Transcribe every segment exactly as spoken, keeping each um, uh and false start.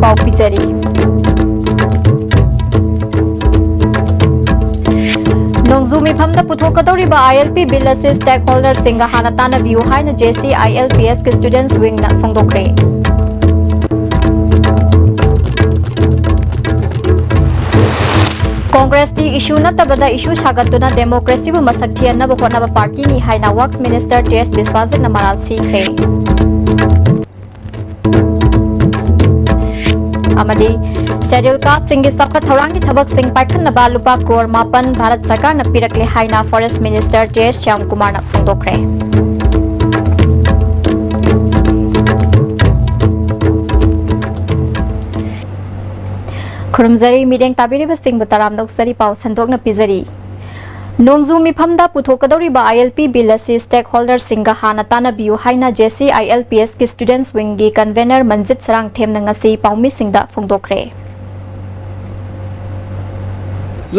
ꯄꯥꯎ ꯄꯤꯖꯔꯤ꯫ ꯅꯣꯡꯖꯨ ꯃꯤꯐꯝꯗ ꯄꯨꯊꯣꯛꯀꯗꯧꯔꯤꯕ ILP bill ꯑꯁꯤ stakeholderꯁꯤꯡꯒ ꯍꯥꯟꯅ ꯇꯥꯟꯅꯕꯤꯌꯨ ꯍꯥꯏꯅ JCILPSꯀꯤ students wingꯅ ꯐꯣꯡꯗꯣꯛꯈ꯭ꯔꯦ꯫ ꯀꯣꯡꯒ꯭ꯔꯦꯁꯇꯤ issue ꯅꯠꯇꯕꯗ issue ꯁꯥꯒꯠꯇꯨꯅ democracyꯕꯨ ꯃꯁꯛ ꯊꯤꯍꯟꯅꯕ ꯍꯣꯠꯅꯕ partyꯅꯤ ꯍꯥꯏꯅ Works Minister T S ꯕꯤꯁ꯭ꯋꯥꯖꯤꯠꯅ ꯃꯔꯥꯜ ꯁꯤꯈ꯭ꯔꯦ꯫ ꯑꯃꯗꯤ Scheduled casteꯁꯤꯡꯒꯤ ꯆꯥꯎꯈꯠ ꯊꯧꯔꯥꯡꯒꯤ ꯊꯕꯛꯁꯤꯡ ꯄꯥꯏꯈꯠꯅꯕ ꯂꯨꯄꯥ ꯀ꯭ꯔꯣꯔ ꯃꯥꯄꯟ ꯚꯥꯔꯠ ꯁꯔꯀꯥꯔꯅ ꯄꯤꯔꯛꯂꯦ ꯍꯥꯏꯅ Forest Minister T S ꯁ꯭ꯌꯥꯝꯀꯨꯃꯥꯔꯅ ꯐꯣꯡꯗꯣꯛꯈ꯭ꯔꯦ꯫ ꯈꯨꯔꯨꯝꯖꯔꯤ, ꯃꯤꯠꯌꯦꯡ ꯇꯥꯕꯤꯔꯤꯕꯁꯤꯡꯕꯨ ꯇꯔꯥꯝꯅ ꯑꯣꯛꯆꯔꯤ꯫ ꯄꯥꯎ ꯁꯟꯗꯣꯛꯅ ꯄꯤꯖꯔꯤ꯫ ꯅꯣꯡꯖꯨ ꯃꯤꯐꯝꯗ ꯄꯨꯊꯣꯛꯀꯗꯧꯔꯤꯕ ILP ꯕꯤꯜ ꯑꯁꯤ stakeholderꯁꯤꯡꯒ ꯍꯥꯟꯅ ꯇꯥꯟꯅꯕꯤꯌꯨ ꯍꯥꯏꯅ JCILPSꯀꯤ students wingꯒꯤ convener ꯃꯟꯖꯤꯠ ꯁꯔꯥꯡꯊꯦꯝꯅ ꯉꯁꯤ ꯄꯥꯎꯃꯤꯁꯤꯡꯗ ꯐꯣꯡꯗꯣꯛꯈ꯭ꯔꯦ꯫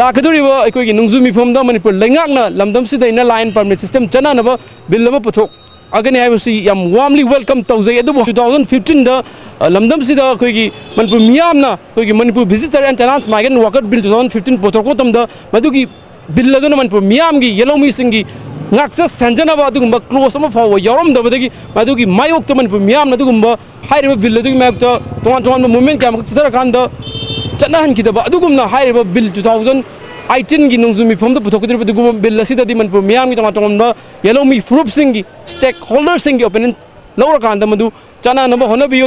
ꯂꯥꯛꯀꯗꯧꯔꯤꯕ ꯑꯩꯈꯣꯏꯒꯤ ꯅꯣꯡꯖꯨ ꯃꯤꯐꯝꯗ ꯃꯅꯤꯄꯨꯔ ꯂꯩꯉꯥꯛꯅ ꯂꯝꯗꯝꯁꯤꯗ inner line permit system ꯆꯠꯅꯅꯕ ꯕꯤꯜ ꯑꯃ ꯄꯨꯊꯣꯛ ꯑꯒꯅꯤ ꯍꯥꯏꯕꯁꯤ ꯌꯥꯝ warmly welcome ꯇꯧꯖꯩ꯫ ꯑꯗꯨꯕꯨ two thousand fifteenꯗ, ꯑ, ꯂꯝꯗꯝꯁꯤꯗ ꯑꯩꯈꯣꯏꯒꯤ ꯃꯅꯤꯄꯨꯔ ꯃꯤꯌꯥꯝꯅ ꯑꯩꯈꯣꯏꯒꯤ Manipur Visitor and Tenants Migrant Worker Bill two thousand fifteen ꯄꯨꯊꯣꯛꯄ ꯃꯇꯝꯗ ꯃꯗꯨꯒꯤ ꯕꯤꯜ ꯑꯗꯨꯅ ꯃꯅꯤꯄꯨꯔ ꯃꯤꯌꯥꯝꯒꯤ, ꯌꯦꯜꯍꯧꯃꯤꯁꯤꯡꯒꯤ ꯉꯥꯛꯆ ꯁꯦꯟꯖꯅꯕ ꯑꯗꯨꯒꯨꯝꯕ clause ꯑꯃ ꯐꯥꯎꯕ ꯌꯥꯎꯔꯝꯗꯕꯗꯒꯤ ꯃꯗꯨꯒꯤ ꯃꯥꯌꯣꯛꯇ ꯃꯅꯤꯄꯨꯔ ꯃꯤꯌꯥꯝꯅ ꯑꯗꯨꯒꯨꯝꯕ ꯍꯥꯏꯔꯤꯕ ꯕꯤꯜ ꯑꯗꯨꯒꯤ ꯃꯥꯌꯣꯛꯇ ꯇꯣꯉꯥꯟ ꯇꯣꯉꯥꯟꯕ movement ꯀꯌꯥ ꯑꯃꯈꯛ ꯆꯠꯊꯔꯀꯥꯟꯗ ꯆꯠꯅꯍꯟꯈꯤꯗꯕ ꯑꯗꯨꯒꯨꯝꯅ ꯍꯥꯏꯔꯤꯕ ꯕꯤꯜ two thousand eighteenꯒꯤ ꯅꯣꯡꯖꯨ ꯃꯤꯐꯝꯗ ꯄꯨꯊꯣꯛꯀꯗꯧꯔꯤꯕ ꯑꯗꯨꯒꯨꯝꯕ ꯕꯤꯜ ꯑꯁꯤꯗꯗꯤ ꯃꯅꯤꯄꯨꯔ ꯃꯤꯌꯥꯝꯒꯤ ꯇꯣꯉꯥꯟ ꯇꯣꯉꯥꯟꯕ ꯌꯦꯜꯍꯧꯃꯤ ꯐꯨꯔꯨꯞꯁꯤꯡꯒꯤ, stakeholderꯁꯤꯡꯒꯤ opinion ꯂꯧꯔꯀꯥꯟꯗ ꯃꯗꯨ ꯆꯠꯅꯅꯕ ꯍꯣꯠꯅꯕꯤꯌꯨ꯫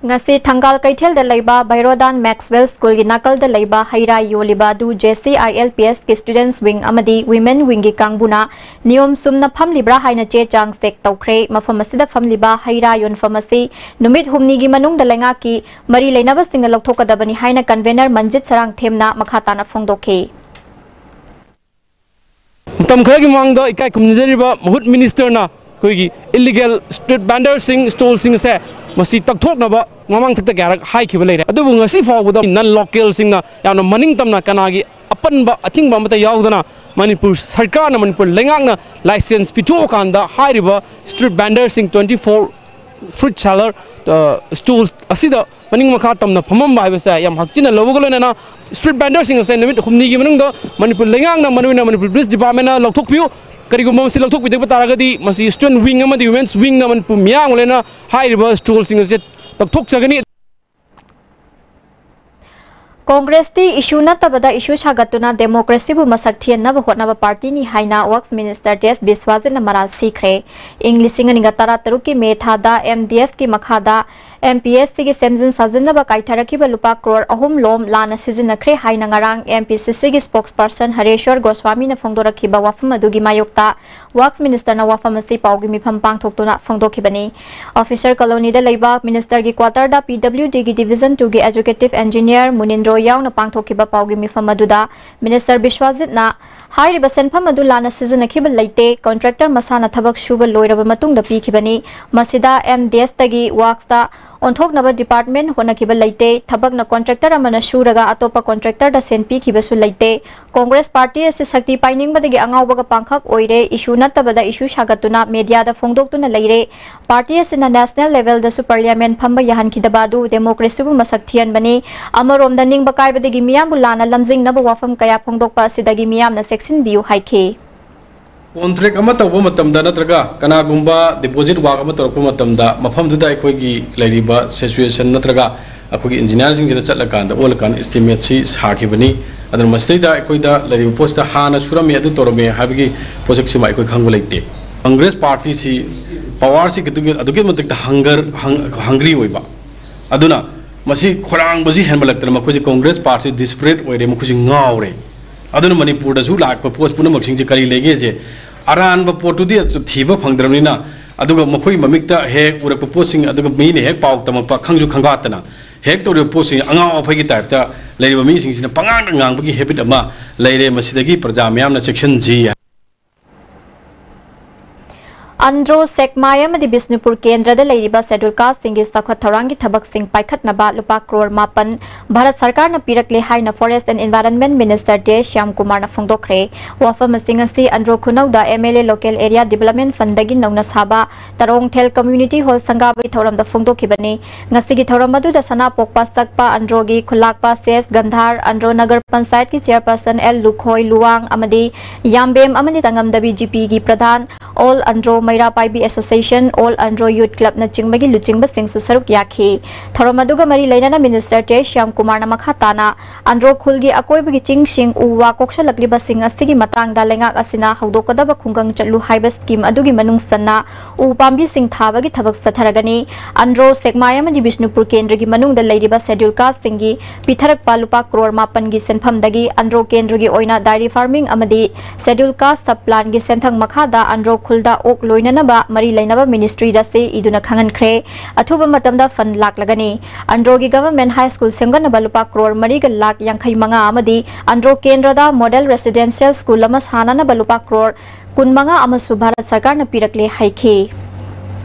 ꯉꯁꯤ ꯊꯪꯒꯥꯜ ꯀꯩꯊꯦꯜꯗ ꯂꯩꯕ ꯚꯩꯔꯣꯗꯥꯟ ꯃꯦꯛꯁꯋꯦꯜ ꯁ꯭ꯀꯨꯜꯒꯤ ꯅꯥꯀꯜꯗ ꯂꯩꯕ ꯍꯩ ꯔꯥ ꯌꯣꯜꯂꯤꯕ ꯑꯗꯨ JCILPSꯀꯤ students wing ꯑꯃꯗꯤ women wingꯒꯤ ꯀꯥꯡꯕꯨꯅ ꯅꯤꯌꯣꯝ ꯆꯨꯝꯅ ꯐꯝꯂꯤꯕ꯭ꯔꯥ ꯍꯥꯏꯅ ꯆꯦ ꯆꯥꯡ check ꯇꯧꯈ꯭ꯔꯦ꯫ ꯃꯐꯝ ꯑꯁꯤꯗ ꯐꯝꯂꯤꯕ ꯍꯩ ꯔꯥ ꯌꯣꯟꯐꯝ ꯑꯁꯤ ꯅꯨꯃꯤꯠ ꯍꯨꯝꯅꯤꯒꯤ ꯃꯅꯨꯡꯗ ꯂꯩꯉꯥꯛꯀꯤ ꯃꯔꯤ ꯂꯩꯅꯕꯁꯤꯡꯅ ꯂꯧꯊꯣꯛꯀꯗꯕꯅꯤ ꯍꯥꯏꯅ convener ꯃꯟꯖꯤꯠ ꯁꯔꯥꯡꯊꯦꯝꯅ ꯃꯈꯥ ꯇꯥꯅ ꯐꯣꯡꯗꯣꯛꯈꯤ꯫ ꯃꯇꯝ ꯈꯔꯒꯤ ꯃꯃꯥꯡꯗ ꯏꯀꯥꯏ ꯈꯨꯝꯅꯖꯔꯤꯕ ꯃꯍꯨꯠ ministerꯅ ꯑꯩꯈꯣꯏꯒꯤ illegal street vendorꯁꯤꯡ, stallꯁꯤꯡ ꯑꯁꯦ ꯃꯁꯤ ꯇꯛꯊꯣꯛꯅꯕ ꯃꯃꯥꯡꯊꯛꯇ ꯀꯌꯥꯔꯛ ꯍꯥꯏꯈꯤꯕ ꯂꯩꯔꯦ꯫ ꯑꯗꯨꯕꯨ ꯉꯁꯤ ꯐꯥꯎꯕꯗ non localꯁꯤꯡꯅ ꯌꯥꯝꯅ ꯃꯅꯤꯡ ꯇꯝꯅ ꯀꯅꯥꯒꯤ ꯑꯄꯟꯕ ꯑꯊꯤꯡꯕ ꯑꯃꯠꯇ ꯌꯥꯎꯗꯅ ꯃꯅꯤꯄꯨꯔ ꯁꯔꯀꯥꯔꯅ, ꯃꯅꯤꯄꯨꯔ ꯂꯩꯉꯥꯛꯅ license ꯄꯤꯊꯣꯛꯑꯀꯥꯟꯗ ꯍꯥꯏꯔꯤꯕ street vendorꯁꯤꯡ twenty four fruit seller stall ꯑꯁꯤꯗ ꯃꯅꯤꯡ ꯃꯈꯥ ꯇꯝꯅ ꯐꯝꯃꯝꯕ ꯍꯥꯏꯕꯁꯦ ꯌꯥꯝ ꯍꯛꯆꯤꯟꯅ ꯂꯧꯕꯒ ꯂꯣꯏꯅꯅ ꯁ꯭ꯇ꯭ꯔꯤꯠ ꯚꯦꯟꯗꯔꯁꯤꯡ ꯑꯁꯦ ꯅꯨꯃꯤꯠ ꯍꯨꯝꯅꯤꯒꯤ ꯃꯅꯨꯡꯗ ꯃꯅꯤꯄꯨꯔ ꯂꯩꯉꯥꯛꯅ, ꯃꯔꯨꯑꯣꯏꯅ ꯃꯅꯤꯄꯨꯔ ꯄꯨꯂꯤꯁ ꯗꯤꯄꯥꯔꯠꯃꯦꯟꯅ ꯂꯧꯊꯣꯛꯄꯤꯌꯨ꯫ ꯀꯔꯤꯒꯨꯝꯕ ꯃꯁꯤ ꯂꯧꯊꯣꯛꯄꯤꯗꯕ ꯇꯥꯔꯒꯗꯤ ꯃꯁꯤ ꯁ꯭ꯇꯨꯗꯦꯟꯠ ꯋꯤꯡ ꯑꯃꯗꯤ ꯋꯨꯃꯦꯟꯁ ꯋꯤꯡꯅ ꯃꯅꯤꯄꯨꯔ ꯃꯤꯌꯥꯝꯒ ꯂꯣꯏꯅꯅ ꯍꯥꯏꯔꯤꯕ ꯁ꯭ꯇꯣꯜꯁꯤꯡ ꯑꯁꯦ ꯇꯧꯊꯣꯛꯆꯒꯅꯤ꯫ ꯀꯣꯡꯒ꯭ꯔꯦꯁꯇꯤ ꯏꯁꯨ ꯅꯠꯇꯕꯗ ꯏꯁꯨ ꯁꯥꯒꯠꯇꯨꯅ ꯗꯦꯃꯣꯀ꯭ꯔꯦꯁꯤꯕꯨ ꯃꯁꯛ ꯊꯤꯍꯟꯅꯕ ꯍꯣꯠꯅꯕ ꯄꯥꯔꯇꯤꯅꯤ ꯍꯥꯏꯅ ꯋꯛꯁ ꯃꯤꯅꯤꯁꯇꯔ ꯇꯤ ꯑꯦꯁ ꯕꯤꯁ꯭ꯋꯥꯖꯤꯠꯅ ꯃꯔꯥꯜ ꯁꯤꯈ꯭ꯔꯦ꯫ ꯏꯪ ꯂꯤꯁꯤꯡ ꯑꯅꯤꯒ ꯇꯔꯥꯇꯔꯨꯛꯀꯤ ꯃꯦ ꯊꯥꯗ ꯑꯦꯝ ꯗꯤ ꯑꯦꯁꯀꯤ ꯃꯈꯥꯗ ꯑꯦꯝ ꯄꯤ ꯑꯦꯁ ꯁꯤꯒꯤ ꯁꯦꯝꯖꯤꯟ ꯁꯥꯖꯤꯟꯅꯕ ꯀꯥꯏꯊꯔꯛꯈꯤꯕ ꯂꯨꯄꯥ ꯀ꯭ꯔꯣꯔ ꯑꯍꯨꯝ ꯂꯣꯝ ꯂꯥꯟꯅ ꯁꯤꯖꯤꯟꯅꯈ꯭ꯔꯦ ꯍꯥꯏꯅ ꯉꯔꯥꯡ ꯑꯦꯝ ꯄꯤ ꯁꯤ ꯁꯤꯒꯤ ꯁ꯭ꯄꯣꯛꯁꯄꯔꯁꯟ ꯍꯔꯦꯁ꯭ꯋꯔ ꯒꯣꯁ꯭ꯋꯥꯃꯤꯅ ꯐꯣꯡꯗꯣꯔꯛꯈꯤꯕ ꯋꯥꯐꯝ ꯑꯗꯨꯒꯤ ꯃꯥꯌꯣꯛꯇ ꯋꯛꯁ ꯃꯤꯅꯤꯁꯇꯔꯅ ꯋꯥꯐꯝ ꯑꯁꯤ ꯄꯥꯎꯒꯤ ꯃꯤꯐꯝ ꯄꯥꯡꯊꯣꯛꯇꯨꯅ ꯐꯣꯡꯗꯣꯛꯈꯤꯕꯅꯤ꯫ ꯑꯣꯐꯤꯁꯔ ꯀꯣꯂꯣꯅꯤꯗ ꯂꯩꯕ ꯃꯤꯅꯤꯁꯇꯔꯒꯤ ꯀ꯭ꯋꯥꯇꯔꯗ ꯄꯤ ꯗꯕ꯭ꯂꯤꯎ ꯗꯤꯒꯤ ꯗꯤꯚꯤꯖꯟ ꯇꯨꯒꯤ ꯑꯦꯖꯨꯀꯦꯇꯤꯚ ꯏꯟꯖꯤꯅꯤꯌꯔ ꯃꯨꯅꯤꯟꯗ꯭ꯔꯣ ꯌꯥꯎꯅ ꯄꯥꯡꯊꯣꯛꯈꯤꯕ ꯄꯥꯎꯒꯤ ꯃꯤꯐꯝ ꯑꯗꯨꯗ ꯃꯤꯅꯤꯁꯇꯔ ꯕꯤꯁ꯭ꯋꯥꯖꯤꯠꯅ ꯍꯥꯏꯔꯤꯕ ꯁꯦꯟꯐꯝ ꯑꯗꯨ ꯂꯥꯟꯅ ꯁꯤꯖꯤꯟꯅꯈꯤꯕ ꯂꯩꯇꯦ, ꯀꯣꯟꯇ꯭ꯔꯦꯛꯇꯔ ꯃꯁꯥꯅ ꯊꯕꯛ ꯁꯨꯕ ꯂꯣꯏꯔꯕ ꯃꯇꯨꯡꯗ ꯄꯤꯈꯤꯕꯅꯤ꯫ ꯃꯁꯤꯗ ꯑꯦꯝ ꯗꯤ ꯑꯦꯁꯇꯒꯤ ꯋꯛꯁꯇ ꯑꯣꯟꯊꯣꯛꯅꯕ ꯗꯤꯄꯥꯔꯠꯃꯦꯟ ꯍꯣꯠꯅꯈꯤꯕ ꯂꯩꯇꯦ꯫ ꯊꯕꯛꯅ ꯀꯣꯟꯇ꯭ꯔꯦꯛꯇꯔ ꯑꯃꯅ ꯁꯨꯔꯒ ꯑꯇꯣꯞꯄ ꯀꯣꯟꯇ꯭ꯔꯦꯛꯇꯔꯗ ꯁꯦꯟ ꯄꯤꯈꯤꯕꯁꯨ ꯂꯩꯇꯦ꯫ ꯀꯣꯡꯒ꯭ꯔꯦꯁ ꯄꯥꯔꯇꯤ ꯑꯁꯤ ꯁꯛꯇꯤ ꯄꯥꯏꯅꯤꯡꯕꯗꯒꯤ ꯑꯉꯥꯎꯕꯒ ꯄꯥꯡꯈꯛ ꯑꯣꯏꯔꯦ꯫ ꯏꯁꯨ ꯅꯠꯇꯕꯗ ꯏꯁꯨ ꯁꯥꯒꯠꯇꯨꯅ ꯃꯦꯗꯤꯌꯥꯗ ꯐꯣꯡꯗꯣꯛꯇꯨꯅ ꯂꯩꯔꯦ꯫ ꯄꯥꯔꯇꯤ ꯑꯁꯤꯅ ꯅꯦꯁꯅꯦꯜ ꯂꯦꯚꯦꯜꯗꯁꯨ ꯄꯥꯔꯂꯤꯌꯥꯃꯦꯟ ꯐꯝꯕ ꯌꯥꯍꯟꯈꯤꯗꯕ ꯑꯗꯨ ꯗꯦꯃꯣꯀ꯭ꯔꯦꯁꯤꯕꯨ ꯃꯁꯛ ꯊꯤꯍꯟꯕꯅꯤ꯫ ꯑꯃꯔꯣꯝꯗ ꯅꯤꯡꯕ ꯀꯥꯏꯕꯗꯒꯤ ꯃꯤꯌꯥꯝꯕꯨ ꯂꯥꯟꯅ ꯂꯝꯖꯤꯡꯅꯕ ꯋꯥꯐꯝ ꯀꯌꯥ ꯐꯣꯡꯗꯣꯛꯄ ꯑꯁꯤꯗꯒꯤ ꯃꯤꯌꯥꯝꯅ ꯆꯦꯛꯁꯤꯟꯕꯤꯌꯨ ꯍꯥꯏꯈꯤ꯫ ꯀꯣꯟꯇ꯭ꯔꯦꯛ ꯑꯃ ꯇꯧꯕ ꯃꯇꯝꯗ ꯅꯠꯇ꯭ꯔꯒ ꯀꯅꯥꯒꯨꯝꯕ ꯗꯤꯄꯣꯖꯤꯠ ꯋꯥꯔꯛ ꯑꯃ ꯇꯧꯔꯛꯄ ꯃꯇꯝꯗ ꯃꯐꯝꯗꯨꯗ ꯑꯩꯈꯣꯏꯒꯤ ꯂꯩꯔꯤꯕ ꯁꯤꯆꯨꯋꯦꯁꯟ ꯅꯠꯇ꯭ꯔꯒ ꯑꯩꯈꯣꯏꯒꯤ ꯏꯟꯖꯤꯅꯤꯌꯥꯔꯁꯤꯡꯁꯤꯗ ꯆꯠꯂꯀꯥꯟꯗ ꯑꯣꯜꯂꯀꯥꯟꯗ ꯏꯁꯇꯤꯃꯦꯠꯁꯤ ꯁꯥꯈꯤꯕꯅꯤ꯫ ꯑꯗꯨꯅ ꯃꯁꯤꯗꯩꯗ ꯑꯩꯈꯣꯏꯗ ꯂꯩꯔꯤꯕ ꯄꯣꯠꯁꯤꯗ ꯍꯥꯟꯅ ꯁꯨꯔꯝꯃꯤ, ꯑꯗꯨ ꯇꯧꯔꯝꯃꯤ ꯍꯥꯏꯕꯒꯤ ꯄꯣꯠꯁꯛꯁꯤꯃ ꯑꯩꯈꯣꯏ ꯈꯪꯕ ꯂꯩꯇꯦ꯫ ꯀꯪꯒ꯭ꯔꯦꯁ ꯄꯥꯔꯇꯤꯁꯤ ꯄꯋꯥꯔꯁꯤ ꯑꯗꯨꯛꯀꯤ, ꯑꯗꯨꯛꯀꯤ ꯃꯇꯤꯛꯇ ꯍꯪꯒꯔ, ꯍꯪ-, ꯍꯪꯒ꯭ꯔꯤ ꯑꯣꯏꯕ꯫ ꯑꯗꯨꯅ ꯃꯁꯤ ꯈꯣꯏꯔꯥꯡꯕꯁꯤ ꯍꯦꯟꯃꯜꯂꯛꯇꯅ ꯃꯈꯣꯏꯁꯦ ꯀꯪꯒ꯭ꯔꯦꯁ ꯄꯥꯔꯇꯤ ꯗꯤꯁꯄ꯭ꯔꯦꯠ ꯑꯣꯏꯔꯦ, ꯃꯈꯣꯏꯁꯦ ꯉꯥꯎꯔꯦ꯫ ꯑꯗꯨꯅ ꯃꯅꯤꯄꯨꯔꯗꯁꯨ ꯂꯥꯛꯄ ꯄꯣꯠ ꯄꯨꯝꯅꯃꯛꯁꯤꯡꯁꯦ ꯀꯔꯤ ꯂꯩꯒꯦꯁꯦ ꯑꯔꯥꯟꯕ ꯄꯣꯠꯇꯨꯗꯤ ꯊꯤꯕ ꯐꯪꯗ꯭ꯔꯕꯅꯤꯅ, ꯑꯗꯨꯒ ꯃꯈꯣꯏ ꯃꯃꯤꯠꯇ ꯍꯦꯛ ꯎꯔꯛꯄ ꯄꯣꯠꯁꯤꯡ, ꯑꯗꯨꯒ ꯃꯤꯅ ꯍꯦꯛ ꯄꯥꯎ ꯇꯝꯃꯛꯄ ꯈꯪꯁꯨ ꯈꯪꯒꯥꯠꯇꯅ ꯍꯦꯛ ꯇꯧꯔꯤꯕ ꯄꯣꯠꯁꯤꯡ ꯑꯉꯥꯎ ꯑꯐꯩꯒꯤ ꯇꯥꯏꯞꯇ ꯂꯩꯔꯤꯕ ꯃꯤꯁꯤꯡꯁꯤꯅ ꯄꯉꯥꯡꯗ ꯉꯥꯡꯕꯒꯤ ꯍꯦꯕꯤꯠ ꯑꯃ ꯂꯩꯔꯦ꯫ ꯃꯁꯤꯗꯒꯤ ꯄ꯭ꯔꯖꯥ ꯃꯤꯌꯥꯝꯅ ꯆꯦꯛꯁꯤꯟꯁꯤ꯫ ꯑꯟꯗ꯭ꯔꯣ, ꯁꯦꯛꯃꯥꯏ ꯑꯃꯗꯤ ꯕꯤꯁꯅꯨꯄꯨꯔ ꯀꯦꯟꯗ꯭ꯔꯗ ꯂꯩꯔꯤꯕ Scheduled Casteꯁꯤꯡꯒꯤ ꯆꯥꯎꯈꯠ ꯊꯧꯔꯥꯡꯒꯤ ꯊꯕꯛꯁꯤꯡ ꯄꯥꯏꯈꯠꯅꯕ ꯂꯨꯄꯥ ꯀ꯭ꯔꯣꯔ ꯃꯥꯄꯟ ꯚꯥꯔꯠ ꯁꯔꯀꯥꯔꯅ ꯄꯤꯔꯛꯂꯦ ꯍꯥꯏꯅ Forest and Environment Minister ꯗꯦ ꯁ꯭ꯌꯥꯝ ꯀꯨꯃꯥꯔꯅ ꯐꯣꯡꯗꯣꯛꯈ꯭ꯔꯦ꯫ ꯋꯥꯐꯝꯁꯤꯡ ꯑꯁꯤ Andro ꯈꯨꯅꯧꯗ M L A Local Area Development Fundꯗꯒꯤ ꯅꯧꯅ ꯁꯥꯕ ꯇꯔꯣꯡꯊꯦꯜ Community Hall ꯁꯪꯒꯥꯕꯒꯤ ꯊꯧꯔꯝꯗ ꯐꯣꯡꯗꯣꯛꯈꯤꯕꯅꯤ꯫ ꯉꯁꯤꯒꯤ ꯊꯧꯔꯝ ꯑꯗꯨꯗ ꯁꯅꯥꯄꯣꯛꯄ ꯁꯛꯄ ꯑꯟꯗ꯭ꯔꯣꯒꯤ ꯈꯨꯜꯂꯥꯛꯄ ꯁꯦꯁ ꯒꯟꯙꯥꯔ, ꯑꯟꯗ꯭ꯔꯣ ꯅꯒꯔ ꯄꯟꯆꯥꯌꯠꯀꯤ chairperson ꯑꯦꯜ ꯂꯨꯈꯣꯏ ꯂꯨꯋꯥꯡ ꯑꯃꯗꯤ ꯌꯥꯝꯕꯦꯝ ꯑꯃꯗꯤ ꯇꯉꯝꯗꯕꯤ GPꯒꯤ ꯄ꯭ꯔꯙꯥꯟ, All Andro ꯃꯩꯔꯥ ꯄꯥꯏꯕꯤ Association, All Andro Youth Clubꯅꯆꯤꯡꯕꯒꯤ ꯂꯨꯆꯤꯡꯕꯁꯤꯡꯁꯨ ꯁꯔꯨꯛ ꯌꯥꯈꯤ꯫ ꯊꯧꯔꯝ ꯑꯗꯨꯒ ꯃꯔꯤ ꯂꯩꯅꯅ Minister ꯇꯦ ꯁ꯭ꯌꯥꯝ ꯀꯨꯃꯥꯔꯅ ꯃꯈꯥ ꯇꯥꯅ ꯑꯟꯗ꯭ꯔꯣ ꯈꯨꯜꯒꯤ ꯑꯀꯣꯏꯕꯒꯤ ꯆꯤꯡꯁꯤꯡ ꯎ ꯋꯥ ꯀꯣꯛꯁꯜꯂꯛꯂꯤꯕꯁꯤꯡ ꯑꯁꯤꯒꯤ ꯃꯇꯥꯡꯗ ꯂꯩꯉꯥꯛ ꯑꯁꯤꯅ ꯍꯧꯗꯣꯛꯀꯗꯕ ꯈꯨꯡꯒꯪ ꯆꯠꯂꯨ ꯍꯥꯏꯕ scheme ꯑꯗꯨꯒꯤ ꯃꯅꯨꯡ ꯆꯟꯅ ꯎ ꯄꯥꯝꯕꯤꯁꯤꯡ ꯊꯥꯕꯒꯤ ꯊꯕꯛ ꯆꯠꯊꯔꯒꯅꯤ꯫ ꯑꯟꯗ꯭ꯔꯣ, ꯁꯦꯛꯃꯥꯏ ꯑꯃꯗꯤ ꯕꯤꯁꯅꯨꯄꯨꯔ ꯀꯦꯟꯗ꯭ꯔꯒꯤ ꯃꯅꯨꯡꯗ ꯂꯩꯔꯤꯕ Scheduled Casteꯁꯤꯡꯒꯤ ꯄꯤꯊꯔꯛꯄ ꯂꯨꯄꯥ ꯀ꯭ꯔꯣꯔ ꯃꯥꯄꯟꯒꯤ ꯁꯦꯟꯐꯝꯗꯒꯤ ꯑꯟꯗ꯭ꯔꯣ ꯀꯦꯟꯗ꯭ꯔꯒꯤ ꯑꯣꯏꯅ dairy farming ꯑꯃꯗꯤ Scheduled Caste sub planꯒꯤ ꯁꯦꯟꯊꯪ ꯃꯈꯥꯗ ꯑꯟꯗ꯭ꯔꯣ ꯈꯨꯜꯗ ꯑꯣꯛ ꯂꯣꯏꯅꯅꯕ ꯃꯔꯤ ꯂꯩꯅꯕ ministryꯗ ꯆꯦ ꯏꯗꯨꯅ ꯈꯪꯍꯟꯈ꯭ꯔꯦ꯫ ꯑꯊꯨꯕ ꯃꯇꯝꯗ fund ꯂꯥꯛꯂꯒꯅꯤ꯫ ꯑꯟꯗ꯭ꯔꯣꯒꯤ Government High School ꯁꯦꯝꯒꯠꯅꯕ ꯂꯨꯄꯥ ꯀ꯭ꯔꯣꯔ ꯃꯔꯤꯒ ꯂꯥꯈ ꯌꯥꯡꯈꯩ ꯃꯉꯥ ꯑꯃꯗꯤ ꯑꯟꯗ꯭ꯔꯣ ꯀꯦꯟꯗ꯭ꯔꯗ Model Residential School ꯑꯃ ꯁꯥꯅꯅꯕ ꯂꯨꯄꯥ ꯀ꯭ꯔꯣꯔ ꯀꯨꯟꯃꯉꯥ ꯑꯃꯁꯨ ꯚꯥꯔꯠ ꯁꯔꯀꯥꯔꯅ ꯄꯤꯔꯛꯂꯦ ꯍꯥꯏꯈꯤ꯫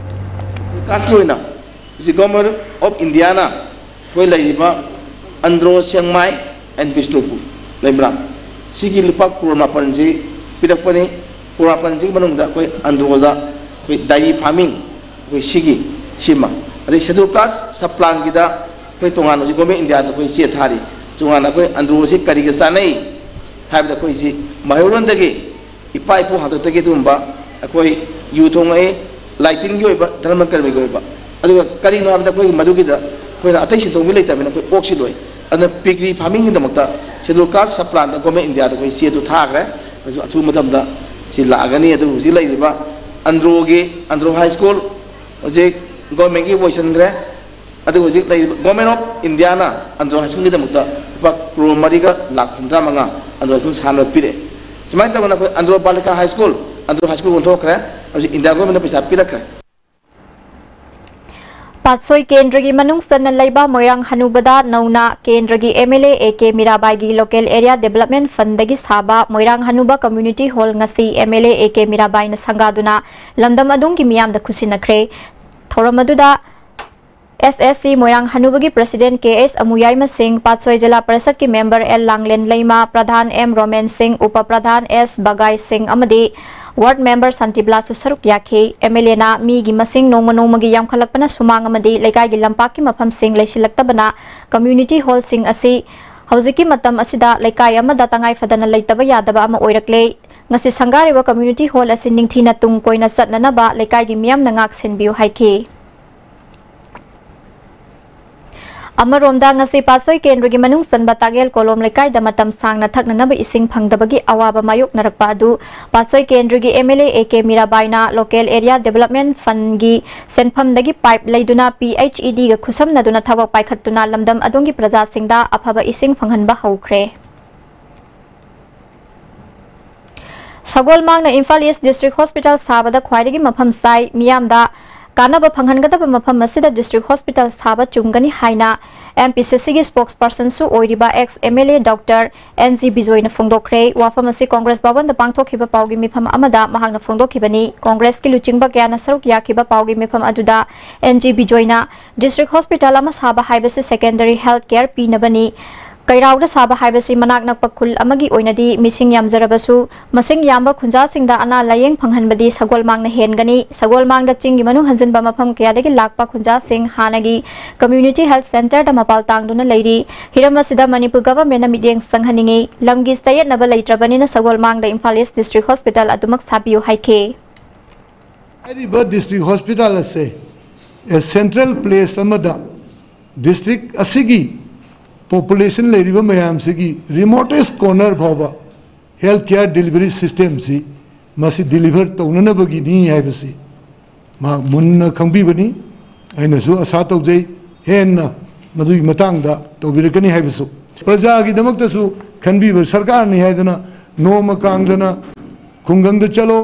ꯀꯥꯁꯀꯤ ꯑꯣꯏꯅ ꯍꯧꯖꯤꯛ Government of Indiaꯅ ꯑꯩꯈꯣꯏ ꯂꯩꯔꯤꯕ ꯑꯟꯗ꯭ꯔꯣ, ꯁꯦꯡꯃꯥꯏ and ꯕꯤꯁꯅꯨꯄꯨꯔ ꯂꯩꯕ꯭ꯔꯥ? ꯁꯤꯒꯤ ꯂꯨꯄꯥ ꯀ꯭ꯔꯣꯔ ꯃꯥꯄꯟꯁꯤ ꯄꯤꯔꯛꯄꯅꯤ꯫ ꯀ꯭ꯔꯣꯔ ꯃꯥꯄꯟꯁꯤꯒꯤ ꯃꯅꯨꯡꯗ ꯑꯩꯈꯣꯏ ꯑꯟꯗ꯭ꯔꯣꯗ ꯑꯩꯈꯣꯏ dairy farming, ꯑꯩꯈꯣꯏ ꯁꯤꯒꯤ ꯁꯤꯃ, ꯑꯗꯩ Scheduled Caste sub planꯒꯤꯗ ꯑꯩꯈꯣꯏ ꯇꯣꯉꯥꯟꯅ ꯍꯧꯖꯤꯛ Government of Indiaꯗ ꯑꯩꯈꯣꯏ ꯆꯦ ꯊꯥꯔꯤ꯫ ꯇꯣꯉꯥꯟꯅ ꯑꯩꯈꯣꯏ ꯑꯟꯗ꯭ꯔꯣꯁꯤ ꯀꯔꯤꯒ ꯆꯥꯟꯅꯩ ꯍꯥꯏꯕꯗ ꯑꯩꯈꯣꯏꯁꯤ ꯃꯩꯍꯧꯔꯣꯟꯗꯒꯤ ꯏꯄꯥ ꯏꯄꯨ ꯍꯥꯛꯇꯛꯇꯒꯤ ꯑꯗꯨꯒꯨꯝꯕ ꯑꯩꯈꯣꯏ ꯌꯨ ꯊꯣꯡꯉꯛꯏ, ꯂꯥꯏꯇꯤꯟꯒꯤ ꯑꯣꯏꯕ, ꯙꯔꯃ ꯀꯔꯃꯒꯤ ꯑꯣꯏꯕ꯫ ꯑꯗꯨꯒ ꯀꯔꯤꯅꯣ ꯍꯥꯏꯕꯗ ꯑꯩꯈꯣꯏꯒꯤ ꯃꯗꯨꯒꯤꯗ ꯑꯩꯈꯣꯏꯅ ꯑꯇꯩ ꯁꯦꯟꯗꯣꯡꯗꯤ ꯂꯩꯇꯕꯅꯤꯅ ꯑꯩꯈꯣꯏ ꯑꯣꯛꯁꯤ ꯂꯣꯏ꯫ ꯑꯗꯨꯅ piggery farmingꯒꯤꯗꯃꯛꯇ Scheduled Caste sub planꯗ Government of Indiaꯗ ꯑꯩꯈꯣꯏ ꯆꯦꯗꯨ ꯊꯥꯈ꯭ꯔꯦ꯫ ꯑꯗꯨꯁꯨ ꯑꯊꯨꯕ ꯃꯇꯝꯗ ꯁꯤ ꯂꯥꯛꯑꯒꯅꯤ꯫ ꯑꯗꯨ ꯍꯧꯖꯤꯛ ꯂꯩꯔꯤꯕ ꯑꯟꯗ꯭ꯔꯣꯒꯤ, ꯑꯟꯗ꯭ꯔꯣ High School ꯍꯧꯖꯤꯛ governmentꯀꯤ ꯑꯣꯏꯁꯤꯟꯈ꯭ꯔꯦ꯫ ꯑꯗꯨꯒ ꯍꯧꯖꯤꯛ ꯂꯩꯔꯤꯕ Government of Indiaꯅ ꯑꯟꯗ꯭ꯔꯣ High Schoolꯒꯤꯗꯃꯛꯇ ꯂꯨꯄꯥ ꯀ꯭ꯔꯣꯔ ꯃꯔꯤꯒ ꯂꯥꯈ ꯍꯨꯝꯗ꯭ꯔꯥ ꯃꯉꯥ ꯑꯟꯗ꯭ꯔꯣ High School ꯁꯥꯅꯕ ꯄꯤꯔꯛꯑꯦ꯫ ꯁꯨꯃꯥꯏꯅ ꯇꯧꯗꯅ ꯑꯩꯈꯣꯏ Andro ꯕꯥꯂꯤꯀꯥ High School, Andro High School ꯑꯣꯟꯊꯣꯛꯈ꯭ꯔꯦ꯫ ꯍꯧꯖꯤꯛ India Governmentꯅ ꯄꯩꯁꯥ ꯄꯤꯔꯛꯈ꯭ꯔꯦ꯫ ꯄꯥꯠꯁꯣꯏ ꯀꯦꯟꯗ꯭ꯔꯒꯤ ꯃꯅꯨꯡ ꯆꯟꯅ ꯂꯩꯕ ꯃꯣꯏꯔꯥꯡ ꯍꯅꯨꯕꯗ ꯅꯧꯅ ꯀꯦꯟꯗ꯭ꯔꯒꯤ M L A A K ꯃꯤꯔꯥꯕꯥꯏꯒꯤ Local Area Development Fundꯗꯒꯤ ꯁꯥꯕ ꯃꯣꯏꯔꯥꯡ ꯍꯅꯨꯕ Community Hall ꯉꯁꯤ M L A A K ꯃꯤꯔꯥꯕꯥꯏꯅ ꯁꯪꯒꯥꯗꯨꯅ ꯂꯝꯗꯝ ꯑꯗꯨꯝꯒꯤ ꯃꯤꯌꯥꯝꯗ ꯈꯨꯠꯁꯤꯟꯅꯈ꯭ꯔꯦ꯫ ꯊꯧꯔꯝ ꯑꯗꯨꯗ S S C ꯃꯣꯏꯔꯥꯡ ꯍꯅꯨꯕꯒꯤ President K H ꯑꯃꯨꯌꯥꯏꯃ ꯁꯤꯡ, ꯄꯥꯠꯁꯣꯏ ꯖꯤꯂꯥ ꯄꯔꯤꯁꯠꯀꯤ member L ꯂꯥꯡꯂꯦꯟ ꯂꯩꯃ, ꯄ꯭ꯔꯙꯥꯟ M ꯔꯣꯃꯦꯟ ꯁꯤꯡ, ꯎꯄ ꯄ꯭ꯔꯙꯥꯟ S ꯕꯒꯥꯏ ꯁꯤꯡ ꯑꯃꯗꯤ ward member ꯁꯥꯟꯇꯤꯕꯂꯥꯁꯨ ꯁꯔꯨꯛ ꯌꯥꯈꯤ꯫ M L Aꯅ ꯃꯤꯒꯤ ꯃꯁꯤꯡ ꯅꯣꯡꯃ ꯅꯣꯡꯃꯒꯤ ꯌꯥꯝꯈꯠꯂꯛꯄꯅ ꯁꯨꯃꯥꯡ ꯑꯃꯗꯤ ꯂꯩꯀꯥꯏꯒꯤ ꯂꯝꯄꯥꯛꯀꯤ ꯃꯐꯝꯁꯤꯡ ꯂꯩꯁꯤꯜꯂꯛꯇꯕꯅ community hallꯁꯤꯡ ꯑꯁꯤ ꯍꯧꯖꯤꯛꯀꯤ ꯃꯇꯝ ꯑꯁꯤꯗ ꯂꯩꯀꯥꯏ ꯑꯃꯗ ꯇꯉꯥꯏ ꯐꯗꯅ ꯂꯩꯇꯕ ꯌꯥꯗꯕ ꯑꯃ ꯑꯣꯏꯔꯛꯂꯦ꯫ ꯉꯁꯤ ꯁꯪꯒꯥꯔꯤꯕ community hall ꯑꯁꯤ ꯅꯤꯡꯊꯤꯅ ꯇꯨꯡ ꯀꯣꯏꯅ ꯆꯠꯅꯅꯕ ꯂꯩꯀꯥꯏꯒꯤ ꯃꯤꯌꯥꯝꯅ ꯉꯥꯛ ꯁꯦꯟꯕꯤꯌꯨ ꯍꯥꯏꯈꯤ꯫ ꯑꯃꯔꯣꯝꯗ, ꯉꯁꯤ ꯄꯥꯠꯁꯣꯏ ꯀꯦꯟꯗ꯭ꯔꯒꯤ ꯃꯅꯨꯡ ꯆꯟꯕ ꯇꯥꯒꯦꯜ ꯀꯣꯂꯣꯝ ꯂꯩꯀꯥꯏꯗ ꯃꯇꯝ ꯁꯥꯡꯅ ꯊꯛꯅꯅꯕ ꯏꯁꯤꯡ ꯐꯪꯗꯕꯒꯤ ꯑꯋꯥꯕ ꯃꯥꯌꯣꯛꯅꯔꯛꯄ ꯑꯗꯨ ꯄꯥꯠꯁꯣꯏ ꯀꯦꯟꯗ꯭ꯔꯒꯤ M L A A K ꯃꯤꯔꯥꯕꯥꯏꯅ Local Area Development Fundꯒꯤ ꯁꯦꯟꯐꯝꯗꯒꯤ pipe ꯂꯩꯗꯨꯅ P H E Dꯒ ꯈꯨꯠꯁꯝꯅꯗꯨꯅ ꯊꯕꯛ ꯄꯥꯏꯈꯠꯇꯨꯅ ꯂꯝꯗꯝ ꯑꯗꯨꯝꯒꯤ ꯄ꯭ꯔꯖꯥꯁꯤꯡꯗ ꯑꯐꯕ ꯏꯁꯤꯡ ꯐꯪꯍꯟꯕ ꯍꯧꯈ꯭ꯔꯦ꯫ ꯁꯒꯣꯜꯃꯥꯡꯅ ꯏꯝꯐꯥꯜ East District Hospital ꯁꯥꯕꯗ ꯈ꯭ꯋꯥꯏꯗꯒꯤ ꯃꯐꯝ ꯆꯥꯏ, ꯃꯤꯌꯥꯝꯗ ꯀꯥꯟꯅꯕ ꯐꯪꯍꯟꯒꯗꯕ ꯃꯐꯝ ꯑꯁꯤꯗ district hospital ꯁꯥꯕ ꯆꯨꯝꯒꯅꯤ ꯍꯥꯏꯅ M P C Cꯒꯤ spokespersonꯁꯨ ꯑꯣꯏꯔꯤꯕ ex M L A Doctor N G ꯕꯤꯖꯣꯏꯅ ꯐꯣꯡꯗꯣꯛꯈ꯭ꯔꯦ꯫ ꯋꯥꯐꯝ ꯑꯁꯤ ꯀꯣꯡꯒ꯭ꯔꯦꯁ ꯚꯕꯟꯗ ꯄꯥꯡꯊꯣꯛꯈꯤꯕ ꯄꯥꯎꯒꯤ ꯃꯤꯐꯝ ꯑꯃꯗ ꯃꯍꯥꯛꯅ ꯐꯣꯡꯗꯣꯛꯈꯤꯕꯅꯤ꯫ ꯀꯣꯡꯒ꯭ꯔꯦꯁꯀꯤ ꯂꯨꯆꯤꯡꯕ ꯀꯌꯥꯅ ꯁꯔꯨꯛ ꯌꯥꯈꯤꯕ ꯄꯥꯎꯒꯤ ꯃꯤꯐꯝ ꯑꯗꯨꯗ N G ꯕꯤꯖꯣꯏꯅ district hospital ꯑꯃ ꯁꯥꯕ ꯍꯥꯏꯕꯁꯤ secondary health care ꯄꯤꯅꯕꯅꯤ꯫ ꯀꯩꯔꯥꯎꯗ ꯁꯥꯕ ꯍꯥꯏꯕꯁꯤ ꯃꯅꯥꯛ ꯅꯛꯄ ꯈꯨꯜ ꯑꯃꯒꯤ ꯑꯣꯏꯅꯗꯤ ꯃꯤꯁꯤꯡ ꯌꯥꯝꯖꯔꯕꯁꯨ, ꯃꯁꯤꯡ ꯌꯥꯝꯕ ꯈꯨꯟꯖꯥꯁꯤꯡꯗ ꯑꯅꯥ ꯂꯥꯌꯦꯡ ꯐꯪꯍꯟꯕꯗꯤ ꯁꯒꯣꯜꯃꯥꯡꯅ ꯍꯦꯟꯒꯅꯤ꯫ ꯁꯒꯣꯜꯃꯥꯡꯗ ꯆꯤꯡꯒꯤ ꯃꯅꯨꯡ ꯍꯟꯖꯤꯟꯕ ꯃꯐꯝ ꯀꯌꯥꯗꯒꯤ ꯂꯥꯛꯄ ꯈꯨꯟꯖꯥꯁꯤꯡ ꯍꯥꯟꯅꯒꯤ community health centreꯗ ꯃꯄꯥꯜ ꯇꯥꯡꯗꯨꯅ ꯂꯩꯔꯤ꯫ ꯍꯤꯔꯝ ꯑꯁꯤꯗ ꯃꯅꯤꯄꯨꯔ governmentꯅ ꯃꯤꯠꯌꯦꯡ ꯆꯪꯍꯟꯅꯤꯡꯏ꯫ ꯂꯝꯒꯤ ꯆꯌꯦꯠꯅꯕ ꯂꯩꯇ꯭ꯔꯕꯅꯤꯅ ꯁꯒꯣꯜꯃꯥꯡꯗ ꯏꯝꯐꯥꯜ East District Hospital ꯑꯗꯨꯃꯛ ꯁꯥꯕꯤꯌꯨ ꯍꯥꯏꯈꯤ꯫ ꯍꯥꯏꯔꯤꯕ district hospital ꯑꯁꯦ a central place ꯑꯃꯗ district ꯑꯁꯤꯒꯤ population ꯂꯩꯔꯤꯕ ꯃꯌꯥꯝꯁꯤꯒꯤ remotest corner ꯐꯥꯎꯕ health care delivery systemꯁꯤ ꯃꯁꯤ deliver ꯇꯧꯅꯅꯕꯒꯤꯅꯤ ꯍꯥꯏꯕꯁꯤ ꯃꯍꯥꯛ ꯃꯨꯟꯅ ꯈꯪꯕꯤꯕꯅꯤ꯫ ꯑꯩꯅꯁꯨ ꯑꯁꯥ ꯇꯧꯖꯩ, ꯍꯦꯟꯅ ꯃꯗꯨꯒꯤ ꯃꯇꯥꯡꯗ ꯇꯧꯕꯤꯔꯛꯀꯅꯤ ꯍꯥꯏꯕꯁꯨ꯫ ꯄ꯭ꯔꯖꯥꯒꯤꯗꯃꯛꯇꯁꯨ ꯈꯟꯕꯤꯕ ꯁꯔꯀꯥꯔꯅꯤ ꯍꯥꯏꯗꯅ ꯅꯣꯡꯃ ꯀꯥꯡꯗꯅ ꯈꯨꯡꯒꯪꯗ ꯆꯠꯂꯣ,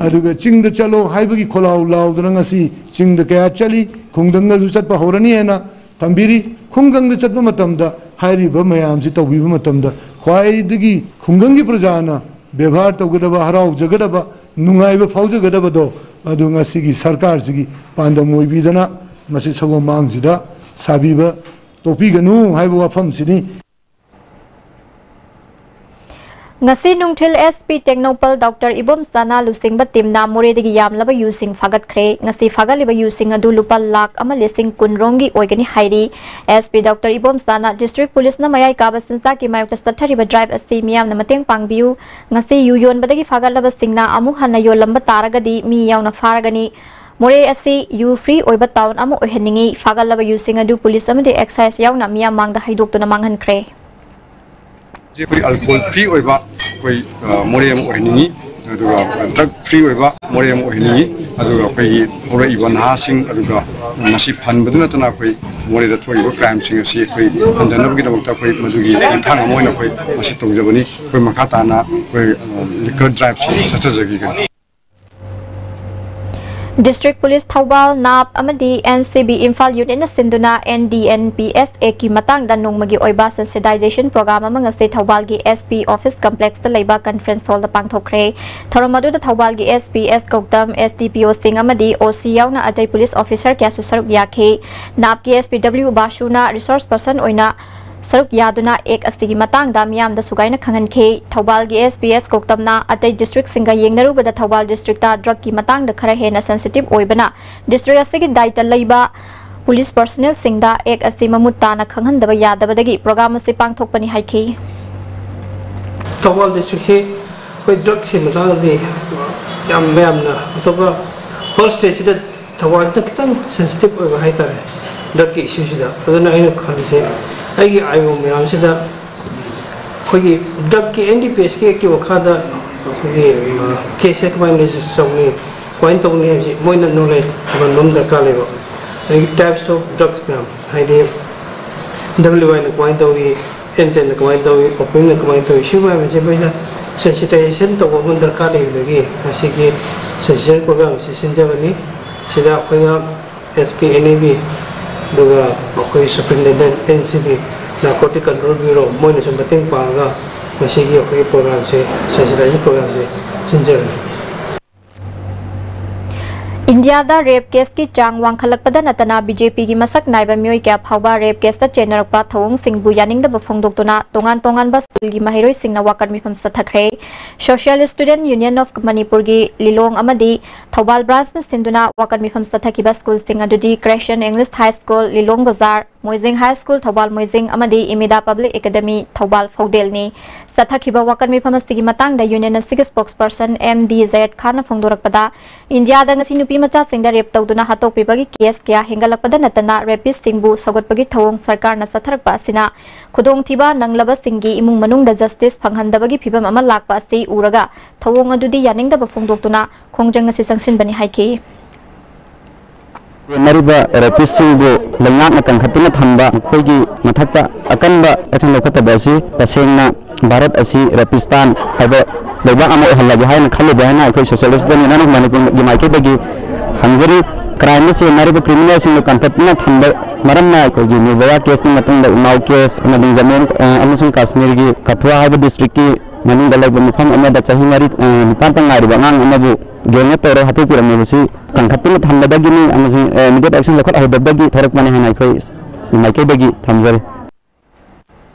ꯑꯗꯨꯒ ꯆꯤꯡꯗ ꯆꯠꯂꯣ ꯍꯥꯏꯕꯒꯤ ꯈꯣꯜꯂꯥꯎ ꯂꯥꯎꯗꯅ ꯉꯁꯤ ꯆꯤꯡꯗ ꯀꯌꯥ ꯆꯠꯂꯤ, ꯈꯨꯡꯒꯪꯗꯁꯨ ꯆꯠꯄ ꯍꯧꯔꯅꯤ ꯍꯥꯏꯅ ꯊꯝꯕꯤꯔꯤ꯫ ꯈꯨꯡꯒꯪꯗ ꯆꯠꯄ ꯃꯇꯝꯗ ꯍꯥꯏꯔꯤꯕ ꯃꯌꯥꯝꯁꯤ ꯇꯧꯕꯤꯕ ꯃꯇꯝꯗ ꯈ꯭ꯋꯥꯏꯗꯒꯤ ꯈꯨꯡꯒꯪꯒꯤ ꯄ꯭ꯔꯖꯥꯅ ꯕꯦꯕꯥꯔ ꯇꯧꯒꯗꯕ, ꯍꯔꯥꯎꯖꯒꯗꯕ, ꯅꯨꯡꯉꯥꯏꯕ ꯐꯥꯎꯖꯒꯗꯕꯗꯣ ꯑꯗꯨ ꯉꯁꯤꯒꯤ ꯁꯔꯀꯥꯔꯁꯤꯒꯤ ꯄꯥꯟꯗꯝ ꯑꯣꯏꯕꯤꯗꯅ ꯃꯁꯤ ꯁꯒꯣꯜ ꯃꯥꯡꯁꯤꯗ ꯁꯥꯕꯤꯕ ꯇꯣꯛꯄꯤꯒꯅꯨ ꯍꯥꯏꯕ ꯋꯥꯐꯝꯁꯤꯅꯤ꯫ ꯉꯁꯤ ꯅꯨꯡꯊꯤꯜ SP ꯇꯦꯡꯅꯧꯄꯜ ꯗꯣꯛꯇꯔ ꯏꯕꯣꯝꯆꯥꯅ ꯂꯨꯆꯤꯡꯕ ꯇꯤꯝꯅ ꯃꯣꯔꯦꯗꯒꯤ ꯌꯥꯝꯂꯕ ꯌꯨꯁꯤꯡ ꯐꯥꯒꯠꯈ꯭ꯔꯦ꯫ ꯉꯁꯤ ꯐꯥꯒꯠꯂꯤꯕ ꯌꯨꯁꯤꯡ ꯑꯗꯨ ꯂꯨꯄꯥ ꯂꯥꯈ ꯑꯃ ꯂꯤꯁꯤꯡ ꯀꯨꯟ ꯔꯣꯝꯒꯤ ꯑꯣꯏꯒꯅꯤ ꯍꯥꯏꯔꯤ꯫ SP ꯗꯣꯛꯇꯔ ꯏꯕꯣꯝꯆꯥꯅ ꯗꯤꯁꯇ꯭ꯔꯤꯛ ꯄꯨꯂꯤꯁꯅ ꯃꯌꯥꯏ ꯀꯥꯕ ꯆꯤꯟꯖꯥꯛꯀꯤ ꯃꯥꯌꯣꯛꯇ ꯆꯠꯊꯔꯤꯕ ꯗ꯭ꯔꯥꯏꯚ ꯑꯁꯤ ꯃꯤꯌꯥꯝꯅ ꯃꯇꯦꯡ ꯄꯥꯡꯕꯤꯌꯨ꯫ ꯉꯁꯤ ꯌꯨ ꯌꯣꯟꯕꯗꯒꯤ ꯐꯥꯒꯠꯂꯕꯁꯤꯡꯅ ꯑꯃꯨꯛ ꯍꯟꯅ ꯌꯣꯜꯂꯝꯕ ꯇꯥꯔꯒꯗꯤ ꯃꯤ ꯌꯥꯎꯅ ꯐꯥꯔꯒꯅꯤ꯫ ꯃꯣꯔꯦ ꯑꯁꯤ ꯌꯨ ꯐ꯭ꯔꯤ ꯑꯣꯏꯕ ꯇꯥꯎꯟ ꯑꯃ ꯑꯣꯏꯍꯟꯅꯤꯡꯏ꯫ ꯐꯥꯒꯠꯂꯕ ꯌꯨꯁꯤꯡ ꯑꯗꯨ ꯄꯨꯂꯤꯁ ꯑꯃꯗꯤ ꯑꯦꯛꯁꯥꯏꯖ ꯌꯥꯎꯅ ꯃꯤꯌꯥꯝ ꯃꯥꯡꯗ ꯍꯩꯗꯣꯛꯇꯨꯅ ꯃꯥꯡꯍꯟꯈ꯭ꯔꯦ꯫ ꯍꯧꯖꯤꯛ ꯑꯩꯈꯣꯏ ꯑꯜꯀꯣꯍꯣꯜ ꯐ꯭ꯔꯤ ꯑꯣꯏꯕ ꯑꯩꯈꯣꯏ, ꯑ, ꯃꯣꯔꯦ ꯑꯃ ꯑꯣꯏꯍꯟꯅꯤꯡꯉꯤ, ꯑꯗꯨꯒ ꯗ꯭ꯔꯒ ꯐ꯭ꯔꯤ ꯑꯣꯏꯕ ꯃꯣꯔꯦ ꯑꯃ ꯑꯣꯏꯍꯟꯅꯤꯡꯉꯤ, ꯑꯗꯨꯒ ꯑꯩꯈꯣꯏꯒꯤ ꯍꯧꯔꯛꯏꯕ ꯅꯍꯥꯁꯤꯡ, ꯑꯗꯨꯒ ꯃꯁꯤ ꯐꯍꯟꯕꯗ ꯅꯠꯇꯅ ꯑꯩꯈꯣꯏ ꯃꯣꯔꯦꯗ ꯊꯣꯛꯏꯕ ꯀ꯭ꯔꯥꯏꯝꯁꯤꯡ ꯑꯁꯤ ꯑꯩꯈꯣꯏ ꯍꯟꯊꯅꯕꯒꯤꯗꯃꯛꯇ ꯑꯩꯈꯣꯏ ꯃꯗꯨꯒꯤ ꯈꯣꯡꯊꯥꯡ ꯑꯃ ꯑꯣꯏꯅ ꯑꯩꯈꯣꯏ ꯃꯁꯤ ꯇꯧꯖꯕꯅꯤ꯫ ꯑꯩꯈꯣꯏ ꯃꯈꯥ ꯇꯥꯅ ꯑꯩꯈꯣꯏ, ꯑ, ꯂꯤꯀꯔ ꯗ꯭ꯔꯥꯏꯚꯁꯤ ꯆꯠꯊꯖꯈꯤꯒꯅꯤ꯫ ꯗꯤꯁꯇ꯭ꯔꯤꯛ ꯄꯨꯂꯤꯁ ꯊꯧꯕꯥꯜ, ꯅꯥꯞ ꯑꯃꯗꯤ NCB ꯏꯝꯐꯥꯜ ꯌꯨꯅꯤꯠꯅ ꯁꯤꯟꯗꯨꯅ NDNPS Actꯀꯤ ꯃꯇꯥꯡꯗ ꯅꯣꯡꯃꯒꯤ ꯑꯣꯏꯕ ꯁꯦꯟꯁꯤꯇꯥꯏꯖꯦꯁꯟ ꯄ꯭ꯔꯣꯒ꯭ꯔꯥꯝ ꯑꯃ ꯉꯁꯤ ꯊꯧꯕꯥꯜꯒꯤ SP office complexꯇ ꯂꯩꯕ conference hallꯗ ꯄꯥꯡꯊꯣꯛꯈ꯭ꯔꯦ꯫ ꯊꯧꯔꯝ ꯑꯗꯨꯗ ꯊꯧꯕꯥꯜꯒꯤ SP S ꯒꯧꯇꯝ, SDPOꯁꯤꯡ ꯑꯃꯗꯤ OC ꯌꯥꯎꯅ ꯑꯇꯩ ꯄꯨꯂꯤꯁ officer ꯀꯌꯥꯁꯨ ꯁꯔꯨꯛ ꯌꯥꯈꯤ꯫ ꯅꯥꯞꯀꯤ SP W ꯕꯥꯁꯨꯅ resource person ꯑꯣꯏꯅ ꯁꯔꯨꯛ ꯌꯥꯗꯨꯅ Act ꯑꯁꯤꯒꯤ ꯃꯇꯥꯡꯗ ꯃꯤꯌꯥꯝꯗ ꯁꯨꯒꯥꯏꯅ ꯈꯪꯍꯟꯈꯤ꯫ ꯊꯧꯕꯥꯜꯒꯤ SP S ꯒꯧꯇꯝꯅ ꯑꯇꯩ districtꯁꯤꯡꯒ ꯌꯦꯡꯅꯔꯨꯕꯗ ꯊꯧꯕꯥꯜ districtꯇ drugꯀꯤ ꯃꯇꯥꯡꯗ ꯈꯔ ꯍꯦꯟꯅ sensitive ꯑꯣꯏꯕꯅ district ꯑꯁꯤꯒꯤ ꯗꯥꯏꯇ ꯂꯩꯕ ꯄꯨꯂꯤꯁ personnelꯁꯤꯡꯗ Act ꯑꯁꯤ ꯃꯃꯨꯠ ꯇꯥꯅ ꯈꯪꯍꯟꯗꯕ ꯌꯥꯗꯕꯗꯒꯤ ꯄ꯭ꯔꯣꯒ꯭ꯔꯥꯝ ꯑꯁꯤ ꯄꯥꯡꯊꯣꯛꯄꯅꯤ ꯍꯥꯏꯈꯤ꯫ ꯊꯧꯕꯥꯜ districtꯁꯤ ꯑꯩꯈꯣꯏ drugꯀꯤ ꯃꯇꯥꯡꯗꯗꯤ ꯌꯥꯝ ꯃꯌꯥꯝꯅ ꯑꯇꯣꯞꯄ whole stateꯁꯤꯗ ꯊꯧꯕꯥꯜꯁꯤꯅ ꯈꯤꯇꯪ sensitive ꯑꯣꯏꯕ ꯍꯥꯏꯇꯥꯔꯦ drugꯀꯤ issueꯁꯤꯗ꯫ ꯑꯗꯨꯅ ꯑꯩꯅ ꯈꯜꯂꯤꯁꯦ ꯑꯩꯒꯤ IO ꯃꯌꯥꯝꯁꯤꯗ ꯑꯩꯈꯣꯏꯒꯤ drugꯀꯤ NDPSꯀꯤ Actꯀꯤ ꯃꯈꯥꯗ ꯑꯩꯈꯣꯏꯒꯤ caseꯁꯦ ꯀꯃꯥꯏꯅ register ꯇꯧꯅꯤ, ꯀꯃꯥꯏꯅ ꯇꯧꯅꯤ ꯍꯥꯏꯕꯁꯤ ꯃꯣꯏꯅ knowledge ꯊꯝꯍꯟꯕ ꯑꯃ ꯗꯔꯀꯥꯔ ꯂꯩꯕ꯫ ꯑꯗꯒꯤ types of drugs ꯃꯌꯥꯝ ꯍꯥꯏꯗꯤ WIꯅ ꯀꯃꯥꯏꯅ ꯇꯧꯏ, N tenꯅ ꯀꯃꯥꯏꯅ ꯇꯧꯏ, Opiumꯅ ꯀꯃꯥꯏꯅ ꯇꯧꯏ, ꯁꯤ ꯃꯌꯥꯝꯁꯦ ꯃꯣꯏꯅ sensitization ꯇꯧꯕ ꯑꯃ ꯗꯔꯀꯥꯔ ꯂꯩꯕꯗꯒꯤ ꯉꯁꯤꯒꯤ sensitization programme ꯑꯁꯤ ꯁꯤꯟꯖꯕꯅꯤ꯫ ꯁꯤꯗ ꯑꯩꯈꯣꯏꯅ S P N A B, ꯑꯗꯨꯒ ꯑꯩꯈꯣꯏ superintendent N C B, narcotic control bureau, ꯃꯣꯏꯅꯁꯨ ꯃꯇꯦꯡ ꯄꯥꯡꯉꯒ ꯉꯁꯤꯒꯤ ꯑꯩꯈꯣꯏꯒꯤ ꯄ꯭ꯔꯣꯒ꯭ꯔꯥꯝꯁꯦ, ꯁꯦꯟꯁꯤꯇꯥꯏꯖꯦꯁꯟ ꯄ꯭ꯔꯣꯒ꯭ꯔꯥꯝꯁꯦ ꯁꯤꯟꯖꯕꯅꯤ꯫ ꯏꯟꯗꯤꯌꯥꯗ ꯔꯦꯞ ꯀꯦꯁꯀꯤ ꯆꯥꯡ ꯋꯥꯡꯈꯠꯂꯛꯄꯗ ꯅꯠꯇꯅ ꯕꯤ ꯖꯦ ꯄꯤꯒꯤ ꯃꯁꯛ ꯅꯥꯏꯕ ꯃꯤꯑꯣꯏ ꯀꯌꯥ ꯐꯥꯎꯕ ꯔꯦꯞ ꯀꯦꯁꯇ ꯆꯦꯟꯅꯔꯛꯄ ꯊꯧꯑꯣꯡꯁꯤꯡꯕꯨ ꯌꯥꯅꯤꯡꯗꯕ ꯐꯣꯡꯗꯣꯛꯇꯨꯅ ꯇꯣꯉꯥꯟ ꯇꯣꯉꯥꯟꯕ ꯁ꯭ꯀꯨꯜꯒꯤ ꯃꯍꯩꯔꯣꯏꯁꯤꯡꯅ ꯋꯥꯀꯠ ꯃꯤꯐꯝ ꯆꯠꯊꯈ꯭ꯔꯦ꯫ Social Student Union of ꯃꯅꯤꯄꯨꯔꯒꯤ ꯂꯤꯂꯣꯡ ꯑꯃꯗꯤ ꯊꯧꯕꯥꯜ ꯕ꯭ꯔꯥꯟꯁꯅ ꯁꯤꯟꯗꯨꯅ ꯋꯥꯀꯠ ꯃꯤꯐꯝ ꯆꯠꯊꯈꯤꯕ ꯁ꯭ꯀꯨꯜꯁꯤꯡ ꯑꯗꯨꯗꯤ Christian English High School ꯂꯤꯂꯣꯡ ꯕꯖꯥꯔ, ꯃꯣꯏꯖꯤꯡ High School ꯊꯧꯕꯥꯜ ꯃꯣꯏꯖꯤꯡ ꯑꯃꯗꯤ ꯏꯃꯤꯗꯥ Public Academy ꯊꯧꯕꯥꯜ ꯐꯧꯗꯦꯜꯅꯤ꯫ ꯆꯠꯊꯈꯤꯕ ꯋꯥꯀꯠ ꯃꯤꯐꯝ ꯑꯁꯤꯒꯤ ꯃꯇꯥꯡꯗ ꯌꯨꯅꯤꯌꯟ ꯑꯁꯤꯒꯤ ꯁ꯭ꯄꯣꯛꯁꯄꯔꯁꯟ ꯑꯦꯝ ꯗꯤ ꯖꯌꯠ ꯈꯥꯟꯅ ꯐꯣꯡꯗꯣꯔꯛꯄꯗ, ꯏꯟꯗꯤꯌꯥꯗ ꯉꯁꯤ ꯅꯨꯄꯤ ꯃꯆꯥꯁꯤꯡꯗ ꯔꯦꯞ ꯇꯧꯗꯨꯅ ꯍꯥꯠꯇꯣꯛꯄꯤꯕꯒꯤ ꯀꯦꯁ ꯀꯌꯥ ꯍꯦꯟꯒꯠꯂꯛꯄꯗ ꯅꯠꯇꯅ ꯔꯦꯄꯤꯁꯁꯤꯡꯕꯨ ꯁꯧꯒꯠꯄꯒꯤ ꯊꯧꯑꯣꯡ ꯁꯔꯀꯥꯔꯅ ꯆꯠꯊꯔꯛꯄ ꯑꯁꯤꯅ ꯈꯨꯗꯣꯡꯊꯤꯕ ꯅꯪꯂꯕꯁꯤꯡꯒꯤ ꯏꯃꯨꯡ ꯃꯅꯨꯡꯗ ꯖꯁꯇꯤꯁ ꯐꯪꯍꯟꯗꯕꯒꯤ ꯐꯤꯕꯝ ꯑꯃ ꯂꯥꯛꯄ ꯑꯁꯤ ꯎꯔꯒ ꯊꯧꯑꯣꯡ ꯑꯗꯨꯗꯤ ꯌꯥꯅꯤꯡꯗꯕ ꯐꯣꯡꯗꯣꯛꯇꯨꯅ ꯈꯣꯡꯖꯪ ꯑꯁꯤ ꯆꯪꯁꯤꯟꯕꯅꯤ ꯍꯥꯏꯈꯤ꯫ ꯆꯦꯟꯅꯔꯤꯕ ꯔꯦꯄꯤꯁꯁꯤꯡꯕꯨ ꯂꯩꯉꯥꯛꯅ ꯀꯟꯈꯠꯇꯨꯅ ꯊꯝꯕ, ꯃꯈꯣꯏꯒꯤ ꯃꯊꯛꯇ ꯑꯀꯟꯕ action ꯂꯧꯈꯠꯇꯕ ꯑꯁꯤ ꯇꯁꯦꯡꯅ ꯚꯥꯔꯠ ꯑꯁꯤ ꯔꯦꯄꯤꯁꯇꯥꯟ ꯍꯥꯏꯕ ꯂꯩꯕꯥꯛ ꯑꯃ ꯑꯣꯏꯍꯜꯂꯒꯦ ꯍꯥꯏꯅ ꯈꯜꯂꯤꯕ꯭ꯔꯥ ꯍꯥꯏꯅ ꯑꯩꯈꯣꯏ Social Student Union of ꯃꯅꯤꯄꯨꯔꯒꯤ ꯃꯥꯏꯀꯩꯗꯒꯤ ꯍꯪꯖꯔꯤ꯫ Crimeꯗ ꯆꯦꯟꯅꯔꯤꯕ criminalꯁꯤꯡꯕꯨ ꯀꯟꯈꯠꯇꯨꯅ ꯊꯝꯕ ꯃꯔꯝꯅ ꯑꯩꯈꯣꯏꯒꯤ ꯅꯤꯔꯚꯌꯥ ꯀꯦꯁꯀꯤ ꯃꯇꯨꯡꯗ ꯎꯅꯥꯎ ꯀꯦꯁ ꯑꯃꯗꯤ ꯖꯝꯃꯨ, ꯑ, ꯑꯃꯁꯨꯡ ꯀꯥꯁꯃꯤꯔꯒꯤ ꯀꯊꯨꯋꯥ ꯍꯥꯏꯕ districtꯀꯤ ꯃꯅꯨꯡꯗ ꯂꯩꯕ ꯃꯐꯝ ꯑꯃꯗ ꯆꯍꯤ ꯃꯔꯤ, ꯑ, ꯅꯤꯄꯥꯟꯇ ꯉꯥꯏꯔꯤꯕ ꯑꯉꯥꯡ ꯑꯃꯕꯨ gang ꯇꯧꯔꯒ ꯍꯥꯠꯇꯣꯛꯄꯤꯔꯝꯃꯤꯕꯁꯤ ꯀꯟꯈꯠꯇꯨꯅ ꯊꯝꯕꯗꯒꯤꯅꯤ ꯑꯃꯁꯨꯡ, ꯑ, immediate action ꯂꯧꯈꯠꯍꯧꯗꯕꯗꯒꯤ ꯊꯣꯔꯛꯄꯅꯤ ꯍꯥꯏꯅ ꯑꯩꯈꯣꯏ ꯃꯥꯏꯀꯩꯗꯒꯤ ꯊꯝꯖꯔꯤ꯫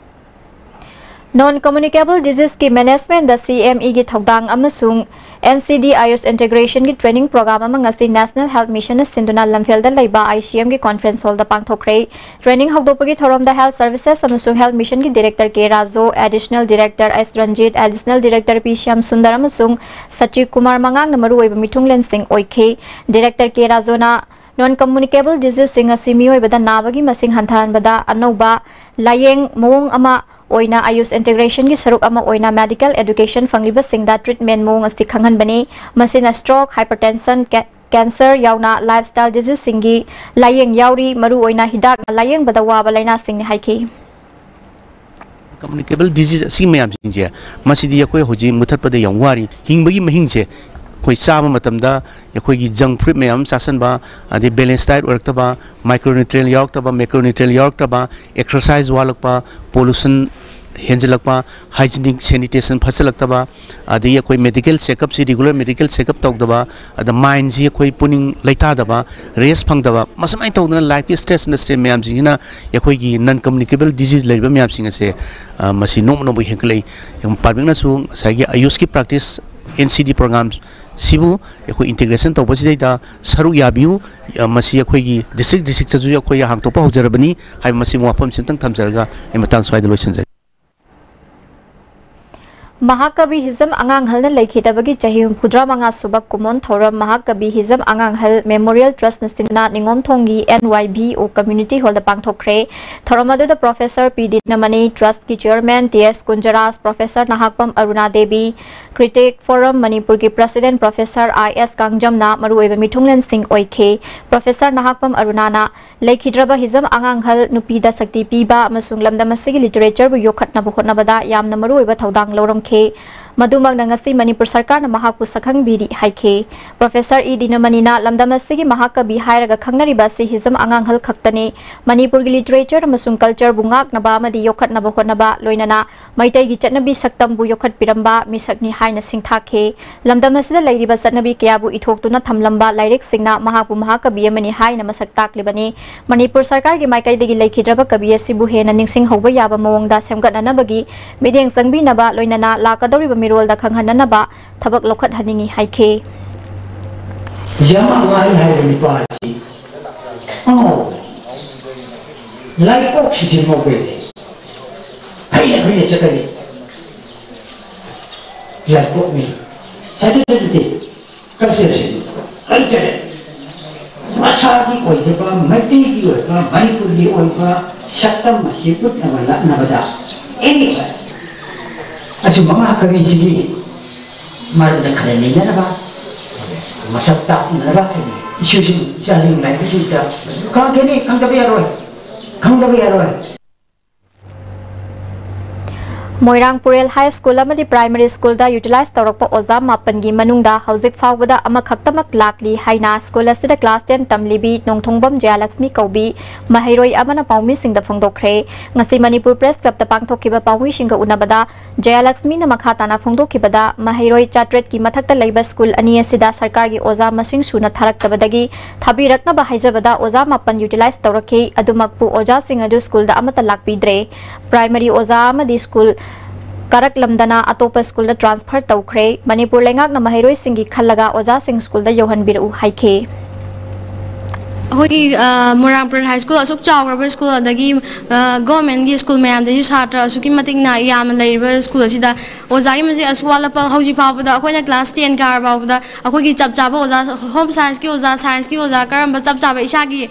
Non Communicable Diseaseꯀꯤ managementꯗ ꯁꯤ ꯑꯦꯝ ꯏꯒꯤ ꯊꯧꯗꯥꯡ ꯑꯃꯁꯨꯡ ꯑꯦꯟ ꯁꯤ ꯗꯤ ꯑꯥꯌꯨꯁ integrationꯒꯤ training program ꯑꯃ ꯉꯁꯤ National Health Missionꯅ ꯁꯤꯟꯗꯨꯅ ꯂꯝꯐꯦꯜꯗ ꯂꯩꯕ ꯑꯥꯏ ꯁꯤ ꯑꯦꯝꯒꯤ conference hallꯗ ꯄꯥꯡꯊꯣꯛꯈ꯭ꯔꯦ꯫ Training ꯍꯧꯗꯣꯛꯄꯒꯤ ꯊꯧꯔꯝꯗ Health Services ꯑꯃꯁꯨꯡ Health Missionꯒꯤ Director ꯀꯦ ꯔꯥꯖꯨ, Additional Director ꯑꯦꯁ ꯔꯟꯖꯤꯠ, Additional Director ꯄꯤ ꯁ꯭ꯌꯥꯝ ꯁꯨꯟꯗꯔ ꯑꯃꯁꯨꯡ ꯁꯆꯤꯕ ꯀꯨꯃꯥꯔ ꯃꯉꯥꯡꯅ ꯃꯔꯨꯑꯣꯏꯕ ꯃꯤꯊꯨꯡꯂꯦꯟꯁꯤꯡ ꯑꯣꯏꯈꯤ꯫ Director ꯀꯦ ꯔꯥꯖꯨꯅ Non Communicable Diseaseꯁꯤꯡ ꯑꯁꯤ ꯃꯤꯑꯣꯏꯕꯗ ꯅꯥꯕꯒꯤ ꯃꯁꯤꯡ ꯍꯟꯊꯍꯟꯕꯗ ꯑꯅꯧꯕ ꯂꯥꯌꯦꯡ ꯃꯑꯣꯡ ꯑꯃ ꯑꯣꯏꯅ ꯑꯥꯌꯨꯁ integrationꯒꯤ ꯁꯔꯨꯛ ꯑꯃ ꯑꯣꯏꯅ medical education ꯐꯪꯂꯤꯕꯁꯤꯡꯗ treatment ꯃꯑꯣꯡ ꯑꯁꯤ ꯈꯪꯍꯟꯕꯅꯤ꯫ ꯃꯁꯤꯅ stroke, hypertension, ca-, cancer ꯌꯥꯎꯅ lifestyle diseaseꯁꯤꯡꯒꯤ ꯂꯥꯌꯦꯡ ꯌꯥꯎꯔꯤ, ꯃꯔꯨꯑꯣꯏꯅ ꯍꯤꯗꯥꯛꯅ ꯂꯥꯌꯦꯡꯕꯗ ꯋꯥꯕ ꯂꯥꯏꯅꯥꯁꯤꯡꯅꯤ ꯍꯥꯏꯈꯤ꯫ Communicable disease ꯑꯁꯤ ꯃꯌꯥꯝꯁꯤꯡꯁꯦ, ꯃꯁꯤꯗꯤ ꯑꯩꯈꯣꯏ ꯍꯧꯖꯤꯛ ꯃꯨꯊꯠꯄꯗ ꯌꯥꯝ ꯋꯥꯔꯤ꯫ ꯍꯤꯡꯕꯒꯤ ꯃꯍꯤꯡꯁꯦ ꯑꯩꯈꯣꯏ ꯆꯥꯕ ꯃꯇꯝꯗ ꯑꯩꯈꯣꯏꯒꯤ ꯖꯪ ꯐ꯭ꯔꯨꯏꯠ ꯃꯌꯥꯝ ꯑꯃ ꯆꯥꯁꯤꯟꯕ, ꯑꯗꯩ ꯕꯦꯂꯦꯟꯁ ꯗꯥꯏꯠ ꯑꯣꯏꯔꯛꯇꯕ, ꯃꯥꯏꯀ꯭ꯔꯣꯅ꯭ꯌꯨꯇ꯭ꯔꯤꯌꯦꯟ ꯌꯥꯎꯔꯛꯇꯕ, ꯃꯦꯀ꯭ꯔꯣꯅ꯭ꯌꯨꯇ꯭ꯔꯤꯌꯦꯟ ꯌꯥꯎꯔꯛꯇꯕ, ꯑꯦꯛꯁꯔꯁꯥꯏꯁ ꯋꯥꯠꯂꯛꯄ, ꯄꯣꯂꯨꯁꯟ ꯍꯦꯟꯖꯤꯜꯂꯛꯄ, ꯍꯥꯏꯖꯤꯅꯤꯛ ꯁꯦꯅꯤꯇꯦꯁꯟ ꯐꯠꯆꯜꯂꯛꯇꯕ, ꯑꯗꯒꯤ ꯑꯩꯈꯣꯏ ꯃꯦꯗꯤꯀꯦꯜ ꯆꯦꯛꯀꯞꯁꯤ ꯔꯤꯒꯨꯂꯔ ꯃꯦꯗꯤꯀꯦꯜ ꯆꯦꯛꯀꯞ ꯇꯧꯗꯕ, ꯑꯗ ꯃꯥꯏꯟꯁꯤ ꯑꯩꯈꯣꯏ ꯄꯨꯛꯅꯤꯡ ꯂꯩꯇꯥꯗꯕ, ꯔꯦꯁ ꯐꯪꯗꯕ, ꯃꯁꯨꯃꯥꯏꯅ ꯇꯧꯗꯅ ꯂꯥꯏꯐꯀꯤ ꯁ꯭ꯇ꯭ꯔꯦꯁ ꯑꯦꯟ ꯁ꯭ꯇ꯭ꯔꯦꯟ ꯃꯌꯥꯝꯁꯤꯡꯁꯤꯅ ꯑꯩꯈꯣꯏꯒꯤ ꯅꯟ ꯀꯝꯃ꯭ꯌꯨꯅꯤꯀꯦꯕꯜ ꯗꯤꯖꯤꯖ ꯂꯩꯔꯤꯕ ꯃꯌꯥꯝꯁꯤꯡ ꯑꯁꯦ, ꯑ, ꯃꯁꯤ ꯅꯣꯡꯃ ꯅꯣꯡꯃꯒꯤ ꯍꯦꯟꯒꯠꯂꯛꯏ꯫ ꯄꯥꯕ꯭ꯂꯤꯛꯅꯁꯨ ꯉꯁꯥꯏꯒꯤ ꯑꯌꯨꯁꯀꯤ ꯄ꯭ꯔꯥꯛꯇꯤꯁ, ꯑꯦꯟ ꯁꯤ ꯗꯤ ꯄ꯭ꯔꯣꯒ꯭ꯔꯥꯝꯁꯤꯕꯨ ꯑꯩꯈꯣꯏ ꯏꯟꯇꯤꯒ꯭ꯔꯦꯁꯟ ꯇꯧꯕꯁꯤꯗꯩꯗ ꯁꯔꯨꯛ ꯌꯥꯕꯤꯌꯨ꯫ ꯑ, ꯃꯁꯤ ꯑꯩꯈꯣꯏꯒꯤ ꯗꯤꯁꯇ꯭ꯔꯤꯛ ꯗꯤꯁꯇ꯭ꯔꯤꯛꯇꯁꯨ ꯑꯩꯈꯣꯏ ꯍꯥꯡꯗꯣꯛꯄ ꯍꯧꯖꯔꯕꯅꯤ ꯍꯥꯏꯕ ꯃꯁꯤꯃ ꯋꯥꯐꯝꯁꯤ ꯑꯝꯇꯪ ꯊꯝꯖꯔꯒ ꯑꯩ ꯃꯇꯥꯡ ꯁ꯭ꯋꯥꯏꯗ ꯂꯣꯏꯁꯤꯟꯖꯒꯦ꯫ ꯃꯍꯥꯀꯕꯤ ꯍꯤꯖꯝ ꯑꯉꯥꯡꯍꯜꯅ ꯂꯩꯈꯤꯗꯕꯒꯤ ꯆꯍꯤ ꯍꯨꯝꯐꯨꯇꯔꯥ ꯃꯉꯥ ꯁꯨꯕ ꯀꯨꯝꯑꯣꯟ ꯊꯧꯔꯝ ꯃꯍꯥꯀꯕꯤ ꯍꯤꯖꯝ ꯑꯉꯥꯡꯍꯜ ꯃꯦꯃꯣꯔꯤꯌꯦꯜ ꯇ꯭ꯔꯁꯅ ꯁꯤꯟꯗꯨꯅ ꯅꯤꯉꯣꯝꯊꯣꯡꯒꯤ and Y V O community ꯍꯣꯜꯗ ꯄꯥꯡꯊꯣꯛꯈ꯭ꯔꯦ꯫ ꯊꯧꯔꯝ ꯑꯗꯨꯗ ꯄ꯭ꯔꯣꯐꯦꯁꯔ ꯄꯤ ꯗꯤꯅꯃꯅꯤ, ꯇ꯭ꯔꯁꯀꯤ ꯆꯤꯌꯔꯃꯦꯟ ꯇꯤ ꯑꯦꯁ ꯀꯨꯟꯖꯔꯥꯖ, ꯄ꯭ꯔꯣꯐꯦꯁꯔ ꯅꯍꯥꯛꯄꯝ ꯑꯔꯨꯅꯥ ꯗꯦꯕꯤ, ꯀ꯭ꯔꯤꯇꯤꯛ ꯐꯣꯔꯝ ꯃꯅꯤꯄꯨꯔꯒꯤ ꯄ꯭ꯔꯁꯤꯗꯦꯟ ꯄ꯭ꯔꯣꯐꯦꯁꯔ ꯑꯥꯏ ꯑꯦꯁ ꯀꯥꯡꯖꯝꯅ ꯃꯔꯨꯑꯣꯏꯕ ꯃꯤꯊꯨꯡꯂꯦꯟꯁꯤꯡ ꯑꯣꯏꯈꯤ꯫ ꯄ꯭ꯔꯣꯐꯦꯁꯔ ꯅꯍꯥꯛꯄꯝ ꯑꯔꯨꯅꯥꯅ ꯂꯩꯈꯤꯗ꯭ꯔꯕ ꯍꯤꯖꯝ ꯑꯉꯥꯡꯍꯜ ꯅꯨꯄꯤꯗ ꯁꯛꯇꯤ ꯄꯤꯕ ꯑꯃꯁꯨꯡ ꯂꯝꯗꯝ ꯑꯁꯤꯒꯤ ꯂꯤꯇꯔꯦꯆꯔꯕꯨ ꯌꯣꯛꯈꯠꯅꯕ ꯍꯣꯠꯅꯕꯗ ꯌꯥꯝꯅ ꯃꯔꯨꯑꯣꯏꯕ ꯊꯧꯗꯥꯡ ꯂꯧꯔꯝꯈꯤ꯫ ꯃꯗꯨꯃꯛꯅ ꯉꯁꯤ ꯃꯅꯤꯄꯨꯔ ꯁꯔꯀꯥꯔꯅ ꯃꯍꯥꯛꯄꯨ ꯁꯛꯈꯪꯕꯤꯔꯤ ꯍꯥꯏꯈꯤ꯫ ꯄ꯭ꯔꯣꯐꯦꯁꯔ ꯏ ꯗꯤꯅꯃꯅꯤꯅ ꯂꯝꯗꯝ ꯑꯁꯤꯒꯤ ꯃꯍꯥꯀꯕꯤ ꯍꯥꯏꯔꯒ ꯈꯪꯅꯔꯤꯕ ꯑꯁꯤ ꯍꯤꯖꯝ ꯑꯉꯥꯡꯍꯜ ꯈꯛꯇꯅꯤ꯫ ꯃꯅꯤꯄꯨꯔꯒꯤ ꯂꯤꯇꯔꯦꯆꯔ ꯑꯃꯁꯨꯡ ꯀꯜꯆꯔꯕꯨ ꯉꯥꯛꯅꯕ ꯑꯃꯗꯤ ꯌꯣꯛꯈꯠꯅꯕ ꯍꯣꯠꯅꯕ, ꯂꯣꯏꯅꯅ ꯃꯩꯇꯩꯒꯤ ꯆꯠꯅꯕꯤ ꯁꯛꯇꯝꯕꯨ ꯌꯣꯛꯈꯠꯄꯤꯔꯝꯕ ꯃꯤꯁꯛꯅꯤ ꯍꯥꯏꯅ ꯁꯤꯡꯊꯥꯈꯤ꯫ ꯂꯝꯗꯝ ꯑꯁꯤꯗ ꯂꯩꯔꯤꯕ ꯆꯠꯅꯕꯤ ꯀꯌꯥꯕꯨ ꯏꯊꯣꯛꯇꯨꯅ ꯊꯝꯂꯝꯕ ꯂꯥꯏꯔꯤꯛꯁꯤꯡꯅ ꯃꯍꯥꯛꯄꯨ ꯃꯍꯥꯀꯕꯤ ꯑꯃꯅꯤ ꯍꯥꯏꯅ ꯃꯁꯛ ꯇꯥꯛꯂꯤꯕꯅꯤ꯫ ꯃꯅꯤꯄꯨꯔ ꯁꯔꯀꯥꯔꯒꯤ ꯃꯥꯏꯀꯩꯗꯒꯤ ꯂꯩꯈꯤꯗ꯭ꯔꯕ ꯀꯕꯤ ꯑꯁꯤꯕꯨ ꯍꯦꯟꯅ ꯅꯤꯡꯁꯤꯡꯍꯧꯕ ꯌꯥꯕ ꯃꯑꯣꯡꯗ ꯁꯦꯝꯒꯠꯅꯅꯕꯒꯤ ꯃꯤꯠꯌꯦꯡ ꯆꯪꯕꯤꯅꯕ, ꯂꯣꯏꯅꯅ ꯂꯥꯛꯀꯗꯧꯔꯤꯕ ꯃꯤꯔꯣꯜꯗ ꯈꯪꯍꯟꯅꯅꯕ ꯊꯕꯛ ꯂꯧꯈꯠꯍꯟꯅꯤꯡꯏ ꯍꯥꯏꯈꯤ꯫ ꯌꯥꯝ ꯅꯨꯡꯉꯥꯏ ꯍꯥꯏꯕ ꯅꯨꯄꯥ ꯑꯁꯤ ꯑꯉꯥꯎꯕꯅꯤ꯫ ꯂꯥꯏꯀꯣꯛꯁꯤꯗꯤ ꯉꯥꯎꯕꯩ ꯂꯩ꯫ ꯐꯩꯅ ꯐꯩꯅ ꯆꯠꯀꯅꯤ꯫ ꯂꯥꯏꯀꯣꯛꯅꯤ꯫ ꯁꯥꯏꯟꯇꯤꯐꯤꯛꯇꯤ ꯀꯜꯆꯔꯁꯤꯗꯤ ꯀꯜꯆꯔ꯫ ꯃꯁꯥꯒꯤ ꯑꯣꯏꯖꯕ, ꯃꯩꯇꯩꯒꯤ ꯑꯣꯏꯕ, ꯃꯅꯤꯄꯨꯔꯒꯤ ꯑꯣꯏꯕ ꯁꯛꯇꯝ ꯑꯁꯤ ꯎꯠꯅꯕ ꯂꯥꯛꯅꯕꯗ ꯑꯦꯅꯤ ꯑꯁꯨꯝꯕ ꯃꯍꯥꯀꯕꯤꯁꯤꯒꯤ ꯃꯔꯝꯗ ꯈꯔ ꯅꯩꯅꯅꯕ, ꯃꯁꯛ ꯇꯥꯛꯅꯅꯕ ꯏꯁꯨꯁꯤꯡ, ꯏꯆꯥꯁꯤꯡ ꯂꯥꯏꯔꯤꯛꯁꯤꯡꯗ ꯈꯪꯒꯅꯤ, ꯈꯪꯗꯕ ꯌꯥꯔꯣꯏ, ꯈꯪꯗꯕ ꯌꯥꯔꯣꯏ꯫ ꯃꯣꯏꯔꯥꯡ ꯄꯨꯔꯦꯜ ꯍꯥꯏ ꯁ꯭ꯀꯨꯜ ꯑꯃꯗꯤ ꯄ꯭ꯔꯥꯏꯃꯔꯤ ꯁ꯭ꯀꯨꯜꯗ ꯌꯨꯇꯤꯂꯥꯏꯖ ꯇꯧꯔꯛꯄ ꯑꯣꯖꯥ ꯃꯥꯄꯟꯒꯤ ꯃꯅꯨꯡꯗ ꯍꯧꯖꯤꯛ ꯐꯥꯎꯕꯗ ꯑꯃꯈꯛꯇꯃꯛ ꯂꯥꯛꯂꯤ ꯍꯥꯏꯅ ꯁ꯭ꯀꯨꯜ ꯑꯁꯤꯗ ꯀ꯭ꯂꯥꯁ ꯇꯦꯟ ꯇꯝꯂꯤꯕꯤ ꯅꯣꯡꯊꯣꯡꯕꯝ ꯖꯌꯥꯂꯛꯁꯃꯤ ꯀꯧꯕꯤ ꯃꯍꯩꯔꯣꯏ ꯑꯃꯅ ꯄꯥꯎꯃꯤꯁꯤꯡꯗ ꯐꯣꯡꯗꯣꯛꯈ꯭ꯔꯦ꯫ ꯉꯁꯤ ꯃꯅꯤꯄꯨꯔ ꯄ꯭ꯔꯦꯁ ꯀ꯭ꯂꯕꯇ ꯄꯥꯡꯊꯣꯛꯈꯤꯕ ꯄꯥꯎꯃꯤꯁꯤꯡꯒ ꯎꯅꯕꯗ ꯖꯌꯥꯂꯛꯁꯃꯤꯅ ꯃꯈꯥ ꯇꯥꯅ ꯐꯣꯡꯗꯣꯛꯈꯤꯕꯗ, ꯃꯍꯩꯔꯣꯏ ꯆꯥꯇ꯭ꯔꯦꯠꯀꯤ ꯃꯊꯛꯇ ꯂꯩꯕ ꯁ꯭ꯀꯨꯜ ꯑꯅꯤ ꯑꯁꯤꯗ ꯁꯔꯀꯥꯔꯒꯤ ꯑꯣꯖꯥ ꯃꯁꯤꯡ ꯁꯨꯅ ꯊꯥꯔꯛꯇꯕꯗꯒꯤ ꯊꯥꯕꯤꯔꯛꯅꯕ ꯍꯥꯏꯖꯕꯗ ꯑꯣꯖꯥ ꯃꯥꯄꯟ ꯌꯨꯇꯤꯂꯥꯏꯖ ꯇꯧꯔꯛꯈꯤ꯫ ꯑꯗꯨꯃꯛꯄꯨ ꯑꯣꯖꯥꯁꯤꯡ ꯑꯗꯨ ꯁ꯭ꯀꯨꯜꯗ ꯑꯃꯠꯇ ꯂꯥꯛꯄꯤꯗ꯭ꯔꯦ꯫ ꯄ꯭ꯔꯥꯏꯃꯔꯤ ꯑꯣꯖꯥ ꯑꯃꯗꯤ ꯁ꯭ꯀꯨꯜ ꯀꯥꯔꯛꯂꯝꯗꯅ ꯑꯇꯣꯞꯄ ꯁ꯭ꯀꯨꯜꯗ ꯇ꯭ꯔꯥꯟꯁꯐꯔ ꯇꯧꯈ꯭ꯔꯦ꯫ ꯃꯅꯤꯄꯨꯔ ꯂꯩꯉꯥꯛꯅ ꯃꯍꯩꯔꯣꯏꯁꯤꯡꯒꯤ ꯈꯜꯂꯒ ꯑꯣꯖꯥꯁꯤꯡ ꯁ꯭ꯀꯨꯜꯗ ꯌꯧꯍꯟꯕꯤꯔꯛꯎ ꯍꯥꯏꯈꯤ꯫ ꯑꯩꯈꯣꯏꯒꯤ, ꯑ, ꯃꯣꯏꯔꯥꯡ ꯄ꯭ꯔꯦꯜ ꯍꯥꯏ ꯁ꯭ꯀꯨꯜ ꯑꯁꯨꯛ ꯆꯥꯎꯈ꯭ꯔꯕ ꯁ꯭ꯀꯨꯜ, ꯑꯗꯒꯤ, ꯑ, ꯒꯣꯔꯃꯦꯟꯒꯤ ꯁ꯭ꯀꯨꯜ ꯃꯌꯥꯝꯗꯒꯤꯁꯨ ꯁꯥꯇ꯭ꯔ ꯑꯁꯨꯛꯀꯤ ꯃꯇꯤꯛ ꯅ-, ꯌꯥꯝꯅ ꯂꯩꯔꯤꯕ ꯁ꯭ꯀꯨꯜ ꯑꯁꯤꯗ ꯑꯣꯖꯥꯒꯤ ꯃꯁꯤꯡ ꯑꯁꯨꯛ ꯋꯥꯠꯂꯛꯄ, ꯍꯧꯖꯤꯛ ꯐꯥꯎꯕꯗ ꯑꯩꯈꯣꯏꯅ ꯀ꯭ꯂꯥꯁ ꯇꯦꯟ ꯀꯥꯔ ꯐꯥꯎꯕꯗ ꯑꯩꯈꯣꯏꯒꯤ ꯆꯞ ꯆꯥꯕ ꯑꯣꯖꯥ, ꯍꯣꯝ ꯁꯥꯏꯟꯁꯀꯤ ꯑꯣꯖꯥ, ꯁꯥꯏꯟꯁꯀꯤ ꯑꯣꯖꯥ, ꯀꯔꯝꯕ ꯆꯞ ꯆꯥꯕ ꯏꯁꯥꯒꯤ,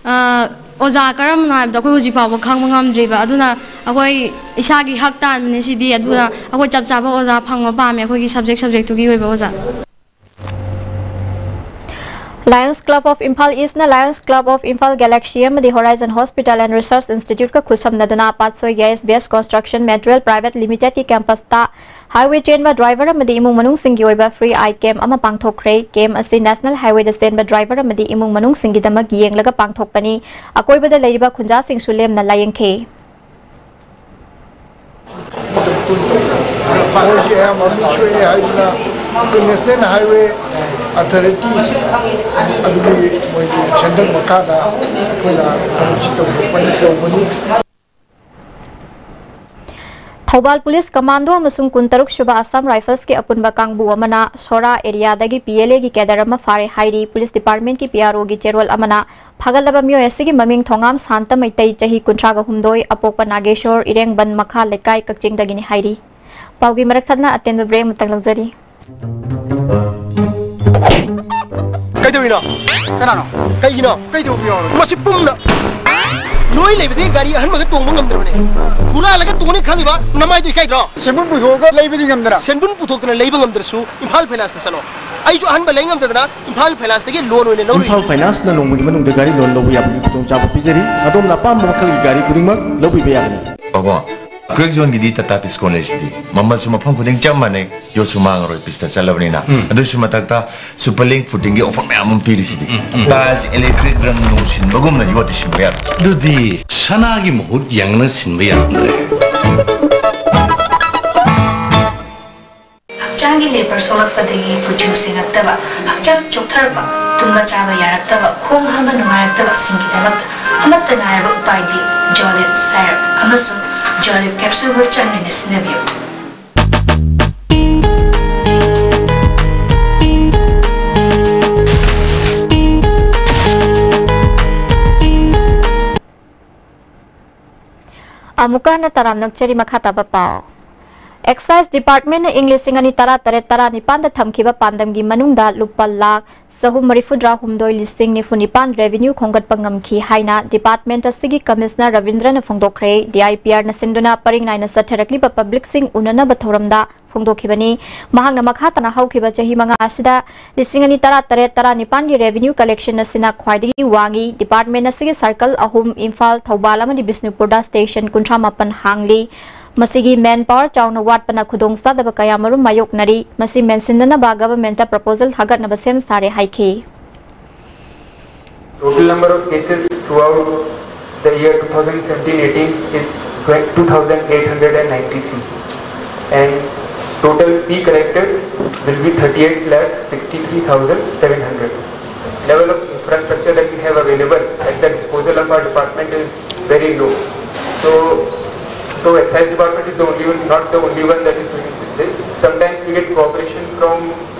ꯑ, ꯑꯣꯖꯥ ꯀꯔꯝꯕꯅꯣ ꯍꯥꯏꯕꯗꯣ ꯑꯩꯈꯣꯏ ꯍꯧꯖꯤꯛ ꯐꯥꯎꯕ ꯈꯪꯕ ꯉꯝꯗ꯭ꯔꯤꯕ꯫ ꯑꯗꯨꯅ ꯑꯩꯈꯣꯏ ꯏꯁꯥꯒꯤ ꯍꯛ ꯇꯥꯟꯕꯅꯦ ꯁꯤꯗꯤ꯫ ꯑꯗꯨꯅ ꯑꯩꯈꯣꯏ ꯆꯞ ꯆꯥꯕ ꯑꯣꯖꯥ ꯐꯪꯕ ꯄꯥꯝꯃꯦ, ꯑꯩꯈꯣꯏꯒꯤ ꯁꯕꯖꯦꯛ ꯁꯕꯖꯦꯛꯇꯨꯒꯤ ꯑꯣꯏꯕ ꯑꯣꯖꯥ꯫ Lions Club of Imphal East ꯅ Lions Club of Imphal Galaxy ꯑꯃꯗꯤ Horizon Hospital and Research Institute ꯀ ꯈꯨꯠꯁꯝꯅꯗꯨꯅ ꯄꯥꯠꯁꯣꯏ ꯒ꯭ꯌꯥꯁ ꯕꯦꯁ ꯀꯟꯁꯇ꯭ꯔꯛꯁꯟ ꯃꯦꯇꯔꯤꯌꯦꯜ ꯄ꯭ꯔꯥꯏꯚꯦꯠ ꯂꯤꯃꯤꯇꯦꯗꯀꯤ ꯀꯦꯝꯄꯁꯇ ꯍꯥꯏꯋꯦ ꯆꯦꯟꯕ ꯗ꯭ꯔꯥꯏꯚꯔ ꯑꯃꯗꯤ ꯏꯃꯨꯡ ꯃꯅꯨꯡꯁꯤꯡꯒꯤ ꯑꯣꯏꯕ ꯐ꯭ꯔꯤ ꯑꯥꯏ ꯀꯦꯝꯞ ꯑꯃ ꯄꯥꯡꯊꯣꯛꯈ꯭ꯔꯦ꯫ ꯀꯦꯝꯞ ꯑꯁꯤ ꯅꯦꯁꯅꯦꯜ ꯍꯥꯏꯋꯦꯗ ꯆꯦꯟꯕ ꯗ꯭ꯔꯥꯏꯚꯔ ꯑꯃꯗꯤ ꯏꯃꯨꯡ ꯃꯅꯨꯡꯁꯤꯡꯒꯤꯗꯃꯛ ꯌꯦꯡꯂꯒ ꯄꯥꯡꯊꯣꯛꯄꯅꯤ꯫ ꯑꯀꯣꯏꯕꯗ ꯂꯩꯔꯤꯕ ꯈꯨꯟꯖꯥꯁꯤꯡꯁꯨ ꯂꯦꯝꯅ ꯂꯥꯌꯦꯡꯈꯤ꯫ ꯃꯣꯏꯁꯦ ꯑꯌꯥꯝꯕ ꯃꯤ ꯁꯣꯛꯑꯦ ꯍꯥꯏꯗꯨꯅ ꯑꯩꯈꯣꯏ ꯅꯦꯁꯅꯦꯜ ꯍꯥꯏꯋꯦ ꯑꯣꯊꯣꯔꯤꯇꯤ ꯑꯗꯨꯒꯤ ꯃꯣꯏꯒꯤ ꯁꯦꯟꯇꯔ ꯃꯈꯥꯗ ꯑꯩꯈꯣꯏꯅ ꯊꯕꯛꯁꯤ ꯇꯧꯊꯣꯛꯄꯅꯤ, ꯇꯧꯕꯅꯤ꯫ ꯊꯧꯕꯥꯜ ꯄꯨꯂꯤꯁ ꯀꯃꯥꯟꯗꯣ ꯑꯃꯁꯨꯡ ꯀꯨꯟꯇꯔꯨꯛ ꯁꯨꯕ ꯑꯁꯥꯝ ꯔꯥꯏꯐꯜꯁꯀꯤ ꯑꯄꯨꯟꯕ ꯀꯥꯡꯕꯨ ꯑꯃꯅ ꯁꯣꯔꯥ ꯑꯦꯔꯤꯌꯥꯗꯒꯤ ꯄꯤ ꯑꯦꯜ ꯑꯦꯒꯤ ꯀꯦꯗꯔ ꯑꯃ ꯐꯥꯔꯦ ꯍꯥꯏꯔꯤ꯫ ꯄꯨꯂꯤꯁ ꯗꯤꯄꯥꯔꯠꯃꯦꯟꯠꯀꯤ ꯄꯤ ꯑꯥꯔ ꯑꯣꯒꯤ ꯆꯦꯔꯣꯜ ꯑꯃꯅ ꯐꯥꯒꯠꯂꯕ ꯃꯤꯑꯣꯏ ꯑꯁꯤꯒꯤ ꯃꯃꯤꯡ ꯊꯣꯉꯥꯝ ꯁꯥꯟꯇ ꯃꯩꯇꯩ, ꯆꯍꯤ ꯀꯨꯟꯊ꯭ꯔꯥꯒ ꯍꯨꯝꯗꯣꯏ, ꯑꯄꯣꯛꯄ ꯅꯥꯒꯦꯁꯣꯔ, ꯏꯔꯦꯡꯕꯟ ꯃꯈꯥ ꯂꯩꯀꯥꯏ, ꯀꯛꯆꯤꯡꯗꯒꯤꯅꯤ ꯍꯥꯏꯔꯤ꯫ ꯄꯥꯎꯒꯤ ꯃꯔꯛ ꯊꯠꯅ ꯑꯇꯦꯟꯕ ꯕ꯭ꯔꯦꯛ ꯑꯃꯇꯪ ꯂꯧꯖꯔꯤ꯫ ꯀꯩꯗꯧꯔꯤꯅꯣ? ꯀꯅꯥꯅꯣ? ꯀꯩꯒꯤꯅꯣ? ꯀꯩꯗꯧꯕ ꯌꯥꯎꯔꯒꯦ? ꯃꯁꯤ ꯄꯨꯝꯅ ꯅꯣꯏ ꯂꯩꯕꯗꯤ ꯒꯥꯔꯤ ꯑꯍꯟꯕꯒ ꯇꯣꯡꯕ ꯉꯝꯗ꯭ꯔꯕꯅꯦ꯫ ꯍꯨꯔꯥꯜꯂꯒ ꯇꯣꯡꯅꯤ ꯈꯜꯂꯤꯕ ꯅꯃꯥꯏꯗꯣ ꯏꯀꯥꯏꯗ꯭ꯔꯣ? ꯁꯦꯟꯕꯨꯟ ꯄꯨꯊꯣꯛꯑꯒ ꯂꯩꯕꯗꯤ ꯉꯝꯗꯅ꯫ ꯁꯦꯟꯕꯨꯟ ꯄꯨꯊꯣꯛꯇꯅ ꯂꯩꯕ ꯉꯝꯗ꯭ꯔꯁꯨ ꯏꯝꯐꯥꯜ ꯐꯥꯏꯅꯥꯟꯁꯇ ꯆꯠꯂꯣ꯫ ꯑꯩꯁꯨ ꯑꯍꯟꯕ ꯂꯩ ꯉꯝꯗꯗꯅ ꯏꯝꯐꯥꯜ ꯐꯥꯏꯅꯥꯟꯁꯇꯒꯤ ꯂꯣꯟ ꯑꯣꯏꯅ ꯂꯧꯔꯨꯏ꯫ ꯏꯝꯐꯥꯜ ꯐꯥꯏꯅꯥꯟꯁꯅ ꯅꯣꯡꯃꯒꯤ ꯃꯅꯨꯡꯗ ꯒꯥꯔꯤ ꯂꯣꯟ ꯂꯧꯕ ꯌꯥꯕꯒꯤ ꯈꯨꯗꯣꯡꯆꯥꯕ ꯄꯤꯖꯔꯤ꯫ ꯑꯗꯣꯝꯅ ꯑꯄꯥꯝꯕ ꯃꯈꯜꯒꯤ ꯒꯥꯔꯤ ꯈꯨꯗꯤꯡꯃꯛ ꯂꯧꯕꯤꯕ ꯌꯥꯒꯅꯤ꯫ ꯄꯥꯕꯨꯡ, ꯀ꯭ꯔꯦꯛ ꯖꯣꯟꯒꯤꯗꯤ ꯇꯥꯇꯥ ꯇꯤꯁꯀꯣꯟ ꯂꯩꯁꯤꯗꯤ, ꯃꯃꯜꯁꯨ ꯃꯐꯝ ꯈꯨꯗꯤꯡ ꯆꯞ ꯃꯥꯟꯅꯩ, ꯌꯣꯠꯁꯨ ꯃꯥꯡꯉꯔꯣꯏ, ꯄꯤꯁꯇ ꯆꯠꯂꯕꯅꯤꯅ꯫ ꯎꯝ꯫ ꯑꯗꯨꯁꯨ ꯃꯊꯛꯇ ꯁꯨꯄꯔ ꯂꯤꯡ ꯐꯨꯇꯤꯡꯒꯤ ꯑꯣꯐꯔ ꯃꯌꯥꯝ ꯑꯃ ꯄꯤꯔꯤꯁꯤꯗꯤ꯫ ꯎꯝ, ꯎꯝ꯫ ꯇꯥꯏꯜꯁ, ꯏꯂꯦꯛꯇ꯭ꯔꯤꯛ, ꯔꯪ ꯅꯨꯡ ꯁꯤꯟꯕꯒꯨꯝꯅ ꯌꯣꯠꯇꯤ ꯁꯤꯟꯕ ꯌꯥꯔꯣꯏ꯫ ꯑꯗꯨꯗꯤ ꯁꯅꯥꯒꯤ ꯃꯍꯨꯠ ꯌꯥꯡꯅ ꯁꯤꯟꯕ ꯌꯥꯔꯝꯗ꯭ꯔꯦ꯫ ꯍꯛꯆꯥꯡꯒꯤ ꯂꯦꯕꯔ ꯁꯣꯛꯂꯛꯄꯗꯒꯤ ꯀꯨꯆꯨ ꯁꯦꯡꯉꯛꯇꯕ, ꯍꯛꯆꯥꯡ ꯆꯣꯛꯊꯔꯛꯄ, ꯇꯨꯝꯕ ꯆꯥꯕ ꯌꯥꯔꯛꯇꯕ, ꯈꯣꯡ ꯍꯥꯝꯕ ꯅꯨꯡꯉꯥꯏꯔꯛꯇꯕꯁꯤꯡꯒꯤꯗꯃꯛꯇ ꯑꯃꯠꯇ ꯉꯥꯏꯔꯕ ꯎꯄꯥꯏꯗꯤ ꯖꯣꯂꯤꯞ ꯁꯥꯏꯔꯞ ꯑꯃꯁꯨꯡ ꯖꯣꯂꯤꯞ ꯀꯦꯞꯁꯨꯜꯕꯨ ꯆꯥꯡ ꯅꯥꯏꯅ ꯁꯤꯖꯤꯟꯅꯕꯤꯌꯨ꯫ ꯑꯃꯨꯛꯀ ꯍꯟꯅ ꯇꯔꯥꯝꯅ ꯑꯣꯛꯆꯔꯤ꯫ ꯃꯈꯥ ꯇꯥꯕ ꯄꯥꯎ꯫ ꯑꯦꯛꯁꯥꯏꯖ ꯗꯤꯄꯥꯔꯠꯃꯦꯟꯅ ꯏꯪ ꯂꯤꯁꯤꯡ ꯑꯅꯤ ꯇꯔꯥ ꯇꯔꯦꯠ ꯇꯔꯥꯅꯤꯄꯥꯟꯗ ꯊꯝꯈꯤꯕ ꯄꯥꯟꯗꯝꯒꯤ ꯃꯅꯨꯡꯗ ꯂꯨꯄꯥ ꯂꯥꯈ ꯆꯍꯨꯝ ꯃꯔꯤꯐꯨꯇꯔꯥ ꯍꯨꯝꯗꯣꯏ ꯂꯤꯁꯤꯡ ꯅꯤꯐꯨ ꯅꯤꯄꯥꯟ ꯔꯦꯚꯤꯅ꯭ꯌꯨ ꯈꯣꯝꯒꯠꯄ ꯉꯝꯈꯤ ꯍꯥꯏꯅ ꯗꯤꯄꯥꯔꯠꯃꯦꯟ ꯑꯁꯤꯒꯤ ꯀꯃꯤꯁꯅꯔ ꯔꯕꯤꯟꯗ꯭ꯔꯅ ꯐꯣꯡꯗꯣꯛꯈ꯭ꯔꯦ꯫ ꯗꯤ ꯑꯥꯏ ꯄꯤ ꯑꯥꯔꯅ ꯁꯤꯟꯗꯨꯅ ꯄꯔꯤꯡ ꯅꯥꯏꯅ ꯆꯠꯊꯔꯛꯂꯤꯕ ꯄꯕ꯭ꯂꯤꯛꯁꯤꯡ ꯎꯅꯅꯕ ꯊꯧꯔꯝꯗ ꯐꯣꯡꯗꯣꯛꯈꯤꯕꯅꯤ꯫ ꯃꯍꯥꯛꯅ ꯃꯈꯥ ꯇꯥꯅ ꯍꯧꯈꯤꯕ ꯆꯍꯤ ꯃꯉꯥ ꯑꯁꯤꯗ ꯂꯤꯁꯤꯡ ꯑꯅꯤ ꯇꯔꯥ ꯇꯔꯦꯠ ꯇꯔꯥꯅꯤꯄꯥꯟꯒꯤ ꯔꯦꯚꯤꯅ꯭ꯌꯨ ꯀꯂꯦꯛꯁꯟ ꯑꯁꯤꯅ ꯈ꯭ꯋꯥꯏꯗꯒꯤ ꯋꯥꯡꯏ꯫ ꯗꯤꯄꯥꯔꯠꯃꯦꯟ ꯑꯁꯤꯒꯤ ꯁꯔꯀꯜ ꯑꯍꯨꯝ, ꯏꯝꯐꯥꯜ, ꯊꯧꯕꯥꯜ ꯑꯃꯗꯤ ꯕꯤꯁꯅꯨꯄꯨꯔꯗ ꯁ꯭ꯇꯦꯁꯟ ꯀꯨꯟꯊ꯭ꯔꯥ ꯃꯥꯄꯟ ꯍꯥꯡꯂꯤ꯫ ꯃꯁꯤꯒꯤ ꯃꯦꯟ ꯄꯥꯋꯔ ꯆꯥꯎꯅ ꯋꯥꯠꯄꯅ ꯈꯨꯗꯣꯡꯆꯥꯗꯕ ꯀꯌꯥ ꯃꯔꯨꯝ ꯃꯥꯌꯣꯛꯅꯔꯤ꯫ ꯃꯁꯤ ꯃꯦꯟꯁꯤꯟꯅꯅꯕ ꯒꯚꯔꯟꯃꯦꯟꯠꯇ ꯄ꯭ꯔꯄꯣꯖꯦꯜ ꯊꯥꯒꯠꯅꯕ ꯁꯦꯝ ꯁꯥꯔꯦ ꯍꯥꯏꯈꯤ꯫ Total number of cases throughout the year two thousand seventeen eighteen is twe-, two thousand eight hundred and ninety-three, and total fee collected will be thirty-eight lakh sixty-three thousand seven hundred. Level of infrastructure that we have available at the disposal of our department is very low. So, so excise department is the only one, not the only one that is doing this. Sometimes we get cooperation from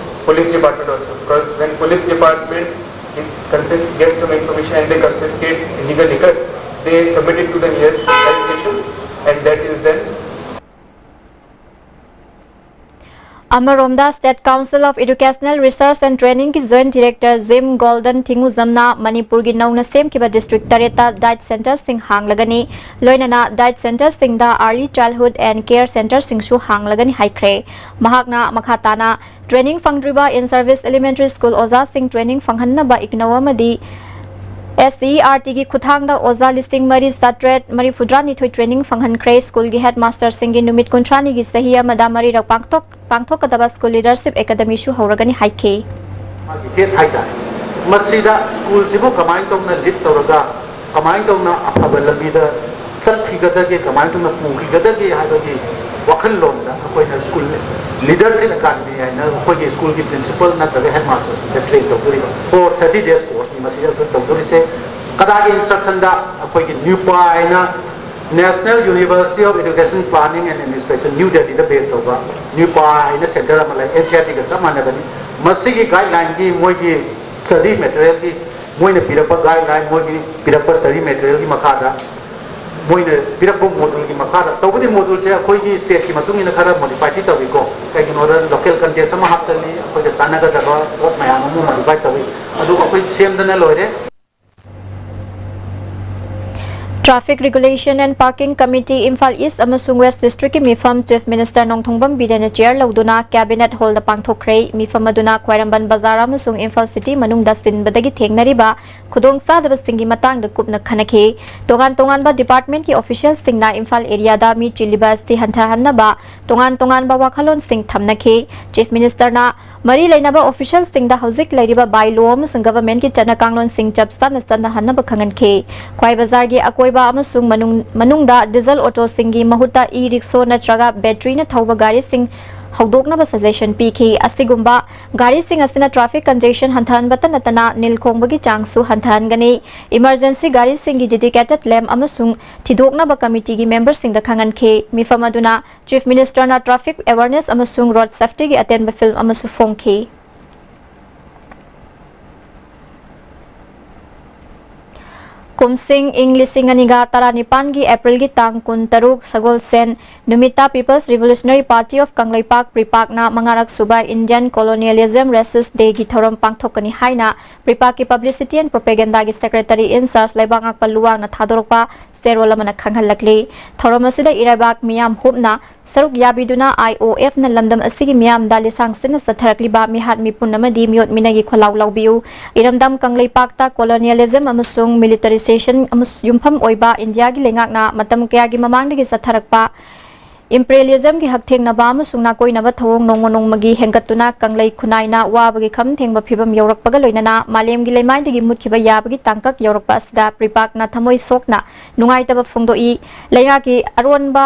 police department also, because when police department is confis-, get some information and they confiscate illegal liquor, they submit it to the nearest excise station, and that is then ꯑꯃꯔꯣꯝꯗ, State Council of Educational Research and Trainingꯒꯤ Joint Director Jim Golden ꯊꯤꯡꯉꯨꯖꯝꯅ ꯃꯅꯤꯄꯨꯔꯒꯤ ꯅꯧꯅ ꯁꯦꯝꯈꯤꯕ district ꯇꯔꯦꯠꯇ diet centreꯁꯤꯡ ꯍꯥꯡꯂꯒꯅꯤ, ꯂꯣꯏꯅꯅ diet centreꯁꯤꯡꯗ early childhood and care centreꯁꯤꯡꯁꯨ ꯍꯥꯡꯂꯒꯅꯤ ꯍꯥꯏꯈ꯭ꯔꯦ꯫ ꯃꯍꯥꯛꯅ ꯃꯈꯥ ꯇꯥꯅ, training ꯐꯪꯗ꯭ꯔꯤꯕ in service elementary school ꯑꯣꯖꯥꯁꯤꯡ training ꯐꯪꯍꯟꯅꯕ IGNOU ꯑꯃꯗꯤ SCERT ꯒꯤ ꯈꯨꯠꯊꯥꯡꯗ ꯑꯣꯖꯥ ꯂꯤꯁꯤꯡ ꯃꯔꯤ ꯆꯥꯇ꯭ꯔꯦꯠ ꯃꯔꯤꯐꯨꯇꯔꯥꯅꯤꯊꯣꯏ training ꯐꯪꯍꯟꯈ꯭ꯔꯦ꯫ ꯁ꯭ꯀꯨꯜꯒꯤ headmaster ꯁꯤꯡꯒꯤ ꯅꯨꯃꯤꯠ ꯀꯨꯟꯊ꯭ꯔꯥꯅꯤꯒꯤ ꯆꯍꯤ ꯑꯃꯗ ꯃꯔꯤꯔꯛ ꯄꯥꯡꯊꯣꯛ ꯄꯥꯡꯊꯣꯛꯀꯗꯕ school leadership academy ꯁꯨ ꯍꯧꯔꯒꯅꯤ ꯍꯥꯏꯈꯤ꯫ ꯃꯥꯒꯤ head ꯍꯥꯏꯇꯥꯔꯦ꯫ ꯃꯁꯤꯗ ꯁ꯭ꯀꯨꯜꯁꯤꯕꯨ ꯀꯃꯥꯏꯅ ꯇꯧꯅ lead ꯇꯧꯔꯒ, ꯀꯃꯥꯏꯅ ꯇꯧꯅ ꯑꯐꯕ ꯂꯝꯕꯤꯗ ꯆꯠꯈꯤꯒꯗꯒꯦ, ꯀꯃꯥꯏꯅ ꯇꯧꯅ ꯄꯨꯈꯤꯒꯗꯒꯦ ꯍꯥꯏꯕꯒꯤ ꯋꯥꯈꯜꯂꯣꯟꯗ ꯑꯩꯈꯣꯏꯅ school leadership academy ꯍꯥꯏꯅ ꯑꯩꯈꯣꯏꯒꯤ ꯁ꯭ꯀꯨꯜꯒꯤ principal ꯅꯠꯇ꯭ꯔꯒ headmaster ꯁꯤꯡꯁꯦ train ꯇꯧꯗꯣꯔꯤꯕ꯫ For thirty days course ꯅꯤ ꯃꯁꯤꯗ ꯑꯩꯈꯣꯏ ꯇꯧꯗꯣꯔꯤꯁꯦ꯫ ꯀꯗꯥꯏꯒꯤ instruction ꯗ? ꯑꯩꯈꯣꯏꯒꯤ NUPA ꯍꯥꯏꯅ National University of Education Planning and Administration, New Delhi the base ꯇꯧꯕ NUPA ꯍꯥꯏꯅ center ꯑꯃ ꯂꯩ, NCERT ꯒ ꯆꯞ ꯃꯥꯟꯅꯒꯅꯤ꯫ ꯃꯁꯤꯒꯤ guideline ꯒꯤ, ꯃꯣꯏꯒꯤ study material ꯒꯤ, ꯃꯣꯏꯅ ꯄꯤꯔꯛꯄ guideline, ꯃꯣꯏꯒꯤ ꯄꯤꯔꯛꯄ study material ꯒꯤ ꯃꯈꯥꯗ, ꯃꯣꯏꯅ ꯄꯤꯔꯛꯄ module ꯒꯤ ꯃꯈꯥꯗ, ꯇꯧꯕꯗꯤ module ꯁꯦ ꯑꯩꯈꯣꯏꯒꯤ state ꯀꯤ ꯃꯇꯨꯡ ꯏꯟꯅ ꯈꯔ modify ꯗꯤ ꯇꯧꯏꯀꯣ, ꯀꯩꯒꯤꯅꯣꯗ local context ꯑꯃ ꯍꯥꯞꯆꯜꯂꯤ, ꯑꯩꯈꯣꯏꯒ ꯆꯥꯟꯅꯒꯗꯕ ꯄꯣꯠ ꯃꯌꯥꯝ ꯑꯃ modify ꯇꯧꯏ, ꯑꯗꯨꯒ ꯑꯩꯈꯣꯏ ꯁꯦꯝꯗꯅ ꯂꯣꯏꯔꯦ꯫ Traffic Regulation and Parking Committee, Imphal East ꯑꯃꯁꯨꯡ West District ꯀꯤ ꯃꯤꯐꯝ Chief Minister ꯅꯣꯡꯊꯣꯡꯕꯝ ꯕꯤꯔꯦꯟꯅ chair ꯂꯧꯗꯨꯅ Cabinet Hall ꯗ ꯄꯥꯡꯊꯣꯛꯈ꯭ꯔꯦ꯫ ꯃꯤꯐꯝ ꯑꯗꯨꯅ ꯈ꯭ꯋꯥꯏꯔꯝꯕꯟ ꯕꯖꯥꯔ ꯑꯃꯁꯨꯡ ꯏꯝꯐꯥꯜ city ꯃꯅꯨꯡꯗ ꯆꯤꯟꯕꯗꯒꯤ ꯊꯦꯡꯅꯔꯤꯕ ꯈꯨꯗꯣꯡꯆꯥꯗꯕꯁꯤꯡꯒꯤ ꯃꯇꯥꯡꯗ ꯀꯨꯞꯅ ꯈꯟꯅꯈꯤ꯫ ꯇꯣꯉꯥꯟ ꯇꯣꯉꯥꯟꯕ department ꯀꯤ official ꯁꯤꯡꯅ ꯏꯝꯐꯥꯜ area ꯗ ꯃꯤ ꯆꯤꯜꯂꯤꯕ ꯑꯁꯤ ꯍꯟꯊꯍꯟꯅꯕ ꯇꯣꯉꯥꯟ ꯇꯣꯉꯥꯟꯕ ꯋꯥꯈꯜꯂꯣꯟꯁꯤꯡ ꯊꯝꯅꯈꯤ꯫ Chief Minister ꯅ ꯃꯔꯤ ꯂꯩꯅꯕ official ꯁꯤꯡꯗ ꯍꯧꯖꯤꯛ ꯂꯩꯔꯤꯕ by law ꯑꯃꯁꯨꯡ government ꯀꯤ ꯆꯠꯅ ꯀꯥꯡꯂꯣꯟꯁꯤꯡ ꯆꯞ ꯆꯥꯅ ꯆꯠꯅꯍꯟꯅꯕ ꯈꯪꯍꯟꯈꯤ꯫ ꯈ꯭ꯋꯥꯏ ꯕꯖꯥꯔꯒꯤ ꯑꯀꯣꯏꯕ ꯑꯃꯁꯨꯡ ꯃꯅꯨꯡ-, ꯃꯅꯨꯡꯗ diesel auto ꯁꯤꯡꯒꯤ ꯃꯍꯨꯠꯇ e-rickshaw ꯅꯠꯇ꯭ꯔꯒ battery ꯅ ꯊꯧꯕ ꯒꯥꯔꯤꯁꯤꯡ ꯍꯧꯗꯣꯛꯅꯕ suggestion ꯄꯤꯈꯤ꯫ ꯑꯁꯤꯒꯨꯝꯕ ꯒꯥꯔꯤꯁꯤꯡ ꯑꯁꯤꯅ traffic congestion ꯍꯟꯊꯍꯟꯕꯇ ꯅꯠꯇꯅ ꯅꯤꯜ ꯈꯣꯡꯕꯒꯤ ꯆꯥꯡꯁꯨ ꯍꯟꯊꯍꯟꯒꯅꯤ꯫ Emergency ꯒꯥꯔꯤꯁꯤꯡꯒꯤ dedicated lane ꯑꯃꯁꯨꯡ ꯊꯤꯗꯣꯛꯅꯕ committee ꯒꯤ member ꯁꯤꯡꯗ ꯈꯪꯍꯟꯈꯤ꯫ ꯃꯤꯐꯝ ꯑꯗꯨꯅ Chief Minister ꯅ traffic awareness ꯑꯃꯁꯨꯡ road safety ꯒꯤ ꯑꯇꯦꯟꯕ film ꯑꯃꯁꯨ ꯐꯣꯡꯈꯤ꯫ ꯀꯨꯝꯁꯤꯡ ꯏꯪ ꯂꯤꯁꯤꯡ ꯑꯅꯤꯒ ꯇꯔꯥꯅꯤꯄꯥꯟꯒꯤ April ꯒꯤ ꯇꯥꯡ ꯀꯨꯟꯇꯔꯨꯛ, ꯁꯒꯣꯜꯁꯦꯟ ꯅꯨꯃꯤꯠꯇ People's Revolutionary Party of Kangleipak, PREPAK ꯅ ꯃꯉꯥꯔꯛ ꯁꯨꯕ Indian Colonialism Resist Day ꯒꯤ ꯊꯧꯔꯝ ꯄꯥꯡꯊꯣꯛꯀꯅꯤ ꯍꯥꯏꯅ PREPAK ꯀꯤ publicity and propaganda ꯒꯤ secretary in charge ꯂꯩꯕꯥꯛ ꯉꯥꯛꯄ ꯂꯨꯋꯥꯡꯅ ꯊꯥꯗꯣꯔꯛꯄ ꯆꯦꯔꯣꯜ ꯑꯃꯅ ꯈꯪꯍꯜꯂꯛꯂꯤ꯫ ꯊꯧꯔꯝ ꯑꯁꯤꯗ ꯏꯔꯩꯕꯥꯛ ꯃꯤꯌꯥꯝ ꯍꯨꯞꯅ ꯁꯔꯨꯛ ꯌꯥꯕꯤꯗꯨꯅ IOF ꯅ ꯂꯝꯗꯝ ꯑꯁꯤꯒꯤ ꯃꯤꯌꯥꯝꯗ ꯂꯤꯁꯥꯡ ꯁꯤꯠꯅ ꯆꯠꯊꯔꯛꯂꯤꯕ ꯃꯤꯍꯥꯠ ꯃꯤꯄꯨꯟ ꯑꯃꯗꯤ ꯃꯤꯑꯣꯠ ꯃꯤꯅꯩꯒꯤ ꯈꯣꯜꯂꯥꯎ ꯂꯥꯎꯕꯤꯌꯨ꯫ ꯏꯔꯝꯗꯝ ꯀꯪꯂꯩꯄꯥꯛꯇ colonialism ꯑꯃꯁꯨꯡ militarization ꯑꯃꯁꯨꯡ ꯌꯨꯝꯐꯝ ꯑꯣꯏꯕ ꯏꯟꯗꯤꯌꯥꯒꯤ ꯂꯩꯉꯥꯛꯅ ꯃꯇꯝ ꯀꯌꯥꯒꯤ ꯃꯃꯥꯡꯗꯒꯤ ꯆꯠꯊꯔꯛꯄ imperialism ꯒꯤ ꯍꯛꯊꯦꯡꯅꯕ ꯑꯃꯁꯨꯡ ꯅꯥꯀꯣꯏꯅꯕ ꯊꯧꯑꯣꯡ ꯅꯣꯡꯃ ꯅꯣꯡꯃꯒꯤ ꯍꯦꯟꯒꯠꯇꯨꯅ ꯀꯪꯂꯩ ꯈꯨꯟꯅꯥꯏꯅ ꯋꯥꯕꯒꯤ ꯈꯝ ꯊꯦꯡꯕ ꯐꯤꯕꯝ ꯌꯧꯔꯛꯄꯒ ꯂꯣꯏꯅꯅ ꯃꯥꯂꯦꯝꯒꯤ ꯂꯩꯃꯥꯏꯗꯒꯤ ꯃꯨꯠꯈꯤꯕ ꯌꯥꯕꯒꯤ ꯇꯥꯡꯀꯛ ꯌꯧꯔꯛꯄ ꯑꯁꯤꯗ ꯄ꯭ꯔꯤꯄꯥꯛꯅ ꯊꯃꯣꯏ ꯁꯣꯛꯅ ꯅꯨꯡꯉꯥꯏꯇꯕ ꯐꯣꯡꯗꯣꯛꯏ꯫ ꯂꯩꯉꯥꯛꯀꯤ ꯑꯔꯣꯟꯕ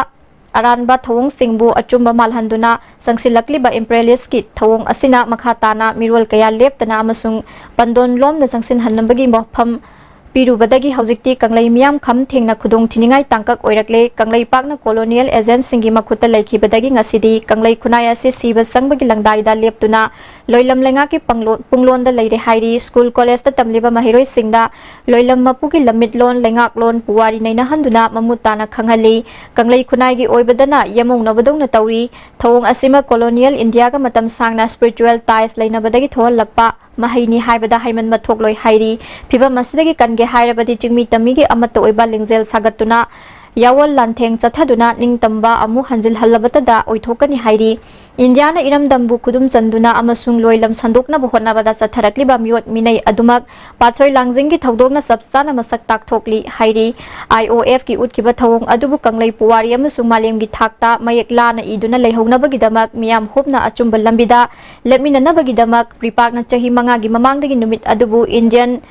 ꯑꯔꯥꯟꯕ ꯊꯧꯑꯣꯡꯁꯤꯡꯕꯨ ꯑꯆꯨꯝꯕ ꯃꯥꯜꯍꯟꯗꯨꯅ ꯆꯪꯁꯤꯜꯂꯛꯂꯤꯕ imperialist ꯀꯤ ꯊꯧꯑꯣꯡ ꯑꯁꯤꯅ ꯃꯈꯥ ꯇꯥꯅ ꯃꯤꯔꯣꯜ ꯀꯌꯥ ꯂꯦꯞꯇꯅ ꯑꯃꯁꯨꯡ ꯄꯟꯗꯣꯟ ꯂꯣꯝꯅ ꯆꯪꯁꯤꯟꯍꯟꯅꯕꯒꯤ ꯋꯥꯐꯝ ꯄꯤꯔꯨꯕꯗꯒꯤ ꯍꯧꯖꯤꯛꯇꯤ ꯀꯪꯂꯩ ꯃꯤꯌꯥꯝ ꯈꯝ ꯊꯦꯡꯅ ꯈꯨꯗꯣꯡ ꯊꯤꯅꯤꯡꯉꯥꯏ ꯇꯥꯡꯀꯛ ꯑꯣꯏꯔꯛꯂꯦ꯫ ꯀꯪꯂꯩꯄꯥꯛꯅ colonial agent ꯁꯤꯡꯒꯤ ꯃꯈꯨꯠꯇ ꯂꯩꯈꯤꯕꯗꯒꯤ ꯉꯁꯤꯗꯤ ꯀꯪꯂꯩ ꯈꯨꯟꯅꯥꯏ ꯑꯁꯤ ꯁꯤꯕ ꯆꯪꯕꯒꯤ ꯂꯪꯗꯥꯏꯗ ꯂꯦꯞꯇꯨꯅ ꯂꯣꯏꯂꯝ ꯂꯩꯉꯥꯛꯀꯤ ꯄꯪꯂꯣ-, ꯄꯨꯡꯂꯣꯟꯗ ꯂꯩꯔꯦ ꯍꯥꯏꯔꯤ꯫ ꯁ꯭ꯀꯨꯜ ꯀꯣꯂꯦꯖꯇ ꯇꯝꯂꯤꯕ ꯃꯍꯩꯔꯣꯏꯁꯤꯡꯗ ꯂꯣꯏꯂꯝ ꯃꯄꯨꯒꯤ ꯂꯝꯃꯤꯠꯂꯣꯟ, ꯂꯩꯉꯥꯛꯂꯣꯟ, ꯄꯨꯋꯥꯔꯤ ꯅꯩꯅꯍꯟꯗꯨꯅ ꯃꯃꯨꯠ ꯇꯥꯅ ꯈꯪꯍꯜꯂꯤ꯫ ꯀꯪꯂꯩ ꯈꯨꯟꯅꯥꯏꯒꯤ ꯑꯣꯏꯕꯗꯅ ꯌꯦꯃꯧꯅꯕꯗꯧꯅ ꯇꯧꯔꯤ꯫ ꯊꯧꯑꯣꯡ ꯑꯁꯤꯃꯛ colonial ꯏꯟꯗꯤꯌꯥꯒ ꯃꯇꯝ ꯁꯥꯡꯅ spiritual ties ꯂꯩꯅꯕꯗꯒꯤ ꯊꯣꯛꯍꯜꯂꯛꯄ ꯃꯍꯩꯅꯤ ꯍꯥꯏꯕꯗ ꯍꯥꯏꯃꯟꯕ ꯊꯣꯛꯂꯣꯏ ꯍꯥꯏꯔꯤ꯫ ꯐꯤꯚꯝ ꯑꯁꯤꯗꯒꯤ ꯀꯟꯒꯦ ꯍꯥꯏꯔꯕꯗꯤ ꯆꯤꯡꯃꯤ ꯇꯝꯃꯤꯒꯤ ꯑꯃꯠꯇ ꯑꯣꯏꯕ ꯂꯤꯡꯖꯦꯜ ꯁꯥꯒꯠꯇꯨꯅ ꯌꯥꯑꯣꯜ ꯂꯥꯟꯊꯦꯡ ꯆꯠꯊꯗꯨꯅ ꯅꯤꯡꯇꯝꯕ ꯑꯃꯨꯛ ꯍꯟꯖꯤꯜꯍꯜꯂꯕꯇꯗ ꯑꯣꯏꯊꯣꯛꯀꯅꯤ ꯍꯥꯏꯔꯤ꯫ ꯏꯟꯗꯤꯌꯥꯅ ꯏꯔꯝꯗꯝꯕꯨ ꯈꯨꯗꯨꯝ ꯆꯟꯗꯨꯅ ꯑꯃꯁꯨꯡ ꯂꯣꯏꯂꯝ ꯁꯟꯗꯣꯛꯅꯕ ꯍꯣꯠꯅꯕꯗ ꯆꯠꯊꯔꯛꯂꯤꯕ ꯃꯤꯑꯣꯠ ꯃꯤꯅꯩ ꯑꯗꯨꯃꯛ ꯄꯥꯠꯁꯣꯏ ꯂꯥꯡꯖꯤꯡꯒꯤ ꯊꯧꯗꯣꯛꯅ ꯆꯞ ꯆꯥꯅ ꯃꯁꯛ ꯇꯥꯛꯊꯣꯛꯂꯤ ꯍꯥꯏꯔꯤ꯫ IOF ꯀꯤ ꯎꯠꯈꯤꯕ ꯊꯧꯑꯣꯡ ꯑꯗꯨꯕꯨ ꯀꯪꯂꯩ ꯄꯨꯋꯥꯔꯤ ꯑꯃꯁꯨꯡ ꯃꯥꯂꯦꯝꯒꯤ ꯊꯥꯛꯇ ꯃꯌꯦꯛ ꯂꯥꯅ ꯏꯗꯨꯅ ꯂꯩꯍꯧꯅꯕꯒꯤꯗꯃꯛ ꯃꯤꯌꯥꯝ ꯍꯨꯞꯅ ꯑꯆꯨꯝꯕ ꯂꯝꯕꯤꯗ ꯂꯦꯞꯃꯤꯟꯅꯅꯕꯒꯤꯗꯃꯛ ꯄ꯭ꯔꯤꯄꯥꯛꯅ ꯆꯍꯤ ꯃꯉꯥꯒꯤ ꯃꯃꯥꯡꯗꯒꯤ ꯅꯨꯃꯤꯠ ꯑꯗꯨꯕꯨ Indian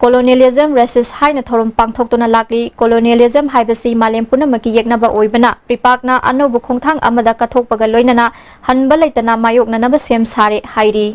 colonialism racist ꯍꯥꯏꯅ ꯊꯧꯔꯝ ꯄꯥꯡꯊꯣꯛꯇꯨꯅ ꯂꯥꯛꯂꯤ꯫ Colonialism ꯍꯥꯏꯕꯁꯤ ꯃꯥꯂꯦꯝ ꯄꯨꯝꯅꯃꯛꯀꯤ ꯌꯦꯛꯅꯕ ꯑꯣꯏꯕꯅ ꯄ꯭ꯔꯤꯄꯥꯛꯅ ꯑꯅꯧꯕ ꯈꯣꯡꯊꯥꯡ ꯑꯃꯗ ꯀꯠꯊꯣꯛꯄꯒ ꯂꯣꯏꯅꯅ ꯍꯟꯕ ꯂꯩꯇꯅ ꯃꯥꯌꯣꯛꯅꯅꯕ ꯁꯦꯝ ꯁꯥꯔꯦ ꯍꯥꯏꯔꯤ꯫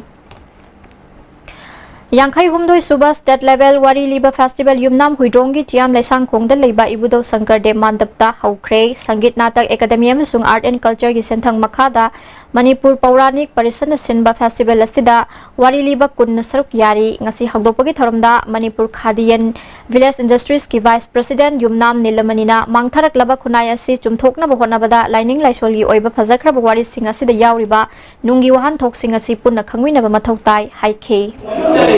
ꯌꯥꯡꯈꯩ ꯍꯨꯝꯗꯣꯏ ꯁꯨꯕ state level ꯋꯥꯔꯤ ꯂꯤꯕ festival ꯌꯨꯝꯅꯥꯝ ꯍꯨꯏꯗ꯭ꯔꯣꯡꯒꯤ ꯇꯤꯌꯥꯝ ꯂꯩꯁꯥꯡꯈꯣꯡꯗ ꯂꯩꯕ ꯏꯕꯨꯙꯧ ꯁꯪꯀꯔ ꯗꯦꯕ ꯃꯥꯟꯗꯞꯇ ꯍꯧꯈ꯭ꯔꯦ꯫ ꯁꯪꯒꯤꯠ ꯅꯥꯇꯛ ꯑꯦꯀꯥꯗꯃꯤ ꯑꯃꯁꯨꯡ Art and Culture ꯒꯤ ꯁꯦꯟꯊꯪ ꯃꯈꯥꯗ ꯃꯅꯤꯄꯨꯔ ꯄꯧꯔꯥꯅꯤꯛ ꯄꯔꯤꯁꯠꯅ ꯁꯤꯟꯕ festival ꯑꯁꯤꯗ ꯋꯥꯔꯤ ꯂꯤꯕ ꯀꯨꯟꯅ ꯁꯔꯨꯛ ꯌꯥꯔꯤ꯫ ꯉꯁꯤ ꯍꯧꯗꯣꯛꯄꯒꯤ ꯊꯧꯔꯝꯗ ꯃꯅꯤꯄꯨꯔ ꯈꯥꯗꯤ ꯑꯦꯟ Village Industries ꯀꯤ vice president ꯌꯨꯝꯅꯥꯝ ꯅꯤꯂꯃꯅꯤꯅ ꯃꯥꯡꯊꯔꯛꯂꯕ ꯈꯨꯟꯅꯥꯏ ꯑꯁꯤ ꯆꯨꯝꯊꯣꯛꯅꯕ ꯍꯣꯠꯅꯕꯗ ꯂꯥꯏꯅꯤꯡ ꯂꯥꯏꯁꯣꯜꯒꯤ ꯑꯣꯏꯕ ꯐꯖꯈ꯭ꯔꯕ ꯋꯥꯔꯤꯁꯤꯡ ꯑꯁꯤꯗ ꯌꯥꯎꯔꯤꯕ ꯅꯨꯡꯒꯤ ꯋꯥꯍꯟꯊꯣꯛꯁꯤꯡ ꯑꯁꯤ ꯄꯨꯟꯅ ꯈꯪꯃꯤꯟꯅꯕ ꯃꯊꯧ ꯇꯥꯏ ꯍꯥꯏꯈꯤ꯫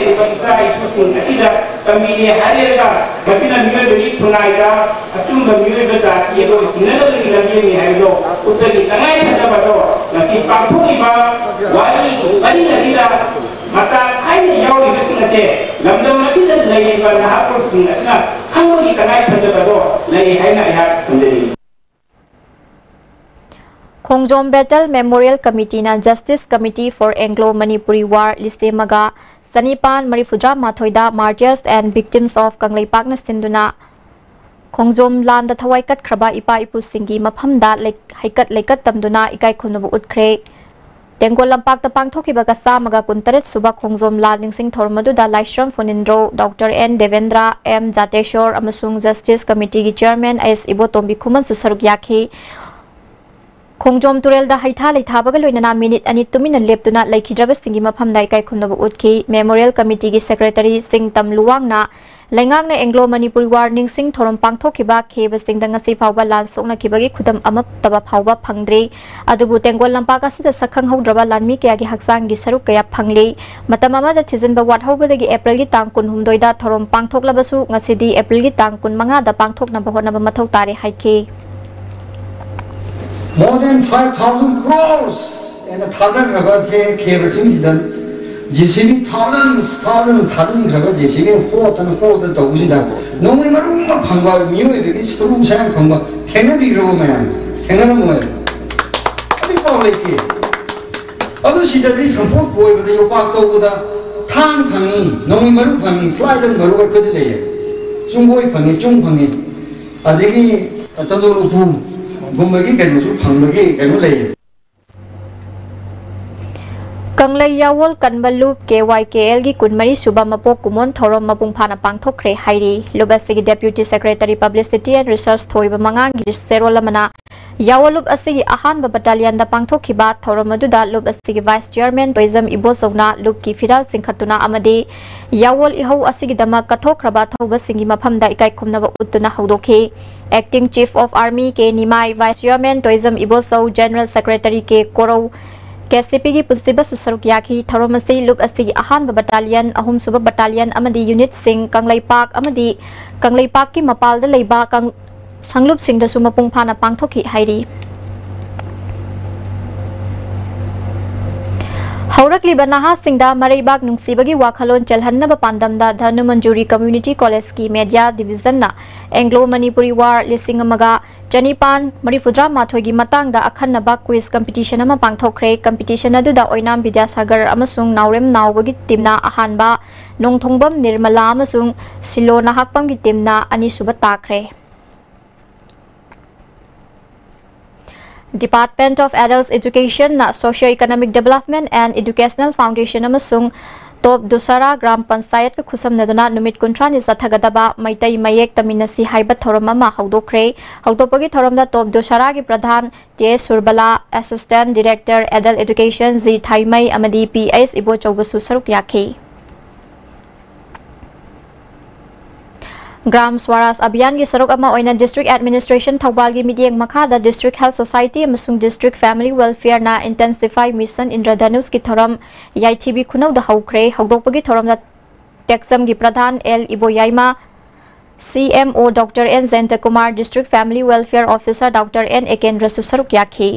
ꯂꯩꯔꯤꯕ ꯏꯆꯥ ꯏꯁꯨꯁꯤꯡ ꯑꯁꯤꯗ ꯇꯝꯕꯤꯔꯦ ꯍꯥꯏꯔꯒ ꯃꯁꯤꯅ ꯃꯤꯑꯣꯏꯕꯒꯤ ꯈꯨꯟꯅꯥꯏꯗ ꯑꯆꯨꯝꯕ ꯃꯤꯑꯣꯏꯕ ꯖꯥꯇꯤ ꯑꯗꯨ ꯍꯤꯡꯅꯅꯕꯒꯤ ꯂꯝꯕꯦꯜꯅꯤ ꯍꯥꯏꯕꯗꯣ ꯎꯠꯄꯒꯤ ꯇꯉꯥꯏ ꯐꯗꯕꯗꯣ ꯉꯁꯤ ꯄꯥꯡꯊꯣꯛꯂꯤꯕ ꯋꯥꯔꯤ ꯄꯔꯤꯡ ꯑꯁꯤꯗ ꯃꯆꯥ ꯈꯥꯏꯅ ꯌꯥꯎꯔꯤꯕꯁꯤꯡ ꯑꯁꯦ ꯂꯝꯗꯝ ꯑꯁꯤꯗ ꯂꯩꯔꯤꯕ ꯅꯍꯥꯔꯣꯜꯁꯤꯡ ꯑꯁꯤꯅ ꯈꯪꯕꯒꯤ ꯇꯉꯥꯏ ꯐꯗꯕꯗꯣ ꯂꯩ ꯍꯥꯏꯅ ꯑꯩꯍꯥꯛ ꯊꯝꯖꯅꯤꯡꯏ꯫ ꯈꯣꯡꯖꯣꯝ Battle Memorial Committeeꯅ Justice Committee for Anglo Manipuri War ꯂꯤꯁꯤꯡ ꯑꯃꯒ ꯆꯅꯤꯄꯥꯟ ꯃꯔꯤꯐꯨꯇꯔꯥ ꯃꯥꯊꯣꯏꯗ Martyrs and Victims of ꯀꯪꯂꯩꯄꯥꯛꯅ ꯁꯤꯟꯗꯨꯅ ꯈꯣꯡꯖꯣꯝ ꯂꯥꯟꯗ ꯊꯋꯥꯏ ꯀꯠꯈ꯭ꯔꯕ ꯏꯄꯥ ꯏꯄꯨꯁꯤꯡꯒꯤ ꯃꯐꯝꯗ ꯂꯩ-, ꯍꯩꯀꯠ ꯂꯩꯀꯠ ꯇꯝꯗꯨꯅ ꯏꯀꯥꯏ ꯈꯨꯝꯅꯕ ꯎꯠꯈ꯭ꯔꯦ꯫ ꯇꯦꯡꯒꯣꯜ ꯂꯝꯄꯥꯛꯇ ꯄꯥꯡꯊꯣꯛꯈꯤꯕ ꯆꯥꯝꯃꯒ ꯀꯨꯟꯇꯔꯦꯠ ꯁꯨꯕ ꯈꯣꯡꯖꯣꯝ ꯂꯥꯟ ꯅꯤꯡꯁꯤꯡ ꯊꯧꯔꯝ ꯑꯗꯨꯗ ꯂꯥꯏꯁ꯭ꯔꯝ ꯐꯨꯅꯤꯟꯗ꯭ꯔꯣ, ꯗꯣꯛꯇꯔ ꯑꯦꯟ ꯗꯦꯕꯦꯟꯗ꯭ꯔ, ꯑꯦꯝ ꯖꯥꯇꯦꯁꯣꯔ ꯑꯃꯁꯨꯡ Justice Committeeꯒꯤ Chairman ꯑꯦꯁ ꯏꯕꯣꯇꯣꯝꯕꯤ ꯈꯨꯃꯟꯁꯨ ꯁꯔꯨꯛ ꯌꯥꯈꯤ꯫ ꯈꯣꯡꯖꯣꯝ ꯇꯨꯔꯦꯜꯗ ꯍꯩꯊꯥ ꯂꯩꯊꯥꯕꯒ ꯂꯣꯏꯅꯅ ꯃꯤꯅꯤꯠ ꯑꯅꯤ ꯇꯨꯃꯤꯟꯅ ꯂꯦꯞꯇꯨꯅ ꯂꯩꯈꯤꯗ꯭ꯔꯕꯁꯤꯡꯒꯤ ꯃꯐꯝꯗ ꯏꯀꯥꯏ ꯈꯨꯝꯅꯕ ꯎꯠꯈꯤ꯫ Memorial Committeeꯒꯤ Secretary ꯆꯤꯡꯇꯝ ꯂꯨꯋꯥꯡꯅ ꯂꯩꯉꯥꯛꯅ Anglo Manipuri War ꯅꯤꯡꯁꯤꯡ ꯊꯧꯔꯝ ꯄꯥꯡꯊꯣꯛꯈꯤꯕ ꯈꯦꯕꯁꯤꯡꯗ ꯉꯁꯤ ꯐꯥꯎꯕ ꯂꯥꯟ ꯁꯣꯛꯅꯈꯤꯕꯒꯤ ꯈꯨꯗꯝ ꯑꯃꯠꯇꯕ ꯐꯥꯎꯕ ꯐꯪꯗ꯭ꯔꯤ꯫ ꯑꯗꯨꯕꯨ ꯇꯦꯡꯒꯣꯜ ꯂꯝꯄꯥꯛ ꯑꯁꯤꯗ ꯁꯛꯈꯪꯍꯧꯗ꯭ꯔꯕ ꯂꯥꯟꯃꯤ ꯀꯌꯥꯒꯤ ꯍꯛꯆꯥꯡꯒꯤ ꯁꯔꯨꯛ ꯀꯌꯥ ꯐꯪꯂꯤ꯫ ꯃꯇꯝ ꯑꯃꯗ ꯊꯤꯖꯤꯟꯕ ꯋꯥꯠꯍꯧꯕꯗꯒꯤ ꯑꯦꯄ꯭ꯔꯤꯜꯒꯤ ꯇꯥꯡ ꯀꯨꯟꯍꯨꯝꯗꯣꯏꯗ ꯊꯧꯔꯝ ꯄꯥꯡꯊꯣꯛꯂꯕꯁꯨ ꯉꯁꯤꯗꯤ ꯑꯦꯄ꯭ꯔꯤꯜꯒꯤ ꯇꯥꯡ ꯀꯨꯟꯃꯉꯥꯗ ꯄꯥꯡꯊꯣꯛꯅꯕ ꯍꯣꯠꯅꯕ ꯃꯊꯧ ꯇꯥꯔꯦ ꯍꯥꯏꯈꯤ꯫ More than five thousand crores ꯑꯩꯅ ꯊꯥꯗꯈ꯭ꯔꯕꯁꯦ ꯈꯦꯕꯁꯤꯡꯁꯤꯗ JCB thousands, thousands ꯊꯥꯖꯤꯟꯈ꯭ꯔꯕ JCB ꯍꯣꯠꯇꯅ ꯍꯣꯠꯇꯅ ꯇꯧꯕꯁꯤꯗ ꯅꯣꯡꯃꯩ ꯃꯔꯨ ꯑꯃ ꯐꯪꯕ ꯃꯤꯑꯣꯏꯕꯒꯤ ꯁꯔꯨ ꯁꯔꯥꯡ ꯐꯪꯕ ꯊꯦꯡꯅꯕꯤꯈ꯭ꯔꯕ ꯃꯌꯥꯝ? ꯊꯦꯡꯅꯔꯝꯃꯣꯏ꯫ ꯑꯗꯨ ꯄꯥꯎ ꯂꯩꯇꯦ꯫ ꯑꯗꯨ ꯁꯤꯗꯗꯤ ꯁꯝꯄꯣꯠ ꯀꯣꯏꯕꯗ ꯌꯣꯄꯥꯛ ꯇꯧꯕꯗ ꯊꯥꯡ ꯐꯪꯉꯤ, ꯅꯣꯡꯃꯩ ꯃꯔꯨ ꯐꯪꯉꯤ, ꯁ꯭ꯂꯥꯏꯗꯔ ꯃꯔꯨ ꯑꯩꯈꯣꯏꯗ ꯂꯩꯌꯦ, ꯆꯨꯡꯒꯣꯏ ꯐꯪꯉꯤ, ꯆꯨꯡ ꯐꯪꯉꯤ, ꯑꯗꯒꯤ ꯆꯟꯗꯣꯟ ꯎꯄꯨꯒꯨꯝꯕꯒꯤ ꯀꯩꯅꯣꯁꯨ ꯐꯪꯕꯒꯤ ꯀꯩꯅꯣ ꯂꯩꯌꯦ꯫ ꯀꯪꯂꯩ ꯌꯥꯋꯣꯜ ꯀꯟꯕ ꯂꯨꯞ KYKLꯒꯤ ꯀꯨꯟꯃꯔꯤ ꯁꯨꯕ ꯃꯄꯣꯛ ꯀꯨꯝꯑꯣꯟ ꯊꯧꯔꯝ ꯃꯄꯨꯡ ꯐꯥꯅ ꯄꯥꯡꯊꯣꯛꯈ꯭ꯔꯦ ꯍꯥꯏꯔꯤ꯫ ꯂꯨꯞ ꯑꯁꯤꯒꯤ Deputy Secretary Publicity and Research ꯊꯣꯏꯕ ꯃꯉꯥꯡꯒꯤ ꯆꯦꯔꯣꯜ ꯑꯃꯅ ꯌꯥꯋꯣꯜ ꯂꯨꯞ ꯑꯁꯤꯒꯤ ꯑꯍꯥꯟꯕ battalionꯗ ꯄꯥꯡꯊꯣꯛꯈꯤꯕ ꯊꯧꯔꯝ ꯑꯗꯨꯗ ꯂꯨꯞ ꯑꯁꯤꯒꯤ Vice Chairman ꯇꯣꯏꯖꯝ ꯏꯕꯣꯆꯧꯅ ꯂꯨꯞꯀꯤ ꯐꯤꯔꯥꯜ ꯆꯤꯡꯈꯠꯇꯨꯅ ꯑꯃꯗꯤ ꯌꯥꯋꯣꯜ ꯏꯍꯧ ꯑꯁꯤꯒꯤꯗꯃꯛ ꯀꯠꯊꯣꯛꯈ꯭ꯔꯕ ꯑꯊꯧꯕꯁꯤꯡꯒꯤ ꯃꯐꯝꯗ ꯏꯀꯥꯏ ꯈꯨꯝꯅꯕ ꯎꯠꯇꯨꯅ ꯍꯧꯗꯣꯛꯈꯤ꯫ Acting Chief of Army K Nimai, Vice Chairman Toijam Ibochou, General Secretary K ꯀꯣꯔꯧ, K S C ꯄꯤꯒꯤ ꯄꯨꯟꯁꯤꯕꯁꯨ ꯁꯔꯨꯛ ꯌꯥꯈꯤ꯫ ꯊꯧꯔꯝ ꯑꯁꯤ ꯂꯨꯞ ꯑꯁꯤꯒꯤ ꯑꯍꯥꯟꯕ ꯕꯠꯇꯥꯂꯤꯌꯟ, ꯑꯍꯨꯝꯁꯨꯕ ꯕꯠꯇꯥꯂꯤꯌꯟ ꯑꯃꯗꯤ ꯌꯨꯅꯤꯠꯁꯤꯡ, ꯀꯪꯂꯩꯄꯥꯛ ꯑꯃꯗꯤ ꯀꯪꯂꯩꯄꯥꯛꯀꯤ ꯃꯄꯥꯜꯗ ꯂꯩꯕ ꯀꯪ-, ꯁꯪꯂꯨꯞꯁꯤꯡꯗꯁꯨ ꯃꯄꯨꯡ ꯐꯥꯅ ꯄꯥꯡꯊꯣꯛꯈꯤ ꯍꯥꯏꯔꯤ꯫ ꯍꯧꯔꯛꯂꯤꯕ ꯅꯍꯥꯁꯤꯡꯗ ꯃꯔꯩꯕꯥꯛ ꯅꯨꯡꯁꯤꯕꯒꯤ ꯋꯥꯈꯜꯂꯣꯟ ꯆꯦꯜꯍꯟꯅꯕ ꯄꯥꯟꯗꯝꯗ ꯙꯅꯃꯟꯖꯨꯔꯤ ꯀꯝꯃ꯭ꯌꯨꯅꯤꯇꯤ ꯀꯣꯂꯦꯖꯀꯤ ꯃꯦꯗꯤꯌꯥ ꯗꯤꯕꯤꯖꯟꯅ ꯑꯦꯡꯒ꯭ꯂꯣ ꯃꯅꯤꯄꯨꯔꯤ ꯋꯥꯔ ꯂꯤꯁꯤꯡ ꯑꯃꯒ ꯆꯅꯤꯄꯥꯟ ꯃꯔꯤꯐꯨꯇꯔꯥ ꯃꯥꯊꯣꯏꯒꯤ ꯃꯇꯥꯡꯗ ꯑꯈꯟꯅꯕ ꯀ꯭ꯋꯤꯖ ꯀꯝꯄꯤꯇꯤꯁꯟ ꯑꯃ ꯄꯥꯡꯊꯣꯛꯈ꯭ꯔꯦ꯫ ꯀꯝꯄꯤꯇꯤꯁꯟ ꯑꯗꯨꯗ ꯑꯣꯏꯅꯥꯝ ꯕꯤꯗ꯭ꯌꯥꯁꯥꯒꯔ ꯑꯃꯁꯨꯡ ꯅꯥꯎꯔꯦꯝ ꯅꯥꯎꯕꯒꯤ ꯇꯤꯝꯅ ꯑꯍꯥꯟꯕ, ꯅꯣꯡꯊꯣꯡꯕꯝ ꯅꯤꯔꯃꯂꯥ ꯑꯃꯁꯨꯡ ꯁꯤꯂꯣ ꯅꯍꯥꯛꯄꯝꯒꯤ ꯇꯤꯝꯅ ꯑꯅꯤꯁꯨꯕ ꯇꯥꯈ꯭ꯔꯦ꯫ Department of Adult Educationꯅ Socio Economic Development and Educational Foundation ꯑꯃꯁꯨꯡ ꯇꯣꯞ ꯗꯨꯁꯥꯔꯥ ꯒ꯭ꯔꯥꯝ ꯄꯟꯆꯥꯌꯠꯀ ꯈꯨꯠꯁꯝꯅꯗꯨꯅ ꯅꯨꯃꯤꯠ ꯀꯨꯟꯊ꯭ꯔꯥꯅꯤ ꯆꯠꯊꯒꯗꯕ ꯃꯩꯇꯩ ꯃꯌꯦꯛ ꯇꯝꯃꯤꯟꯅꯁꯤ ꯍꯥꯏꯕ ꯊꯧꯔꯝ ꯑꯃ ꯍꯧꯗꯣꯛꯈ꯭ꯔꯦ꯫ ꯍꯧꯗꯣꯛꯄꯒꯤ ꯊꯧꯔꯝꯗ ꯇꯣꯞ ꯗꯨꯁꯥꯔꯥꯒꯤ Pradhan T Surbala, Assistant Director Adult Education G Thaimei ꯑꯃꯗꯤ ꯄꯤ ꯑꯩꯆ ꯏꯕꯣꯆꯧꯕꯁꯨ ꯁꯔꯨꯛ ꯌꯥꯈꯤ꯫ ꯒ꯭ꯔꯥꯝ ꯁ꯭ꯋꯥꯔꯥꯖ ꯑꯚꯤꯌꯥꯟꯒꯤ ꯁꯔꯨꯛ ꯑꯃ ꯑꯣꯏꯅ ꯗꯤꯁꯇ꯭ꯔꯤꯛ ꯑꯦꯗꯃꯤꯅꯤꯁꯇ꯭ꯔꯦꯁꯟ ꯊꯧꯕꯥꯜꯒꯤ ꯃꯤꯠꯌꯦꯡ ꯃꯈꯥꯗ ꯗꯤꯁꯇ꯭ꯔꯤꯛ ꯍꯦꯜꯊ ꯁꯣꯁꯥꯏꯇꯤ ꯑꯃꯁꯨꯡ ꯗꯤꯁꯇ꯭ꯔꯤꯛ ꯐꯦꯃꯤꯂꯤ ꯋꯦꯜꯐꯤꯌꯔꯅ ꯏꯟꯇꯦꯟꯁꯤꯐꯥꯏ ꯃꯤꯁꯟ ꯏꯟꯗ꯭ꯔꯙꯅꯨꯁꯀꯤ ꯊꯧꯔꯝ ꯌꯥꯏꯊꯤꯕꯤ ꯈꯨꯅꯧꯗ ꯍꯧꯈ꯭ꯔꯦ꯫ ꯍꯧꯗꯣꯛꯄꯒꯤ ꯊꯧꯔꯝꯗ ꯇꯦꯛꯆꯝꯒꯤ ꯄ꯭ꯔꯙꯥꯟ ꯑꯦꯜ ꯏꯕꯣꯌꯥꯏꯃ, C M O doctor N Jayantakumar, district family welfare officer doctor N ꯑꯦꯀꯦꯟꯗ꯭ꯔꯁꯨ ꯁꯔꯨꯛ ꯌꯥꯈꯤ꯫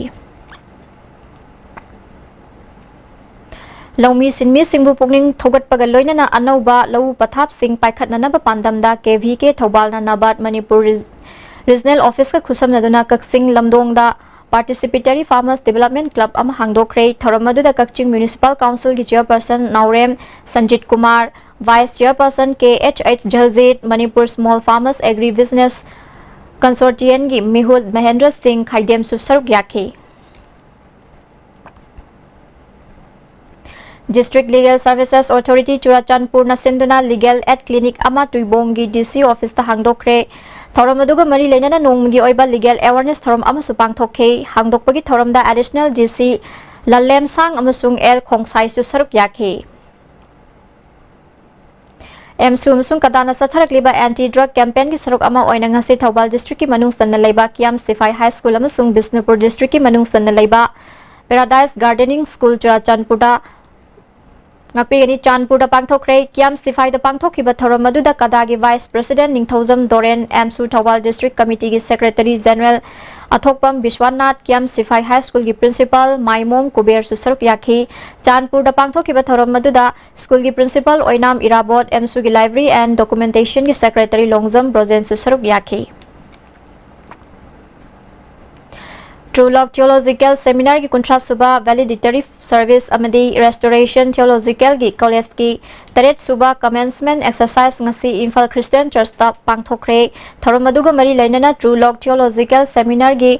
ꯂꯧꯃꯤ ꯁꯤꯟꯃꯤꯁꯤꯡꯕꯨ ꯄꯨꯛꯅꯤꯡ ꯊꯧꯒꯠꯄꯒ ꯂꯣꯏꯅꯅ ꯑꯅꯧꯕ ꯂꯧꯎ ꯄꯊꯥꯞꯁꯤꯡ ꯄꯥꯏꯈꯠꯅꯅꯕ ꯄꯥꯟꯗꯝꯗ ꯀꯦ ꯚꯤ ꯀꯦ ꯊꯧꯕꯥꯜꯅ ꯅꯕꯥꯠ ꯃꯅꯤꯄꯨꯔ ꯔꯤꯖ-, ꯔꯤꯖꯅꯦꯜ ꯑꯣꯐꯤꯁꯀ ꯈꯨꯠꯁꯝꯅꯗꯨꯅ ꯀꯛꯆꯤꯡ ꯂꯝꯗꯣꯡꯗ ꯄꯥꯔꯇꯤꯁꯤꯄꯦꯇꯔꯤ ꯐꯥꯔꯃꯔꯁ ꯗꯤꯕꯦꯂꯞꯃꯦꯟ ꯀ꯭ꯂꯕ ꯑꯃ ꯍꯥꯡꯗꯣꯛꯈ꯭ꯔꯦ꯫ ꯊꯧꯔꯝ ꯑꯗꯨꯗ ꯀꯛꯆꯤꯡ ꯃ꯭ꯌꯨꯅꯤꯁꯤꯄꯥꯜ ꯀꯥꯎꯟꯁꯤꯜꯒꯤ chairperson Naorem Sanjit Kumar, vice chairperson K H H Jaljit, Manipur small farmers agri business ꯀꯟꯁꯣꯔꯇꯤꯌꯝꯒꯤ ꯃꯤꯍꯨꯠ ꯃꯍꯦꯟꯗ꯭ꯔ ꯁꯤꯡ ꯈꯥꯏꯗꯦꯝꯁꯨ ꯁꯔꯨꯛ ꯌꯥꯈꯤ꯫ ꯗꯤꯁꯇ꯭ꯔꯤꯛ ꯂꯤꯒꯦꯜ ꯁꯔꯚꯤꯁꯦꯁ ꯑꯣꯊꯣꯔꯤꯇꯤ ꯆꯨꯔꯥꯆꯥꯟꯄꯨꯔꯅ ꯁꯤꯟꯗꯨꯅ ꯂꯤꯒꯦꯜ ꯑꯦꯗ ꯀ꯭ꯂꯤꯅꯤꯛ ꯑꯃ ꯇꯨꯏꯕꯣꯡꯒꯤ ꯗꯤ ꯁꯤ ꯑꯣꯐꯤꯁꯇ ꯍꯥꯡꯗꯣꯛꯈ꯭ꯔꯦ꯫ ꯊꯧꯔꯝ ꯑꯗꯨꯒ ꯃꯔꯤ ꯂꯩꯅꯅ ꯅꯣꯡꯃꯒꯤ ꯑꯣꯏꯕ ꯂꯤꯒꯦꯜ ꯑꯦꯋꯥꯔꯅꯦꯁ ꯊꯧꯔꯝ ꯑꯃꯁꯨ ꯄꯥꯡꯊꯣꯛꯈꯤ꯫ ꯍꯥꯡꯗꯣꯛꯄꯒꯤ ꯊꯧꯔꯝꯗ ꯑꯦꯗꯤꯁꯅꯦꯜ ꯗꯤ ꯁꯤ ꯂꯜꯂꯦꯝꯁꯥꯡ ꯑꯃꯁꯨꯡ ꯑꯦꯜ ꯈꯣꯡꯁꯥꯏꯁꯨ ꯁꯔꯨꯛ ꯌꯥꯈꯤ꯫ ꯑꯦꯝꯁꯨ ꯑꯃꯁꯨꯡ ꯀꯗꯥꯅ ꯆꯠꯊꯔꯛꯂꯤꯕ ꯑꯦꯟꯇꯤ ꯗ꯭ꯔꯒ ꯀꯦꯝꯄꯦꯟꯒꯤ ꯁꯔꯨꯛ ꯑꯃ ꯑꯣꯏꯅ ꯉꯁꯤ ꯊꯧꯕꯥꯜ ꯗꯤꯁꯇ꯭ꯔꯤꯛꯀꯤ ꯃꯅꯨꯡ ꯆꯟꯅ ꯂꯩꯕ ꯀꯤꯌꯥꯝ ꯁꯤꯐꯥꯏ ꯍꯥꯏ ꯁ꯭ꯀꯨꯜ ꯑꯃꯁꯨꯡ ꯕꯤꯁꯅꯨꯄꯨꯔ ꯗꯤꯁꯇ꯭ꯔꯤꯛꯀꯤ ꯃꯅꯨꯡ ꯆꯟꯅ ꯂꯩꯕ Paradise Gardening School ꯆꯨꯔꯥꯆꯥꯟꯄꯨꯔꯗ ꯉꯥꯛꯄꯤꯒꯅꯤ꯫ ꯆꯥꯟꯄꯨꯔꯗ ꯄꯥꯡꯊꯣꯛꯈ꯭ꯔꯦ꯫ ꯀꯤꯌꯥꯝ ꯁꯤꯐꯥꯏꯗ ꯄꯥꯡꯊꯣꯛꯈꯤꯕ ꯊꯧꯔꯝ ꯑꯗꯨꯗ ꯀꯗꯥꯒꯤ Vice President ꯅꯤꯡꯊꯧꯖꯝ ꯗꯣꯔꯦꯟ, ꯑꯦꯝꯁꯨ ꯊꯧꯕꯥꯜ District Committeeꯒꯤ Secretary General ꯑꯊꯣꯛꯄꯝ ꯕꯤꯁ꯭ꯋꯥꯅꯥꯊ, ꯀꯤꯌꯥꯝ ꯁꯤꯐꯥꯏ High Schoolꯒꯤ Principal ꯃꯥꯏꯃꯣꯝ ꯀꯨꯕꯦꯔꯁꯨ ꯁꯔꯨꯛ ꯌꯥꯈꯤ꯫ ꯆꯥꯟꯄꯨꯔꯗ ꯄꯥꯡꯊꯣꯛꯈꯤꯕ ꯊꯧꯔꯝ ꯑꯗꯨꯗ ꯁ꯭ꯀꯨꯜꯒꯤ Principal Oinam Irabot, ꯑꯦꯝꯁꯨꯒꯤ Library and Documentationꯒꯤ Secretary Longjam ꯕ꯭ꯔꯣꯖꯦꯟꯁꯨ ꯁꯔꯨꯛ ꯌꯥꯈꯤ꯫ True Love Theological Seminarꯒꯤ ꯀꯨꯟꯊ꯭ꯔꯥ ꯁꯨꯕ Valedictory Service ꯑꯃꯗꯤ Restoration Theologicalꯒꯤ Collegeꯀꯤ ꯇꯔꯦꯠ ꯁꯨꯕ Commencement Exercise ꯉꯁꯤ ꯏꯝꯐꯥꯜ Christian Churchꯇ ꯄꯥꯡꯊꯣꯛꯈ꯭ꯔꯦ꯫ ꯊꯧꯔꯝ ꯑꯗꯨꯒ ꯃꯔꯤ ꯂꯩꯅꯅ True Love Theological Seminarꯒꯤ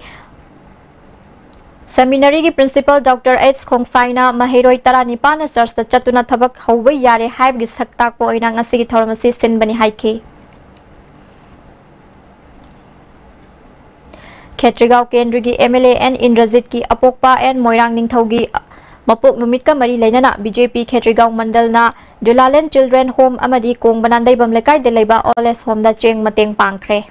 Seminaryꯒꯤ Principal Doctor H ꯈꯣꯡꯁꯥꯏꯅ ꯃꯍꯩꯔꯣꯏ ꯇꯔꯥꯅꯤꯄꯥꯟꯅ Churchꯇ ꯆꯠꯇꯨꯅ ꯊꯕꯛ ꯍꯧꯕ ꯌꯥꯔꯦ ꯍꯥꯏꯕꯒꯤ ꯁꯛ ꯇꯥꯛꯄ ꯑꯣꯏꯅ ꯉꯁꯤꯒꯤ ꯊꯧꯔꯝ ꯑꯁꯤ ꯁꯤꯟꯕꯅꯤ ꯍꯥꯏꯈꯤ꯫ ꯈꯦꯇ꯭ꯔꯤꯒꯥꯎ ꯀꯦꯟꯗ꯭ꯔꯒꯤ MLA N ꯏꯟꯗ꯭ꯔꯖꯤꯠꯀꯤ ꯑꯄꯣꯛꯄ N ꯃꯣꯏꯔꯥꯡ ꯅꯤꯡꯊꯧꯒꯤ ꯃꯄꯣꯛ ꯅꯨꯃꯤꯠꯀ ꯃꯔꯤ ꯂꯩꯅꯅ BJP ꯈꯦꯇ꯭ꯔꯤꯒꯥꯎ ꯃꯟꯗꯜꯅ ꯗꯨꯂꯥꯂꯦꯟ Children Home ꯑꯃꯗꯤ ꯀꯣꯡꯕ ꯅꯥꯟꯗꯩꯕꯝ ꯂꯩꯀꯥꯏꯗ ꯂꯩꯕ Old Age Homeꯗ ꯆꯦꯡ ꯃꯇꯦꯡ ꯄꯥꯡꯈ꯭ꯔꯦ꯫